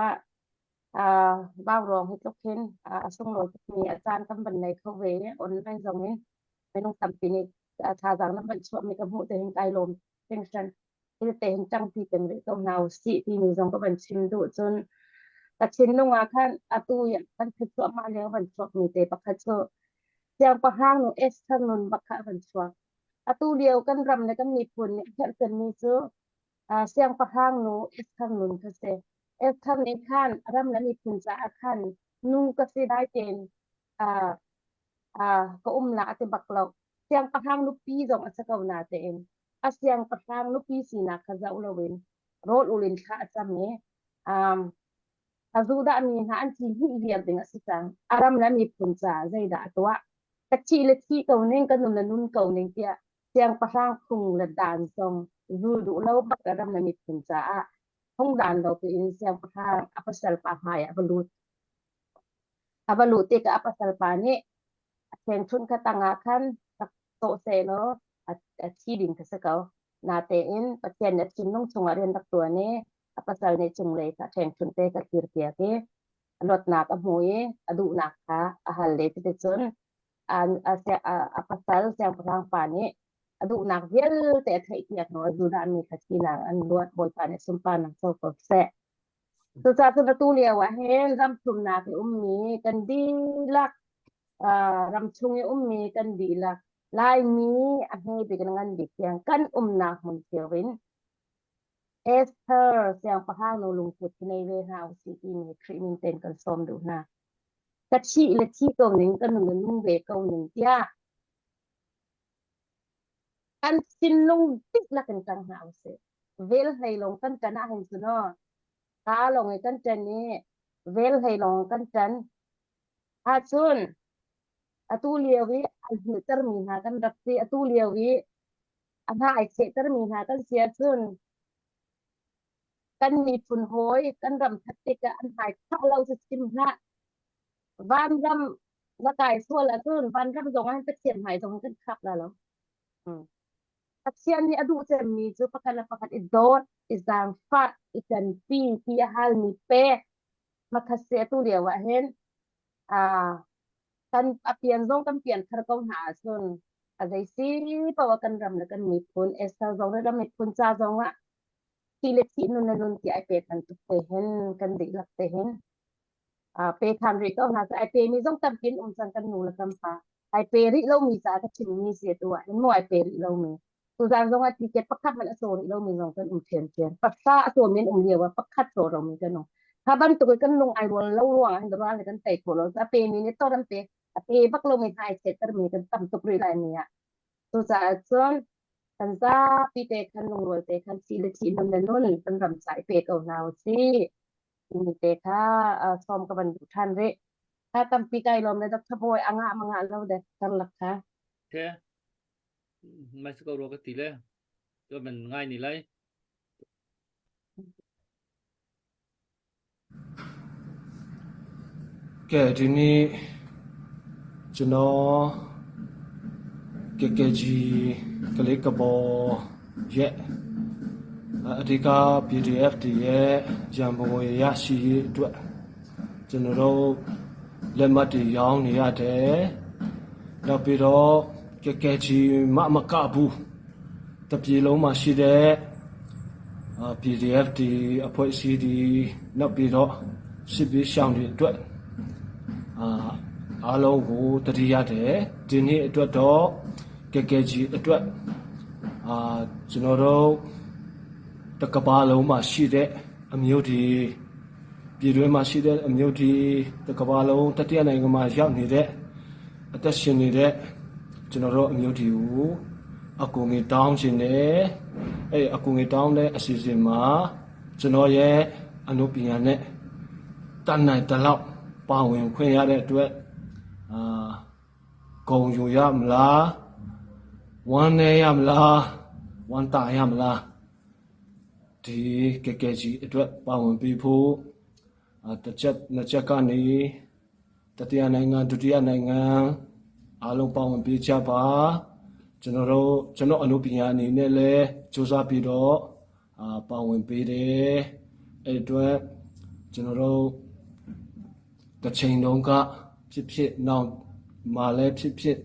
ah vaurawng hi tluk hin a sunglawi tukmi a caan kan van nei kho ve i online zong in minung tampi nih thazaang nan van chuahmi ka hmuh te hin kai lawm hringhran. Hi te hin ṭangpi peng rih ko hna usih timi zong ka van chim duh. Cun ka thinlung ah khan atu i kan thut cuahmah lio van chuakmi te pakhat cu siangpahrang nu Esther nun bak kha a van chuak. Atu lio kan ram le kan miphun nih a herh cemmi cu siangpahrang nu Esther nun kha si. Esther nih khan ram le miphun caah khan nu ka si dai tein ka um la a ti bak lo. Siangpahrang nupi zong a si ko natein a siangpahrang nupi sinak kha zoh loin rawl ul in thla a cam i um, a Judah mi hna an thi hnih viar ding a si cang. A ram le miphun caah zeidah a tuah? Ka thih le thi ko ning, ka nun le nun ko ning tiah siangpahrang phung le dan zong zul duh lo bak a ram le miphun caah phungdan lo piin siangpahrang a pasal pa hmai ah a va lut. A va luh tikah a pasal pa nih a ṭhengṭhunh kha tangah khan rak sawh sehlaw a thi ding kha si ko. Natein Pathian nih a thinlung chungah rian rak ṭuan i a pasal nih cunglei kha ṭhengṭhunh te kha thirpiak i a luatnak a hmu i a duhnak kha a hal le cuticun a pasal siangpahrang pa nih a duhnak vialte a theihpiak hnu ah Judah mi kha thinak an luat Bawipa nih sunparnak co ko seh. Cucaah cun atu lio ah hin ram thumnak i ummi kan dihlak, ram chung i ummi kan dihlak, Laimi a hme bik in a ngan bik tiang kan umnak hmun cio in Esther siangpahrang nu lungput hi nei ve hna usih timi Khrih min tein kan sawm duh hna. Ka thih le thi ko ning, ka nun le nung ve ko ning tiah kan thinlung dihlak in ṭang hna usih. Vel hlei lawng kan ṭan ahhin cun aw, kaa lawng i kan ṭan i vel hlei lawng kan ṭan ahcun atu lio i ai hmuhtermi hna kan rak si. Atu lio i a hna ai chehtermi hna kan si ahcun kan miphun hawi kan ram that tikah an hmai khah lo cu chim hlah. Vanram na kai sual ahcun vanram zong ah Pathian hmai zong kan khak la lo. Hmm. Pathian nih a duh cemmi cu pakhat le pakhat i dawt, i zaangfah, i ṭanpi, ti a halmi pek. Makhat si atu lio ah hin ah kan a pian zong kan pian thar ko hna ahcun a zei si paoh ah kan ram le kan miphun Esther zong le ram miphun ca zong ah thi le thih nun le nun ti ai pe bantuk te hin kan dihlak te hin pe than rih ko hna ai pe mi zong tampi an um cang kan nu le kan pa ai pe rih lomi caah ka chimmi si atu ah hin mu ai pe rih lomi tuzan zong ah ticket pakhat hmanh a caw rih lomi zong kan um ṭhiamṭhiam paksa a cawmi an um lio ah pakhat caw lomi kan um kha bantuk in kan lung ai rual lo ruang ah hin ral kan tei khawh lo a pe mi nih tor an pe a pe bak lomi hna ai chetter mi kan tam tuk rih lai mi ah cucaah cun kan zapi te khan lungrual te khan thi le thi nun le nun kan ram ca i pe ko hna u sih mi te kha sawm ka van duh ṭhan rih. Kha tampi kai lawm le Dr. Bawi a ngah ma ngah lo dek karlak kha. Ke mai ko ro ka ti le to man ngai ni lai. ကဲဒီနေ့ကျွန်တော် KKG ကလေးကဘောရဲ့အဓိက PDF တွေရဲ့ရန်ပုံငွေရရှိရေးအတွက်ကျွန်တော်တို့လက်မှတ်တွေရောင်းနေရတယ်။နောက်ပြီးတော့ KKG မမကဘူးတပြည်လုံးမှာရှိတဲ့ PDF တွေအဖွဲ့အစည်းတွေနောက်ပြီးတော့စစ်ဘေးရှောင်တွေအတွက်အာအားလုံးကိုတတိရတယ်ဒီနေ့အတွက်တော့ KKG အတွက်အာကျွန်တော်တို့တကဘာလုံးမှာရှိတဲ့အမျိုးတွေပြည်တွင်းမှာရှိတဲ့အမျိုးတွေတကဘာလုံးတတိယနိုင်ငံမှာရောက်နေတဲ့အသက်ရှင်နေတဲ့ကျွန်တော်တို့အမျိုးတွေကိုအကူငေတောင်းခြင်းနဲ့အဲ့အကူငေတောင်းတဲ့အစီအစဉ်မှာကျွန်တော်ရဲ့အနုပညာနဲ့တတ်နိုင်တလောက်ပါဝင်ခွင့်ရတဲ့အတွက်အာဂုံယူရမလားဝမ်းနေရမလားဝမ်းတာရမလားဒီ KKG အတွက်ပါဝင်ပြီးဖို့တစ်ချက်နှစ်ချက်ကနေတတိယနိုင်ငံဒုတိယနိုင်ငံအားလုံးပါဝင်ပေးကြပါကျွန်တော်တို့ကျွန်တော်အနုပညာအနေနဲ့လည်းစူးစမ်းပြီးတော့အာပါဝင်ပေးတယ်အဲ့အတွက်ကျွန်တော်တို့တစ်ချိန်လုံးကဖြစ်ဖြစ်နောက်မှာလည်းဖြစ်ဖြစ်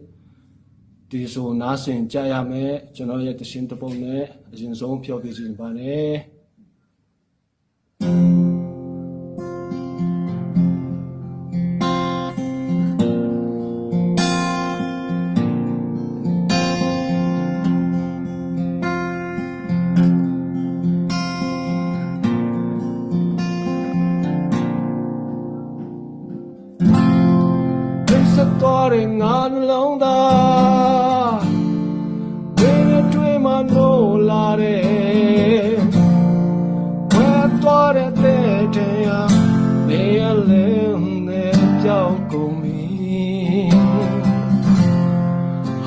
ဒီဆိုနားဆင်ကြရမယ်ကျွန်တော်ရဲ့တရှင်တပုတ်နဲ့အရင်ဆုံးပြောပြခြင်းပါတယ် ဆက်သွားတဲ့ငါနှလုံးသားဘယ်တွေမှနိုးလာတဲ့ဝဲသွားတဲ့တဲ့တရားနေရလင်းနဲ့ပြောက်ကုန်ပြီ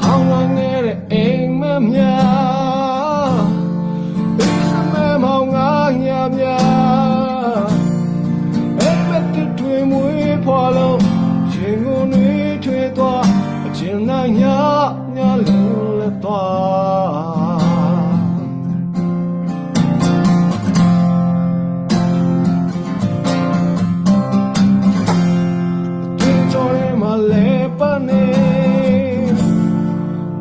ဟောင်းလာနေတဲ့အိမ်မက်များဒီစမဲမောင်ငါညများအိမ်မက်တွေမွေးဖွာလို့ရင်ကုန်တွေထွေသွားအကျဉ်းနိုင်ညညလင်းလက်သွားတွင်ကြော်ရဲမှာလဲပနေ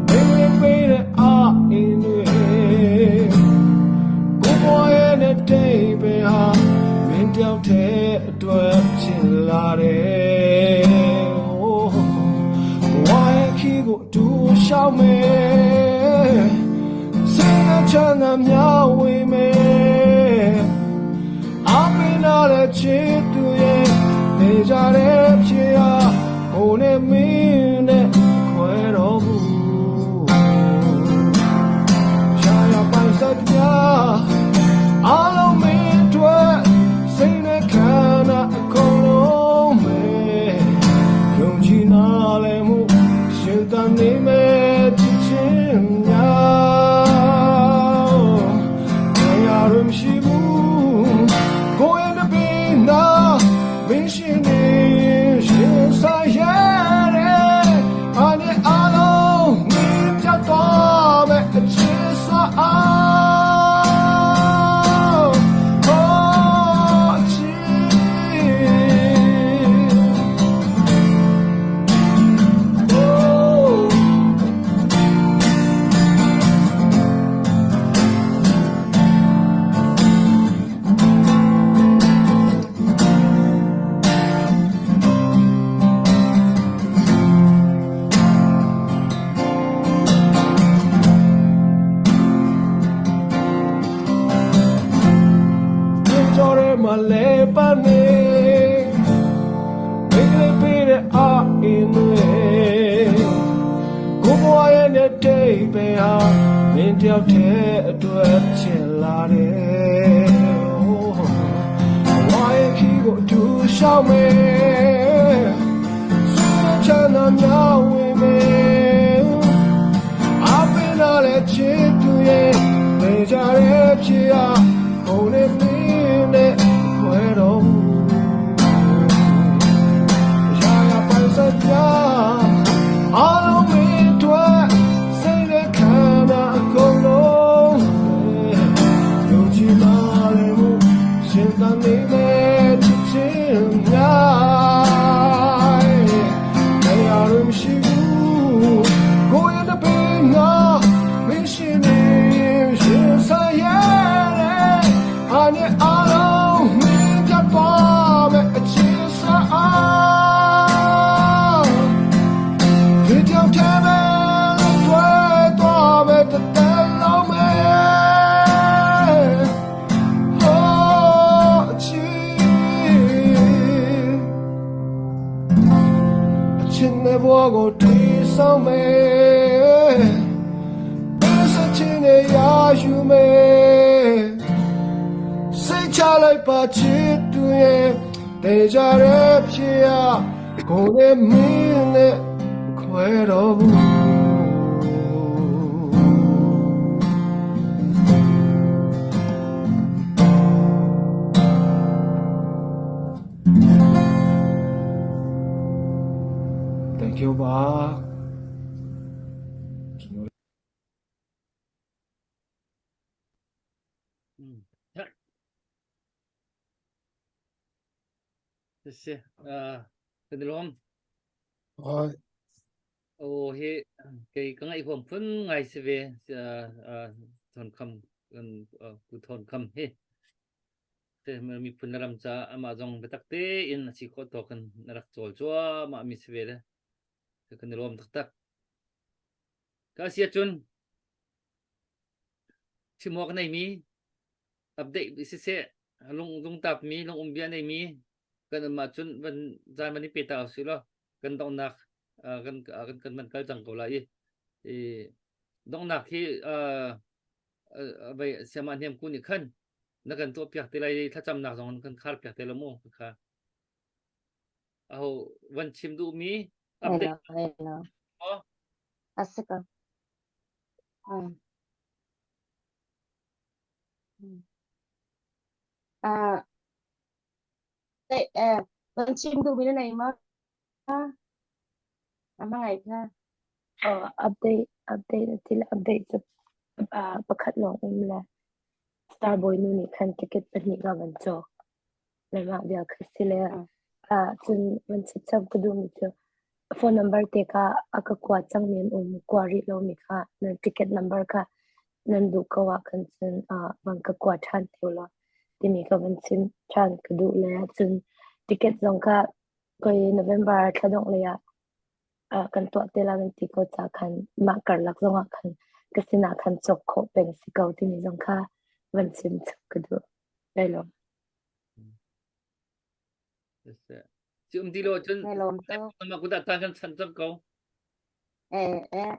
မင်းလေးပေးတဲ့အာအင်းတွေကိုပေါ်ရဲ့တဲ့တိတ်ပဲဟာမင်းတယောက်တည်းအတွက်ဖြစ်လာတယ်ဘဝရဲ့ခီးကိုအတူရှောက်မယ်စိတ်နဲ့ချမ်းသာမျှဝေမယ်အပင်လာတဲ့ချစ်သူရဲ့နေကြတဲ့ဖြစ်ရကိုနဲ့မင်းနဲ့ခွဲတော့ဘူးရှာရပိုင်စက်ပြအားလုံးမင်းတို့စိတ်နဲ့ခန္ဓာအကုန်လုံးပဲယုံကြည်နာလဲမှုရှင်တန်နေမဲ့ချစ်ချင်းများနေရာရမရှိဘူးကိုယ်ရဲ့တပင်းနာမင်းရှိနေရှင်ဆိုင်ရတဲ့အနေအလုံးမင်းပြတ်သွားမဲ့အချစ်စ ယောက်တည်းအတွက်ဖြစ်လာတယ်။ဝါရဲ့ခီးကိုအတူရှောက်မယ်။စချမ်းသာများဝင်မယ်။အပင်လာတဲ့ချစ်သူရဲ့နေကြတဲ့ဖြစ်ရခုံနေမင်းနဲ့ခွဲတော်မူရာရာပိုင်စပြအားလုံးမင်းတို့စိတ်နဲ့ခန္ဓာအကုန်လုံးယုံကြည်ပါလေမှုရှင်သန်နေမဲ့ချစ်ချင်းများတရားရမရှိဘူးကိုယ့်ရဲ့တပင်းငါမင်းရှိနေရှင်ဆိုင်ရဲ့အာနဲ့အားလုံးမင်းပြတ်သွားမဲ့အချစ်စားအားဒီကြောင့်ထဲမဲ့တွေ့သွားမဲ့တသက်လုံးမဲ့ဟောအချစ်အချစ်နဲ့ဘဝကိုတည်ဆောင်မယ်စချင်နဲ့ရယူမယ်စိတ်ချလိုက်ပါချစ်သူရဲ့တေချာရဲ့ဖြစ်ရကိုယ်နဲ့မင်းနဲ့ခွဲတော်ဘူး Thank you ပါကျွန်တော် Si kan i lawm. Hoi. O hi kei ka ngaih huam phun ngai si ve thon kham kan ku thon kham hi. Te miphun na ram ca amah zong biatak tein a si khawh tawk in na rak cawl cuahmah mi si ve le kan i lawm taktak. Ka si ahcun chim awk nei mi update siseh lung lungtap mi lung um bia nei mi kan um ahcun van zan van i pe ta usih law kan donghnak kan kan kan man kal cang ko lai i donghnak hi vai siama hniam ku nih khan na kan tuah piak te lai thlacamnak zong kan khar piak te lo mu kha aho van chim duh mi update Hello, hello. Asika. Ah, eh, eh, van chim duh mi na nei ma? Ama ngai kha. Uh, update update na thil update cu uh, pakhat lawng um le Starboy nu nih khan ticket pahnih ka van cawk. Le mah bia kha si le ah cun van chapchap ka duhmi cu phone number te kha a ka kua cangmi an um kua rih lomi kha nan ticket number kha nan duh ko ah khan cun ah van ka kua ṭhan te ulaw timi ka van chim ṭhan ka duh le cun ticket zong kha koi November thla dongh lei ah ah kan tuah te la nan ti ko ca khan mah karlak zong ah khan ka sinah khan cawk khawh peng si ko timi zong kha van chim chap ka duh. Lai lawm. Si um ti lo cun Lai lawm tuk. ma kuda tan kan chan cang ko. Eh eh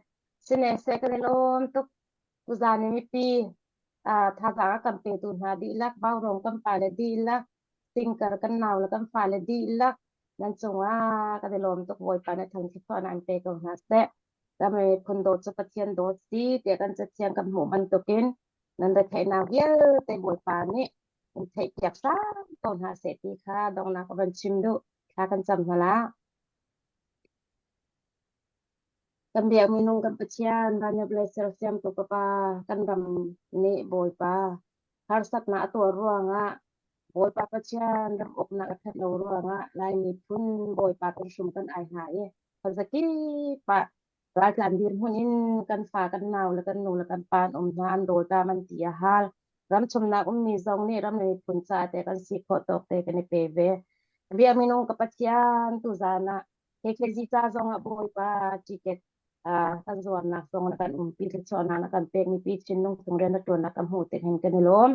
sine se kan i lawm tuk tuzan i mipi ah thazaang a kan petu hna dihlak Vaurawng kan pale dihlak Singkar kan nau le kan fale dihlak nan cungah kan i lawm tuk Bawipa nih thangṭhat an pe ko hna seh. Ram miphun dawt cu Pathian dawt si tiah kan cathiang kan hmuh bantukin nan retheihnak vialte Bawipa nih in theihpiak hram ko hna seh ti kha donghnak ka van chim duh. Thla kan cam hna la. Kan biak minung kan Pathian van le sersiam tu ka Pa kan ram nih Bawipa harsatnak a tuar ruangah Bawipa Pathian ram uknak a ṭhat lo ruangah Lai miphun Bawipa kan hrum kan ai hna i khuazakip ah raltlan dirhmun in kan fa kan nau le kan nu le kan pa an um hna an rawlṭam an ti a hal. Ramchungnak ummi zong nih ram le miphun caah te kan si khawh tawk te kan i pe ve. Bia minung ka Pathian tuzaan ah KKG ca zong ah Bawipa ticket kan zuamnak zong na kan umpi thluachuahnak na kan pek mipi thinlung chung rian na ṭuannak ka hmuh tik hin kan i lawm.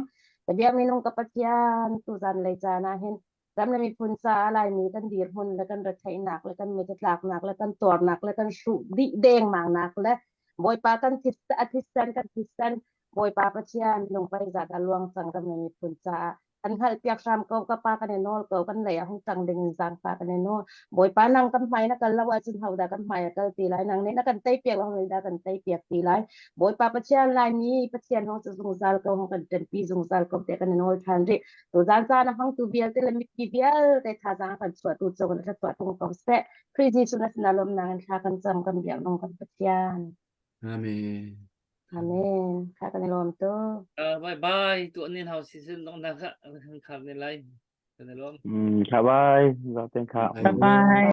Ka bia minung ka Pathian tuzaan lei caan ah hin ram le miphun caah Laimi kan dirhmun le kan retheihnak le kan mittlaknak le kan tuarnak le kan hruh dih dengmangnak le Bawipa kan this a thisen kan thisen Bawipa Pathian lungpei zat a luang cang kan miphun caah kan hngalh piak hram ko ka pa kan i nawl ko kan lei ah hung tang ding in zaangfah kan i nawl Bawipa nang kan hmai na kal lo ahcun hodah kan hmai a kal ti lai nang nih na kan tei piak lo dah kan tei piak ti lai Bawipa Pathian Laimi Pathian hong cu zungzal ko hong kan ṭanpi zungzal ko te kan i nawl ṭhan rih tuzaan caan a hmangtu vialte le mipi vialte thazaang kan chuahtu cung in thluachuah tung ko seh Khrih Jesuh na sinah lawmnak in thla kan cam kan biak nung kan Pathian Amen. Amen. Kha kan i lawm tuk. Uh, bye bye. Tu nin hau si sin dong na kha kan khar ne lai. Kan i lawm. Mm, kha bye. Zaten kha. Bye bye.